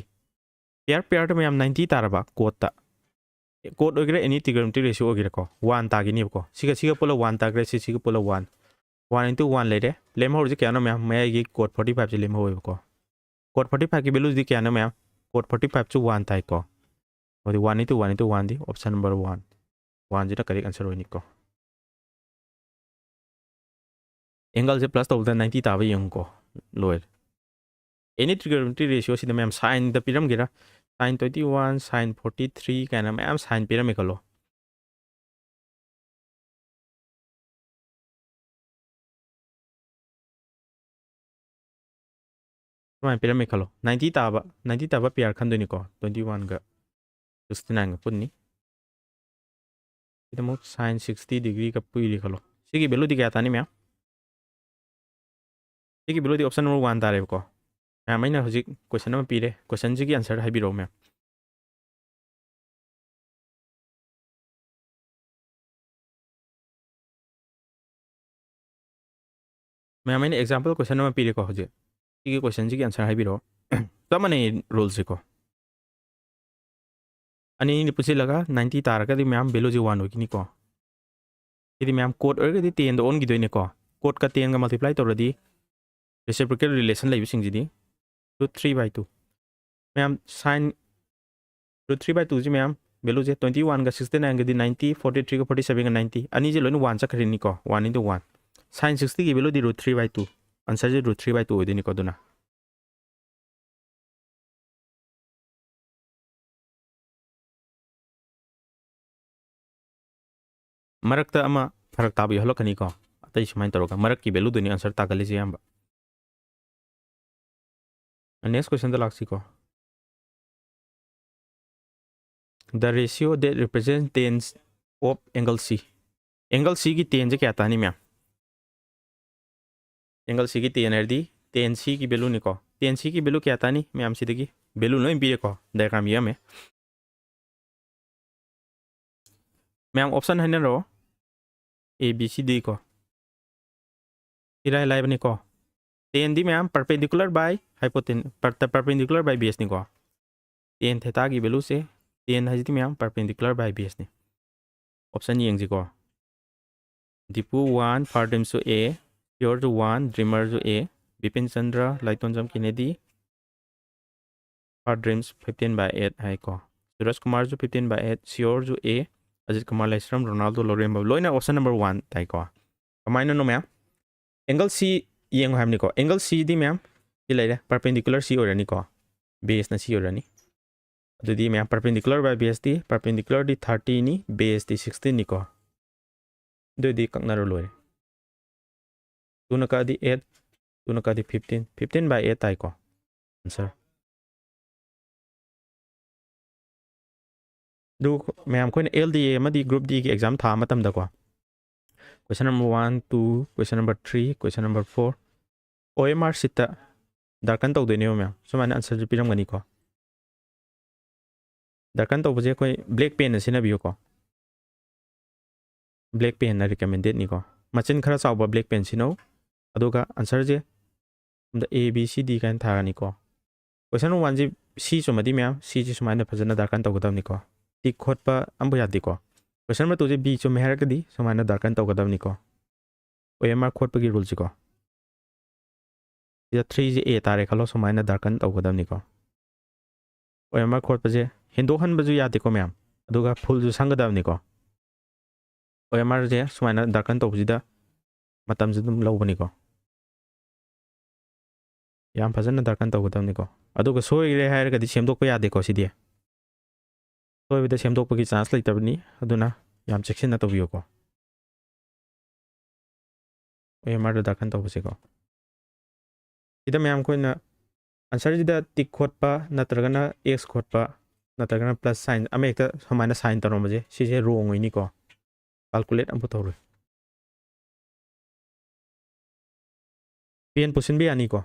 Pair, pairꯗ ꯃꯌꯥꯝ ninety ꯇꯥꯔꯕ ꯀꯣꯠꯇ, ꯀꯣꯠ ꯑꯣꯏꯒꯦꯔꯥ any trigonometric ratio ꯑꯣꯏꯒꯦꯔꯥꯀꯣ, ꯋꯥꯟ ꯇꯥꯈꯤꯅꯤꯕꯀꯣ꯫ ꯁꯤꯒ ꯁꯤꯒ ꯄꯨꯜꯂ ꯋꯥꯟ ꯇꯥꯈ꯭ꯔꯦ, ꯁꯤ ꯁꯤꯒ ꯄꯨꯜꯂ ꯋꯥꯟ, ꯋꯥꯟ into ꯋꯥꯟ ꯂꯩꯔꯦ꯫ ꯂꯦꯝꯍꯧꯔꯤꯁꯦ ꯀꯌꯥꯅꯣ ꯃꯌꯥꯝ? ꯃꯌꯥꯏꯒꯤ ꯀꯣꯠ forty fiveꯁꯦ ꯂꯦꯝꯍꯧꯋꯦꯕꯀꯣ꯫ ꯀꯣꯠ forty fiveꯀꯤ valueꯗꯤ ꯀꯌꯥꯅꯣ ꯃꯌꯥꯝ? ꯀꯣꯠ forty fiveꯁꯨ ꯋꯥꯟ ꯇꯥꯏꯀꯣ꯫ ꯑꯗꯨꯗꯤ one into one into oneꯗꯤ option number one, oneꯁꯤꯅ correct answer ꯑꯣꯏꯅꯤꯀꯣ꯫ Angleꯁꯦ plus ꯇꯧꯕꯗ ninety ꯇꯥꯕ ꯌꯦꯡꯉꯨꯀꯣ꯫ ꯂꯣꯏꯔꯦ꯫ Any trigonometric ratioꯁꯤꯗ ꯃꯌꯥꯝ sineꯗ ꯄꯤꯔꯝꯒꯦꯔꯥ, sine twenty one, sine forty three ꯀꯥꯏꯅ ꯃꯌꯥꯝ sine ꯄꯤꯔꯝꯃꯦ ꯈꯜꯂꯣ꯫ ꯁꯨꯃꯥꯏꯅ ꯄꯤꯔꯝꯃꯦ ꯈꯜꯂꯣ, ninety ꯇꯥꯕ, ninety ꯇꯥꯕ pair ꯈꯟꯗꯣꯏꯅꯤꯀꯣ, twenty oneꯒ sixty nineꯒ ꯄꯨꯟꯅꯤ꯫ ꯁꯤꯗ ꯑꯃꯨꯛ sine sixty degreeꯒ ꯄꯨꯏꯔꯦ ꯈꯜꯂꯣ꯫ ꯁꯤꯒꯤ valueꯗꯤ ꯀꯌꯥ ꯇꯥꯅꯤ ꯃꯌꯥꯝ? ꯁꯤꯒꯤ valueꯗꯤ option number one ꯇꯥꯔꯦꯕꯀꯣ꯫ ꯃꯌꯥꯝ, ꯑꯩꯅ ꯍꯧꯖꯤꯛ question ꯑꯃ ꯄꯤꯔꯦ, questionꯁꯤꯒꯤ answer ꯍꯥꯏꯕꯤꯔꯛꯑꯣ ꯃꯌꯥꯝ꯫ ꯃꯌꯥꯝ, ꯑꯩꯅ example question ꯑꯃ ꯄꯤꯔꯦꯀꯣ ꯍꯧꯖꯤꯛ꯫ ꯁꯤꯒꯤ questionꯁꯤꯒꯤ answer ꯍꯥꯏꯕꯤꯔꯛꯑꯣ꯫ ꯆꯞ ꯃꯥꯟꯅꯩ ruleꯁꯦꯀꯣ꯫ ꯑꯅꯤ ꯑꯅꯤ ꯄꯨꯟꯁꯤꯜꯂꯒ ninety ꯇꯥꯔꯒꯗꯤ ꯃꯌꯥꯝ valueꯁꯦ one ꯑꯣꯏꯒꯅꯤꯀꯣ꯫ ꯁꯤꯗꯤ ꯃꯌꯥꯝ ꯀꯣꯠ ꯑꯣꯏꯔꯒꯗꯤ tenꯗ ꯑꯣꯟꯈꯤꯗꯣꯏꯅꯦꯀꯣ꯫ ꯀꯣꯠꯀ tenꯒ multiply ꯇꯧꯔꯗꯤ reciprocal relation ꯂꯩꯕꯁꯤꯡꯁꯤꯗꯤ root three by two꯫ ꯃꯌꯥꯝ sine root three by twoꯁꯤ ꯃꯌꯥꯝ valueꯁꯦ twenty oneꯒ sixty nineꯒꯗꯤ ninety, forty threeꯒ forty sevenꯒ ninety, ꯑꯅꯤꯁꯦ ꯂꯣꯏꯅ one ꯆꯠꯈ꯭ꯔꯤꯅꯤꯀꯣ, one into one꯫ Sine sixtyꯒꯤ valueꯗꯤ root three by two꯫ Answerꯁꯦ root three by two ꯑꯣꯏꯗꯣꯏꯅꯤꯀꯣ꯫ ꯑꯗꯨꯅ ꯃꯔꯛꯇ ꯑꯃ ꯐꯔꯛ ꯇꯥꯕ ꯌꯥꯎꯍꯜꯂꯛꯀꯅꯤꯀꯣ꯫ ꯑꯇꯩ ꯁꯨꯃꯥꯏꯅ ꯇꯧꯔꯒ ꯃꯔꯛꯀꯤ valueꯗꯨꯅꯤ answer ꯇꯥꯒꯜꯂꯤꯁꯦ ꯑꯌꯥꯝꯕ꯫ Next questionꯗ ꯂꯥꯛꯁꯤꯀꯣ꯫ The ratio that represents tans of angle C꯫ Angle Cꯒꯤ tanꯁꯦ ꯀꯌꯥ ꯇꯥꯅꯤ ꯃꯌꯥꯝ? Angle Cꯒꯤ tan ꯍꯥꯏꯔꯗꯤ tan Cꯒꯤ valueꯅꯤꯀꯣ꯫ Tan Cꯒꯤ value ꯀꯌꯥ ꯇꯥꯅꯤ ꯃꯌꯥꯝ? ꯁꯤꯗꯒꯤ value ꯂꯣꯏ ꯄꯤꯔꯦꯀꯣ, diagram ꯌꯦꯡꯉꯝꯃꯦ꯫ ꯃꯌꯥꯝ option ꯍꯥꯏꯅꯔꯛꯑꯣ, A, B, C, D ꯀꯣ꯫ ꯏꯔꯥꯏ ꯂꯥꯏꯕꯅꯤꯀꯣ꯫ Tanꯗꯤ ꯃꯌꯥꯝ perpendicular by hypotenuse, perpendicular by baseꯅꯤꯀꯣ꯫ ꯇꯦꯟ ꯊꯦꯇꯥꯒꯤ ꯚꯦꯂꯨꯁꯦ, ꯇꯦꯟ ꯍꯥꯏꯁꯤꯗꯤ ꯃꯌꯥꯝ perpendicular by base ꯅꯤ꯫ ꯑꯣꯞꯁꯟ ꯌꯦꯡꯁꯤꯀꯣ꯫ ꯗꯤꯄꯨ ꯋꯥꯟ, ꯐꯥꯔꯗ꯭ꯔꯤꯝꯁꯨ ꯑꯦ, ꯁꯤꯌꯣꯔꯁꯨ ꯋꯥꯟ, ꯗ꯭ꯔꯤꯃꯔꯁꯨ A, Bipin Chandra, Laitonjam Kennedy, Far Dreams fifteen by eight ꯍꯥꯏꯀꯣ꯫ ꯁꯨꯔꯖ ꯀꯨꯃꯥꯔꯁꯨ fifteen by eight, ꯁꯤꯌꯣꯔꯁꯨ ꯑꯦ, ꯑꯖꯤꯠ ꯀꯨꯃꯥꯔ ꯂꯩꯁ꯭ꯔꯝ, ꯔꯣꯅꯥꯜꯗꯣ ꯂꯣꯔꯦꯟꯕꯝ, ꯂꯣꯏꯅ ꯑꯣꯞꯁꯟ ꯅꯝꯕꯔ ꯋꯥꯟ ꯇꯥꯏꯀꯣ꯫ ꯀꯃꯥꯏꯅꯅꯣ ꯃꯌꯥꯝ? ꯑꯦꯡꯒꯜ ꯁꯤ ꯌꯦꯡꯉꯨ ꯍꯥꯏꯕꯅꯤꯀꯣ꯫ ꯑꯦꯡꯒꯜ ꯁꯤꯗꯤ ꯃꯌꯥꯝ ꯁꯤ ꯂꯩꯔꯦ, perpendicular ꯁꯤ ꯑꯣꯏꯔꯅꯤꯀꯣ, ꯕꯦꯁꯅ ꯁꯤ ꯑꯣꯏꯔꯅꯤ꯫ ꯑꯗꯨꯗꯤ ꯃꯌꯥꯝ perpendicular by base T, perpendicular D thirty ꯅꯤ, base ꯇꯤ sixteen ꯅꯤꯀꯣ꯫ ꯑꯗꯨꯗꯤ ꯀꯛꯅꯔ ꯂꯣꯏꯔꯦ꯫ ꯇꯨꯅ ꯀꯛꯑꯗꯤ eight, ꯇꯨꯅ ꯀꯛꯑꯗꯤ fifteen, fifteen by eight ꯇꯥꯏꯀꯣ ꯑꯟꯁꯔ꯫ ꯑꯗꯨ ꯃꯌꯥꯝ ꯑꯩꯈꯣꯏꯅ L D A ꯑꯃꯗꯤ Group D ꯒꯤ exam ꯊꯥꯕ ꯃꯇꯝꯗꯀꯣ, question number one, two, question number three, question number four, O M R sheet ꯇ ꯗꯥꯔꯀꯟ ꯇꯧꯗꯣꯏꯅꯦꯕ ꯃꯌꯥꯝ꯫ ꯁꯨꯃꯥꯏꯅ ꯑꯟꯁꯔꯁꯨ ꯄꯤꯔꯝꯒꯅꯤꯀꯣ꯫ ꯗꯥꯔꯀꯟ ꯇꯧꯕꯁꯦ ꯑꯩꯈꯣꯏ black pen ꯅ ꯁꯤꯖꯤꯟꯅꯕꯤꯌꯨꯀꯣ꯫ Black pen ꯅ recommended ꯅꯤꯀꯣ꯫ ꯃꯆꯤꯟ ꯈꯔ ꯆꯥꯎꯕ black pen ꯁꯤꯖꯤꯟꯅꯧ꯫ ꯑꯗꯨꯒ ꯑꯟꯁꯔꯁꯦ ꯁꯣꯝꯗ A, B, C, D ꯀꯥꯏꯅ ꯊꯥꯔꯅꯤꯀꯣ꯫ Question number one ꯁꯤ C ꯆꯨꯝꯃꯗꯤ ꯃꯌꯥꯝ, C ꯁꯤ ꯁꯨꯃꯥꯏꯅ ꯐꯖꯅ ꯗꯥꯔꯀꯟ ꯇꯧꯒꯗꯕꯅꯤꯀꯣ꯫ Tick ꯈꯣꯠꯄ ꯑꯃꯐꯥꯎ ꯌꯥꯗꯦꯀꯣ꯫ Question number two ꯁꯦ B ꯆꯨꯝꯃꯦ ꯍꯥꯏꯔꯒꯗꯤ ꯁꯨꯃꯥꯏꯅ ꯗꯥꯔꯀꯟ ꯇꯧꯒꯗꯕꯅꯤꯀꯣ꯫ O M R ꯈꯣꯠꯄꯒꯤ rule ꯁꯤꯀꯣ꯫ ꯁꯤꯗ three ꯁꯦ A ꯇꯥꯔꯦ ꯈꯜꯂꯣ, ꯁꯨꯃꯥꯏꯅ ꯗꯥꯔꯀꯟ ꯇꯧꯒꯗꯕꯅꯤꯀꯣ꯫ O M R ꯈꯣꯠꯄꯁꯦ ꯍꯦꯟꯗꯣꯛꯍꯟꯕꯁꯨ ꯌꯥꯗꯦꯀꯣ ꯃꯌꯥꯝ, ꯑꯗꯨꯒ full ꯁꯨ ꯁꯪꯒꯗꯕꯅꯤꯀꯣ꯫ O M R ꯁꯦ ꯁꯨꯃꯥꯏꯅ ꯗꯥꯔꯀꯟ ꯇꯧꯕꯁꯤꯗ ꯃꯇꯝꯁꯨ ꯑꯗꯨꯝ ꯂꯧꯕꯅꯤꯀꯣ꯫ ꯌꯥꯝ ꯐꯖꯅ ꯗꯥꯔꯀꯟ ꯇꯧꯒꯗꯕꯅꯤꯀꯣ꯫ ꯑꯗꯨꯒ ꯁꯣꯏꯈ꯭ꯔꯦ ꯍꯥꯏꯔꯒꯗꯤ ꯁꯦꯝꯗꯣꯛꯄ ꯌꯥꯗꯦꯀꯣ ꯁꯤꯗꯤ꯫ ꯁꯣꯏꯕꯗ ꯁꯦꯝꯗꯣꯛꯄꯒꯤ chance ꯂꯩꯇꯕꯅꯤ, ꯑꯗꯨꯅ ꯌꯥꯝ ꯆꯦꯛꯁꯤꯟꯅ ꯇꯧꯕꯤꯌꯨꯀꯣ꯫ O M R ꯗ ꯗꯥꯔꯀꯟ ꯇꯧꯕꯁꯦꯀꯣ꯫ ꯁꯤꯗ ꯃꯌꯥꯝ ꯑꯩꯈꯣꯏꯅ ꯑꯟꯁꯔꯁꯤꯗ tick ꯈꯣꯠꯄ ꯅꯠꯇ꯭ꯔꯒꯅ X ꯈꯣꯠꯄ ꯅꯠꯇ꯭ꯔꯒꯅ plus sign ꯑꯃ ꯍꯦꯛꯇ ꯁꯨꯃꯥꯏꯅ sign ꯇꯧꯔꯝꯕꯁꯦ, ꯁꯤꯁꯦ wrong ꯑꯣꯏꯅꯤꯀꯣ꯫ Calculate ꯑꯃꯐꯥꯎ ꯇꯧꯔꯣꯏ꯫ Pen ꯄꯨꯁꯤꯟꯕ ꯌꯥꯅꯤꯀꯣ꯫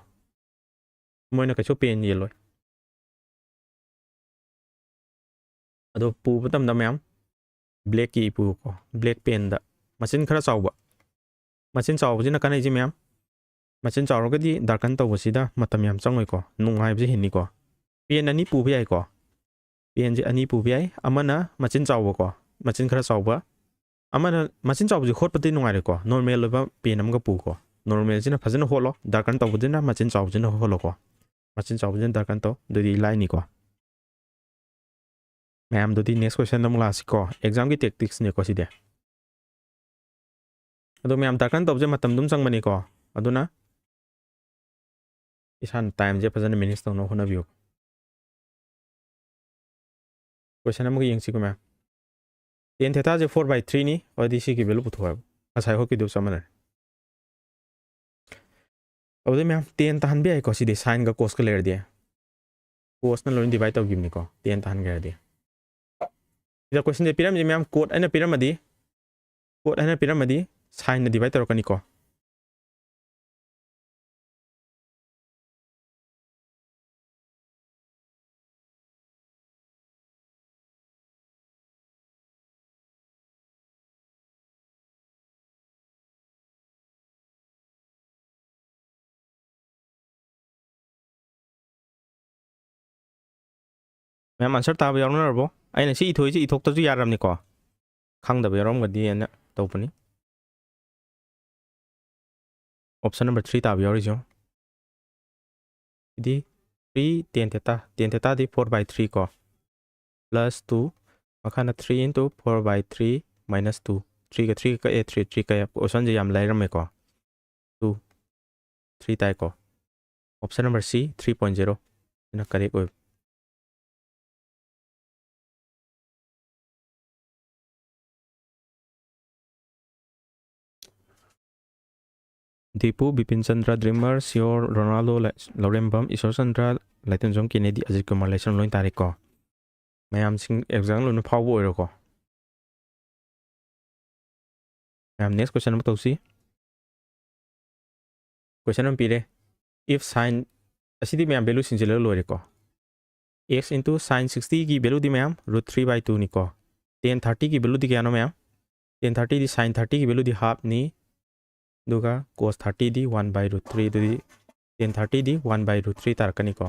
ꯃꯣꯏꯅ ꯀꯩꯁꯨ pen ꯌꯦꯜꯂꯣꯏ꯫ ꯑꯗꯣ ꯄꯨꯕ ꯃꯇꯝꯗ ꯃꯌꯥꯝ black ꯀꯤ ꯄꯨꯀꯣ, black pen ꯗ꯫ ꯃꯆꯤꯟ ꯈꯔ ꯆꯥꯎꯕ꯫ ꯃꯆꯤꯟ ꯆꯥꯎꯕꯁꯤꯅ ꯀꯥꯟꯅꯩꯁꯦ ꯃꯌꯥꯝ꯫ ꯃꯆꯤꯟ ꯆꯥꯎꯔꯒꯗꯤ ꯗꯥꯔꯀꯟ ꯇꯧꯕꯁꯤꯗ ꯃꯇꯝ ꯌꯥꯝ ꯆꯪꯉꯣꯏꯀꯣ, ꯅꯨꯡꯉꯥꯏꯕꯁꯦ ꯍꯦꯟꯅꯤꯀꯣ꯫ Pen ꯑꯅꯤ ꯄꯨꯕ ꯌꯥꯏꯀꯣ꯫ ꯄꯦꯟꯁꯦ ꯑꯅꯤ ꯄꯨꯕ ꯌꯥꯏ꯫ ꯑꯃꯅ ꯃꯆꯤꯟ ꯆꯥꯎꯕꯀꯣ, ꯃꯆꯤꯟ ꯈꯔ ꯆꯥꯎꯕ꯫ ꯑꯃꯅ ꯃꯆꯤꯟ ꯆꯥꯎꯕꯁꯦ ꯍꯣꯠꯄꯗꯤ ꯅꯨꯡꯉꯥꯏꯔꯣꯏꯀꯣ, ꯅꯣꯔꯃꯦꯜ ꯑꯣꯏꯕ ꯄꯦꯟ ꯑꯃꯒ ꯄꯨꯀꯣ꯫ ꯅꯣꯔꯃꯦꯜꯁꯤꯅ ꯐꯖꯅ ꯍꯣꯠꯂꯣ, ꯗꯥꯔꯀꯟ ꯇꯧꯕꯗꯨꯅ ꯃꯆꯤꯟ ꯆꯥꯎꯕꯁꯤꯅ ꯍꯣꯠꯂꯣꯀꯣ꯫ ꯃꯆꯤꯟ ꯆꯥꯎꯕꯁꯤꯅ ꯗꯥꯔꯀꯟ ꯇꯧ, ꯑꯗꯨꯗꯤ ꯂꯥꯏꯅꯤꯀꯣ꯫ ꯃꯌꯥꯝꯗꯨꯗꯤ ꯅꯦꯛꯁ ꯀꯣꯏꯁꯟꯗ ꯑꯃꯨꯛ ꯂꯥꯛꯑꯁꯤꯀꯣ꯫ ꯑꯦꯛꯖꯥꯝꯒꯤ ꯇꯦꯛꯇꯤꯛꯁꯅꯦꯀꯣ ꯁꯤꯗꯤ꯫ ꯑꯗꯣ ꯃꯌꯥꯝ ꯗꯥꯔꯀꯟ ꯇꯧꯕꯁꯦ ꯃꯇꯝ ꯑꯗꯨꯝ ꯆꯪꯕꯅꯤꯀꯣ, ꯑꯗꯨꯅ ꯏꯁꯥꯅ ꯇꯥꯏꯝꯁꯦ ꯐꯖꯅ ꯃꯦꯅꯦꯖ ꯇꯧꯅꯕ ꯍꯣꯠꯅꯕꯤꯌꯨ꯫ ꯀꯣꯏꯁꯟ ꯑꯃꯒ ꯌꯦꯡꯁꯤꯀꯣ ꯃꯌꯥꯝ꯫ ꯇꯦꯟ ꯊꯦꯇꯥꯁꯦ ꯐꯣꯔ ꯕꯥꯏ ꯊ꯭ꯔꯤꯅꯤ, ꯑꯗꯨꯗꯤ ꯁꯤꯒꯤ ꯚꯦꯂꯨ ꯄꯨꯊꯣꯛꯑꯦꯕ, ꯉꯁꯥꯏ ꯍꯣꯠꯈꯤꯗꯨꯒ ꯆꯞ ꯃꯥꯟꯅꯔꯦ꯫ ꯑꯗꯨꯗꯩ ꯃꯌꯥꯝ ꯇꯦꯟ ꯇꯥꯍꯟꯕ ꯌꯥꯏꯀꯣ, ꯁꯤꯗꯤ ꯁꯥꯏꯟꯒ ꯀꯣꯁꯀ ꯂꯩꯔꯗꯤ꯫ ꯀꯣꯁꯅ ꯂꯣꯏꯅ ꯗꯤꯚꯥꯏꯠ ꯇꯧꯈꯤꯕꯅꯤꯀꯣ, ꯇꯦꯟ ꯇꯥꯍꯟꯈ꯭ꯔꯗꯤ꯫ ꯁꯤꯗ ꯀꯣꯏꯁꯟꯁꯦ ꯄꯤꯔꯝꯃꯤꯁꯦ ꯃꯌꯥꯝ, ꯀꯣꯠ ꯑꯩꯅ ꯄꯤꯔꯝꯃꯗꯤ, ꯀꯣꯠ ꯑꯩꯅ ꯄꯤꯔꯝꯃꯗꯤ ꯁꯥꯏꯟꯅ ꯗꯤꯚꯥꯏꯠ ꯇꯧꯔꯛꯀꯅꯤꯀꯣ꯫ ꯃꯌꯥꯝ ꯑꯟꯁꯔ ꯇꯥꯕ ꯌꯥꯎꯅꯔꯕꯣ? ꯑꯩꯅ ꯁꯤ ꯏꯊꯣꯛꯏꯁꯦ ꯏꯊꯣꯛꯇꯁꯨ ꯌꯥꯔꯕꯅꯤꯀꯣ, ꯈꯪꯗꯕ ꯌꯥꯎꯔꯝꯒꯗꯤ ꯍꯥꯏꯅ ꯇꯧꯕꯅꯤ꯫ ꯑꯣꯞꯁꯟ ꯅꯝꯕꯔ ꯊ꯭ꯔꯤ ꯇꯥꯕ ꯌꯥꯎꯔꯤꯁꯦ ꯌꯦꯡꯉꯣ꯫ ꯁꯤꯗꯤ ꯊ꯭ꯔꯤ ꯇꯦꯟ ꯊꯦꯇꯥ, ꯇꯦꯟ ꯊꯦꯇꯥꯗꯤ ꯐꯣꯔ ꯕꯥꯏ ꯊ꯭ꯔꯤ ꯀꯣ, ꯄ꯭ꯂꯁ ꯇꯨ, ꯃꯈꯥꯅ three into four by three minus two. ꯊ꯭ꯔꯤꯒ ꯊ꯭ꯔꯤꯒ ꯀꯛꯑꯦ, ꯊ꯭ꯔꯤ ꯊ꯭ꯔꯤ ꯀꯛꯑꯦ, ꯀꯣꯏꯁꯟꯁꯦ ꯌꯥꯝ ꯂꯥꯏꯔꯝꯃꯦꯀꯣ꯫ ꯇꯨ, ꯊ꯭ꯔꯤ ꯇꯥꯏꯀꯣ꯫ Option number C, three point zero ꯁꯤꯅ ꯀꯔꯦꯛ ꯑꯣꯏꯕ꯫ ꯗꯤꯄꯨ, ꯕꯤꯄꯤꯟ ꯆꯟꯗ꯭ꯔ, ꯗ꯭ꯔꯤꯃꯔ, ꯁꯤꯌꯣꯔ, ꯔꯣꯅꯥꯜꯗꯣ, ꯂꯥꯏ-, ꯂꯧꯔꯦꯝꯕꯝ, ꯏꯁꯣꯔ ꯆꯟꯗ꯭ꯔ, ꯂꯥꯏꯇꯣꯟꯖꯝ ꯀꯦꯅꯦꯗꯤ, ꯑꯖꯤꯠ ꯀꯨꯃꯥꯔ ꯂꯩꯁ꯭ꯔꯝ ꯂꯣꯏ ꯇꯥꯔꯦꯀꯣ꯫ ꯃꯌꯥꯝꯁꯤꯡ ꯑꯦꯛꯖꯥꯝ ꯂꯣꯏꯅ ꯐꯥꯎꯕ ꯑꯣꯏꯔꯣꯀꯣ꯫ ꯃꯌꯥꯝ ꯅꯦꯛꯁ ꯀꯣꯏꯁꯟ ꯑꯃ ꯇꯧꯁꯤ꯫ ꯀꯣꯏꯁꯟ ꯑꯃ ꯄꯤꯔꯦ, if sine, ꯑꯁꯤꯗꯤ ꯃꯌꯥꯝ ꯚꯦꯂꯨ ꯁꯤꯟꯖꯤꯜꯂꯒ ꯂꯣꯏꯔꯦꯀꯣ꯫ X into sine sixtyꯒꯤ ꯚꯦꯂꯨꯗꯤ ꯃꯌꯥꯝ ꯔꯨꯠ ꯊ꯭ꯔꯤ ꯕꯥꯏ ꯇꯨꯅꯤꯀꯣ꯫ ꯇꯦꯟ ꯊꯥꯔꯇꯤꯒꯤ ꯚꯦꯂꯨꯗꯤ ꯀꯌꯥꯅꯣ ꯃꯌꯥꯝ? ꯇꯦꯟ ꯊꯥꯔꯇꯤꯗꯤ ꯁꯥꯏꯟ ꯊꯥꯔꯇꯤꯒꯤ ꯚꯦꯂꯨꯗꯤ ꯍꯥꯐꯅꯤ, ꯑꯗꯨꯒ ꯀꯣꯁ ꯊꯥꯔꯇꯤꯗꯤ ꯋꯥꯟ ꯕꯥꯏ ꯔꯨꯠ ꯊ꯭ꯔꯤ, ꯑꯗꯨꯗꯤ ꯇꯦꯟ ꯊꯥꯔꯇꯤꯗꯤ ꯋꯥꯟ ꯕꯥꯏ ꯔꯨꯠ ꯊ꯭ꯔꯤ ꯇꯥꯔꯛꯀꯅꯤꯀꯣ,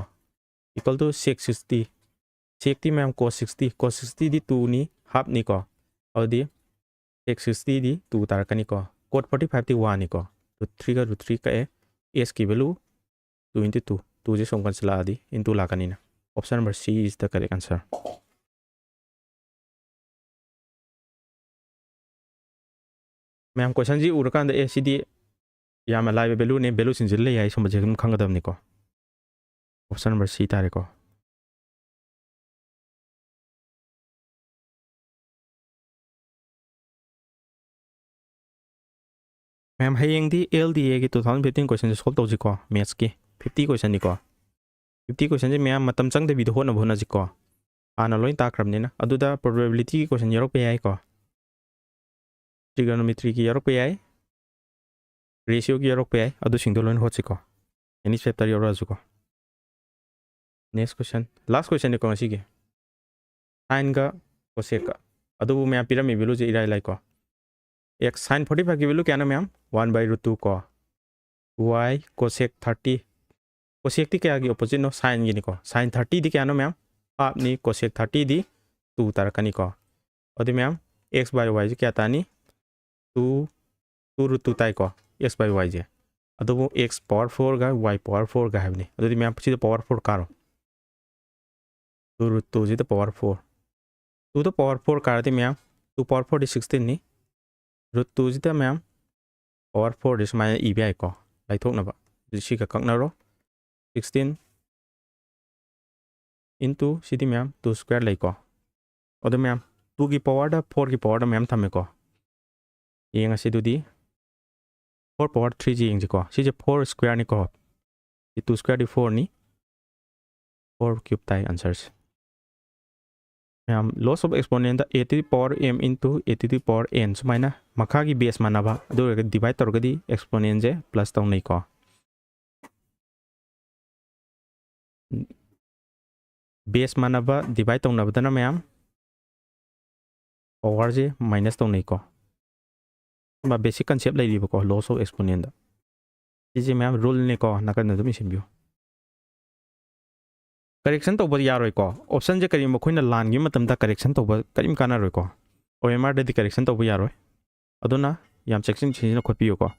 ꯏꯀ꯭ꯋꯜ ꯇꯨ ꯁꯦꯛ ꯁꯤꯛꯁꯇꯤ꯫ Sec ꯇꯤ ꯃꯌꯥꯝ cos sixty, cos sixty ꯗꯤ two ꯅꯤ, half ꯅꯤꯀꯣ꯫ ꯑꯗꯨꯗꯤ sec sixty ꯗꯤ two ꯇꯥꯔꯛꯀꯅꯤꯀꯣ꯫ Cot forty five T one ꯅꯤꯀꯣ꯫ Root three ꯒ root three ꯀꯛꯑꯦ꯫ S ꯀꯤ value two into two, two ꯁꯦ ꯁꯨꯝ ꯀꯟꯁꯤꯜꯂꯛꯑꯗꯤ into ꯂꯥꯛꯀꯅꯤꯅ꯫ Option number C is the correct answer꯫ ꯃꯌꯥꯝ, question ꯁꯤ ꯎꯔꯀꯥꯟꯗ, "ꯑꯦ, ꯁꯤꯗꯤ ꯌꯥꯝꯅ ꯂꯥꯏꯕ value ꯅꯦ, value ꯁꯤꯡꯁꯤꯗ ꯂꯩ" ꯍꯥꯏ, ꯁꯨꯝꯕꯁꯦ ꯑꯗꯨꯝ ꯈꯪꯒꯗꯕꯅꯤꯀꯣ꯫ Option number C ꯇꯥꯔꯦꯀꯣ꯫ ꯃꯌꯥꯝ, ꯍꯌꯦꯡꯗꯤ L D A ꯒꯤ two thousand fifteen question ꯁꯦ solve ꯇꯧꯁꯤꯀꯣ, maths ꯀꯤ꯫ Fifty question ꯅꯤꯀꯣ꯫ Fifty question ꯁꯦ ꯃꯌꯥꯝ ꯃꯇꯝ ꯆꯪꯗꯕꯤꯗ ꯍꯣꯠꯅꯕ ꯍꯣꯠꯅꯁꯤꯀꯣ꯫ ꯍꯥꯟꯅ ꯂꯣꯏ ꯇꯥꯛꯈ꯭ꯔꯕꯅꯤꯅ꯫ ꯑꯗꯨꯗ probability ꯒꯤ question ꯌꯥꯎꯔꯛꯄ ꯌꯥꯏꯀꯣ꯫ Trigonometry ꯒꯤ ꯌꯥꯎꯔꯛꯄ ꯌꯥꯏ꯫ Ratio ꯒꯤ ꯌꯥꯎꯔꯛꯄ ꯌꯥꯏ꯫ ꯑꯗꯨꯁꯤꯡꯗꯣ ꯂꯣꯏꯅ ꯍꯣꯠꯁꯤꯀꯣ꯫ Any chapter ꯌꯥꯎꯔꯛꯑꯁꯨꯀꯣ꯫ Next question, last question ꯅꯤꯀꯣ ꯉꯁꯤꯒꯤ꯫ Sine ꯒ cosec ꯀ꯫ ꯑꯗꯨꯕꯨ ꯃꯌꯥꯝ, ꯄꯤꯔꯝꯃꯤ value ꯁꯦ ꯏꯔꯥꯏ ꯂꯥꯏꯀꯣ꯫ X, sine forty five ꯀꯤ value ꯀꯌꯥꯅꯣ ꯃꯌꯥꯝ? One by root two ꯀꯣ꯫ Y, cosec thirty꯫ Cosec T ꯀꯌꯥꯒꯤ opposite ꯅꯣ? Sine ꯒꯤꯅꯤꯀꯣ꯫ Sine thirty ꯗꯤ ꯀꯌꯥꯅꯣ ꯃꯌꯥꯝ? Half ꯅꯤ꯫ Cosec thirty ꯗꯤ two ꯇꯥꯔꯛꯀꯅꯤꯀꯣ꯫ ꯑꯗꯨꯗꯤ ꯃꯌꯥꯝ, x by y ꯁꯦ ꯀꯌꯥ ꯇꯥꯅꯤ? Two, two root two ꯇꯥꯏꯀꯣ, x by y ꯁꯦ꯫ ꯑꯗꯨꯕꯨ x power four ꯒ y power four ꯒ ꯍꯥꯏꯕꯅꯤ꯫ ꯑꯗꯨꯗꯤ ꯃꯌꯥꯝ, ꯁꯤꯗ power four ꯀꯥꯔꯣ꯫ Two root two ꯁꯤꯗ power four꯫ Two ꯗ power four ꯀꯥꯔꯗꯤ ꯃꯌꯥꯝ, two power four ꯗꯤ sixteen ꯅꯤ꯫ Root two ꯁꯤꯗ ꯃꯌꯥꯝ, power four ꯗꯤ ꯁꯨꯃꯥꯏꯅ ꯏꯕ ꯌꯥꯏꯀꯣ, ꯂꯥꯏꯊꯣꯛꯅꯕ꯫ ꯑꯗꯨ ꯁꯤꯒ ꯀꯛꯅꯔꯣ꯫ Sixteen into ꯁꯤꯗꯤ ꯃꯌꯥꯝ, two square ꯂꯩꯀꯣ꯫ ꯑꯗꯨ ꯃꯌꯥꯝ, two ꯒꯤ power ꯗ, four ꯒꯤ power ꯗ ꯃꯌꯥꯝ ꯊꯝꯃꯦꯀꯣ꯫ ꯌꯦꯡꯉꯁꯤ ꯑꯗꯨꯗꯤ꯫ Four power three ꯁꯦ ꯌꯦꯡꯁꯤꯀꯣ꯫ ꯁꯤꯁꯦ four square ꯅꯤꯀꯣ꯫ ꯁꯤ two square ꯗꯤ four ꯅꯤ꯫ Four cube ꯇꯥꯏ answer ꯁꯦ꯫ ꯃꯌꯥꯝ, loss of exponent the a to the power m into a to the power n ꯁꯨꯃꯥꯏꯅ ꯃꯈꯥꯒꯤ base ꯃꯥꯟꯅꯕ, ꯑꯗꯨ ꯑꯣꯏꯔꯒꯗꯤ divide ꯇꯧꯔꯒꯗꯤ exponent ꯁꯦ plus ꯇꯧꯅꯩꯀꯣ꯫ Base ꯃꯥꯟꯅꯕ divide ꯇꯧꯅꯕꯗꯅ ꯃꯌꯥꯝ power ꯁꯦ minus ꯇꯧꯅꯩꯀꯣ꯫ ꯁꯨꯝꯕ basic concept ꯂꯩꯔꯤꯕꯀꯣ, loss of exponent ꯗ꯫ ꯁꯤꯁꯦ ꯃꯌꯥꯝ rule ꯅꯤꯀꯣ, ꯅꯥꯀꯟꯗ ꯑꯗꯨꯝ ꯏꯁꯤꯟꯕꯤꯌꯨ꯫ ꯀꯔꯦꯛꯁꯟ ꯇꯧꯕ ꯌꯥꯔꯣꯏꯀꯣ꯫ ꯑꯣꯞꯁꯟꯁꯦ ꯀꯔꯤꯒꯨꯝꯕ ꯑꯩꯈꯣꯏꯅ ꯂꯥꯟꯈꯤꯕ ꯃꯇꯝꯗ ꯀꯔꯦꯛꯁꯟ ꯇꯧꯕ ꯀꯔꯤꯝ ꯀꯥꯟꯅꯔꯣꯏꯀꯣ꯫ ꯑꯣ ꯑꯦꯝ ꯑꯥꯔꯗꯗꯤ ꯀꯔꯦꯛꯁꯟ ꯇꯧꯕ ꯌꯥꯔꯣꯏ꯫ ꯑꯗꯨꯅ ꯌꯥꯝ ꯆꯦꯛꯁꯤꯟ ꯆꯦꯛꯁꯤꯟꯅ ꯈꯣꯠꯄꯤꯌꯨꯀꯣ꯫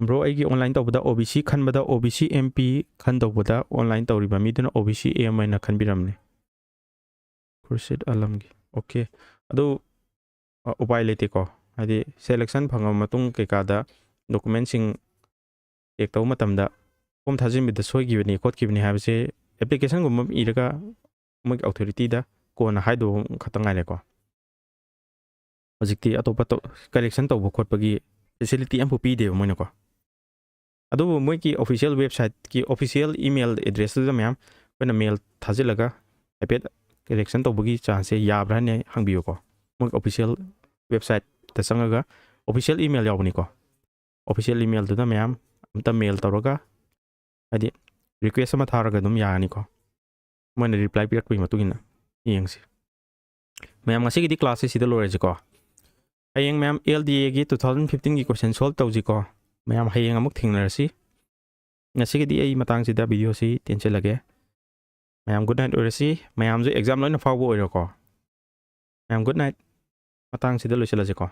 ꯕ꯭ꯔꯣ, ꯑꯩꯒꯤ ꯑꯣꯟꯂꯥꯏꯟ ꯇꯧꯕꯗ ꯑꯣ ꯕꯤ ꯁꯤ ꯈꯟꯕꯗ ꯑꯣ ꯕꯤ ꯁꯤ ꯑꯦꯝ ꯄꯤ ꯈꯟ ꯇꯧꯕꯗ ꯑꯣꯟꯂꯥꯏꯟ ꯇꯧꯔꯤꯕ ꯃꯤꯗꯨꯅ ꯑꯣ ꯕꯤ ꯁꯤ ꯑꯦꯝ ꯑꯣꯏꯅ ꯈꯟꯕꯤꯔꯝꯅꯤ꯫ ꯈꯨꯔꯁꯤꯠ ꯑꯂꯝꯒꯤ꯫ ꯑꯣꯀꯦ꯫ ꯑꯗꯨ, ꯑ, ꯎꯄꯥꯏ ꯂꯩꯇꯦꯀꯣ꯫ ꯍꯥꯏꯗꯤ ꯁꯦꯂꯦꯛꯁꯟ ꯐꯪꯉꯕ ꯃꯇꯨꯡ ꯀꯩꯀꯥꯗ ꯗꯣꯀꯨꯃꯦꯟꯁꯤꯡ ꯆꯦꯛ ꯇꯧꯕ ꯃꯇꯝꯗ ꯐꯣꯝ ꯊꯥꯖꯤꯟꯕꯗ ꯁꯣꯏꯈꯤꯕꯅꯤ ꯈꯣꯠꯈꯤꯕꯅꯤ ꯍꯥꯏꯕꯁꯦ ꯑꯦꯄ꯭ꯂꯤꯀꯦꯁꯟꯒꯨꯝꯕ ꯑꯃ ꯏꯔꯒ ꯃꯣꯏꯒꯤ ꯑꯣꯊꯣꯔꯤꯇꯤꯗ ꯀꯣꯟꯅ ꯍꯥꯏꯗꯧꯕ ꯈꯛꯇ ꯉꯥꯏꯔꯦꯀꯣ꯫ ꯍꯧꯖꯤꯛꯇꯤ ꯑꯇꯣꯞꯄ ꯇꯧ-, ꯀꯔꯦꯛꯁꯟ ꯇꯧꯕ ꯈꯣꯠꯄꯒꯤ ꯐꯦꯁꯤꯂꯤꯇꯤ ꯑꯃꯐꯥꯎ ꯄꯤꯗꯦꯕ ꯃꯣꯏꯅꯀꯣ꯫ ꯑꯗꯨꯕꯨ ꯃꯣꯏꯒꯤ ꯑꯣꯐꯤꯁꯤꯌꯦꯜ ꯋꯦꯕꯁꯥꯏꯠꯀꯤ ꯑꯣꯐꯤꯁꯤꯌꯦꯜ ꯏꯃꯦꯜ ꯑꯦꯗ꯭ꯔꯦꯁꯇꯨꯗ ꯃꯌꯥꯝ ꯑꯩꯈꯣꯏꯅ ꯃꯦꯜ ꯊꯥꯖꯤꯜꯂꯒ ꯍꯥꯏꯐꯦꯠ ꯀꯔꯦꯛꯁꯟ ꯇꯧꯕꯒꯤ ꯆꯥꯟꯁꯁꯦ ꯌꯥꯕ꯭ꯔꯥ ꯍꯥꯏꯅ ꯍꯪꯕꯤꯌꯨꯀꯣ꯫ ꯃꯣꯏ ꯑꯣꯐꯤꯁꯤꯌꯦꯜ ꯋꯦꯕꯁꯥꯏꯠꯇ ꯆꯪꯉꯒ ꯑꯣꯐꯤꯁꯤꯌꯦꯜ ꯏꯃꯦꯜ ꯌꯥꯎꯕꯅꯤꯀꯣ꯫ ꯑꯣꯐꯤꯁꯤꯌꯦꯜ ꯏꯃꯦꯜꯗꯨꯗ ꯃꯌꯥꯝ ꯑꯝꯇ ꯃꯦꯜ ꯇꯧꯔꯒ, ꯍꯥꯏꯗꯤ, ꯔꯤꯀ꯭ꯋꯦꯁ ꯑꯃ ꯊꯥꯔꯒ ꯑꯗꯨꯝ ꯌꯥꯔꯅꯤꯀꯣ꯫ ꯃꯣꯏꯅ ꯔꯤꯄ꯭ꯂꯥꯏ ꯄꯤꯔꯛꯄꯒꯤ ꯃꯇꯨꯡ ꯏꯟꯅ ꯌꯦꯡꯁꯤ꯫ ꯃꯌꯥꯝ, ꯉꯁꯤꯒꯤꯗꯤ ꯀ꯭ꯂꯥꯁꯁꯦ ꯁꯤꯗ ꯂꯣꯏꯔꯁꯤꯀꯣ꯫ ꯍꯌꯦꯡ ꯃꯌꯥꯝ ꯑꯦꯜ ꯗꯤ ꯑꯦꯒꯤ ꯇꯨ ꯊꯥꯎꯖꯟ ꯐꯤꯐꯇꯤꯟꯒꯤ ꯀꯣꯏꯁꯟ ꯁꯣꯜꯕ ꯇꯧꯁꯤꯀꯣ꯫ ꯃꯌꯥꯝ ꯍꯌꯦꯡ ꯑꯃꯨꯛ ꯊꯦꯡꯅꯔꯁꯤ꯫ ꯉꯁꯤꯒꯤꯗꯤ ꯑꯩ ꯃꯇꯥꯡꯁꯤꯗ ꯚꯤꯗꯤꯑꯣꯁꯤ ꯇꯦꯟꯁꯤꯜꯂꯒꯦ꯫ ꯃꯌꯥꯝ ꯒꯨꯗ ꯅꯥꯏꯠ ꯑꯣꯏꯔꯁꯤ꯫ ꯃꯌꯥꯝꯁꯨ ꯑꯦꯛꯖꯥꯝ ꯂꯣꯏꯅ ꯐꯥꯎꯕ ꯑꯣꯏꯔꯣꯀꯣ꯫ ꯃꯌꯥꯝ ꯒꯨꯗ ꯅꯥꯏꯠ꯫ ꯃꯇꯥꯡꯁꯤꯗ ꯂꯣꯏꯁꯤꯜꯂꯁꯤꯀꯣ꯫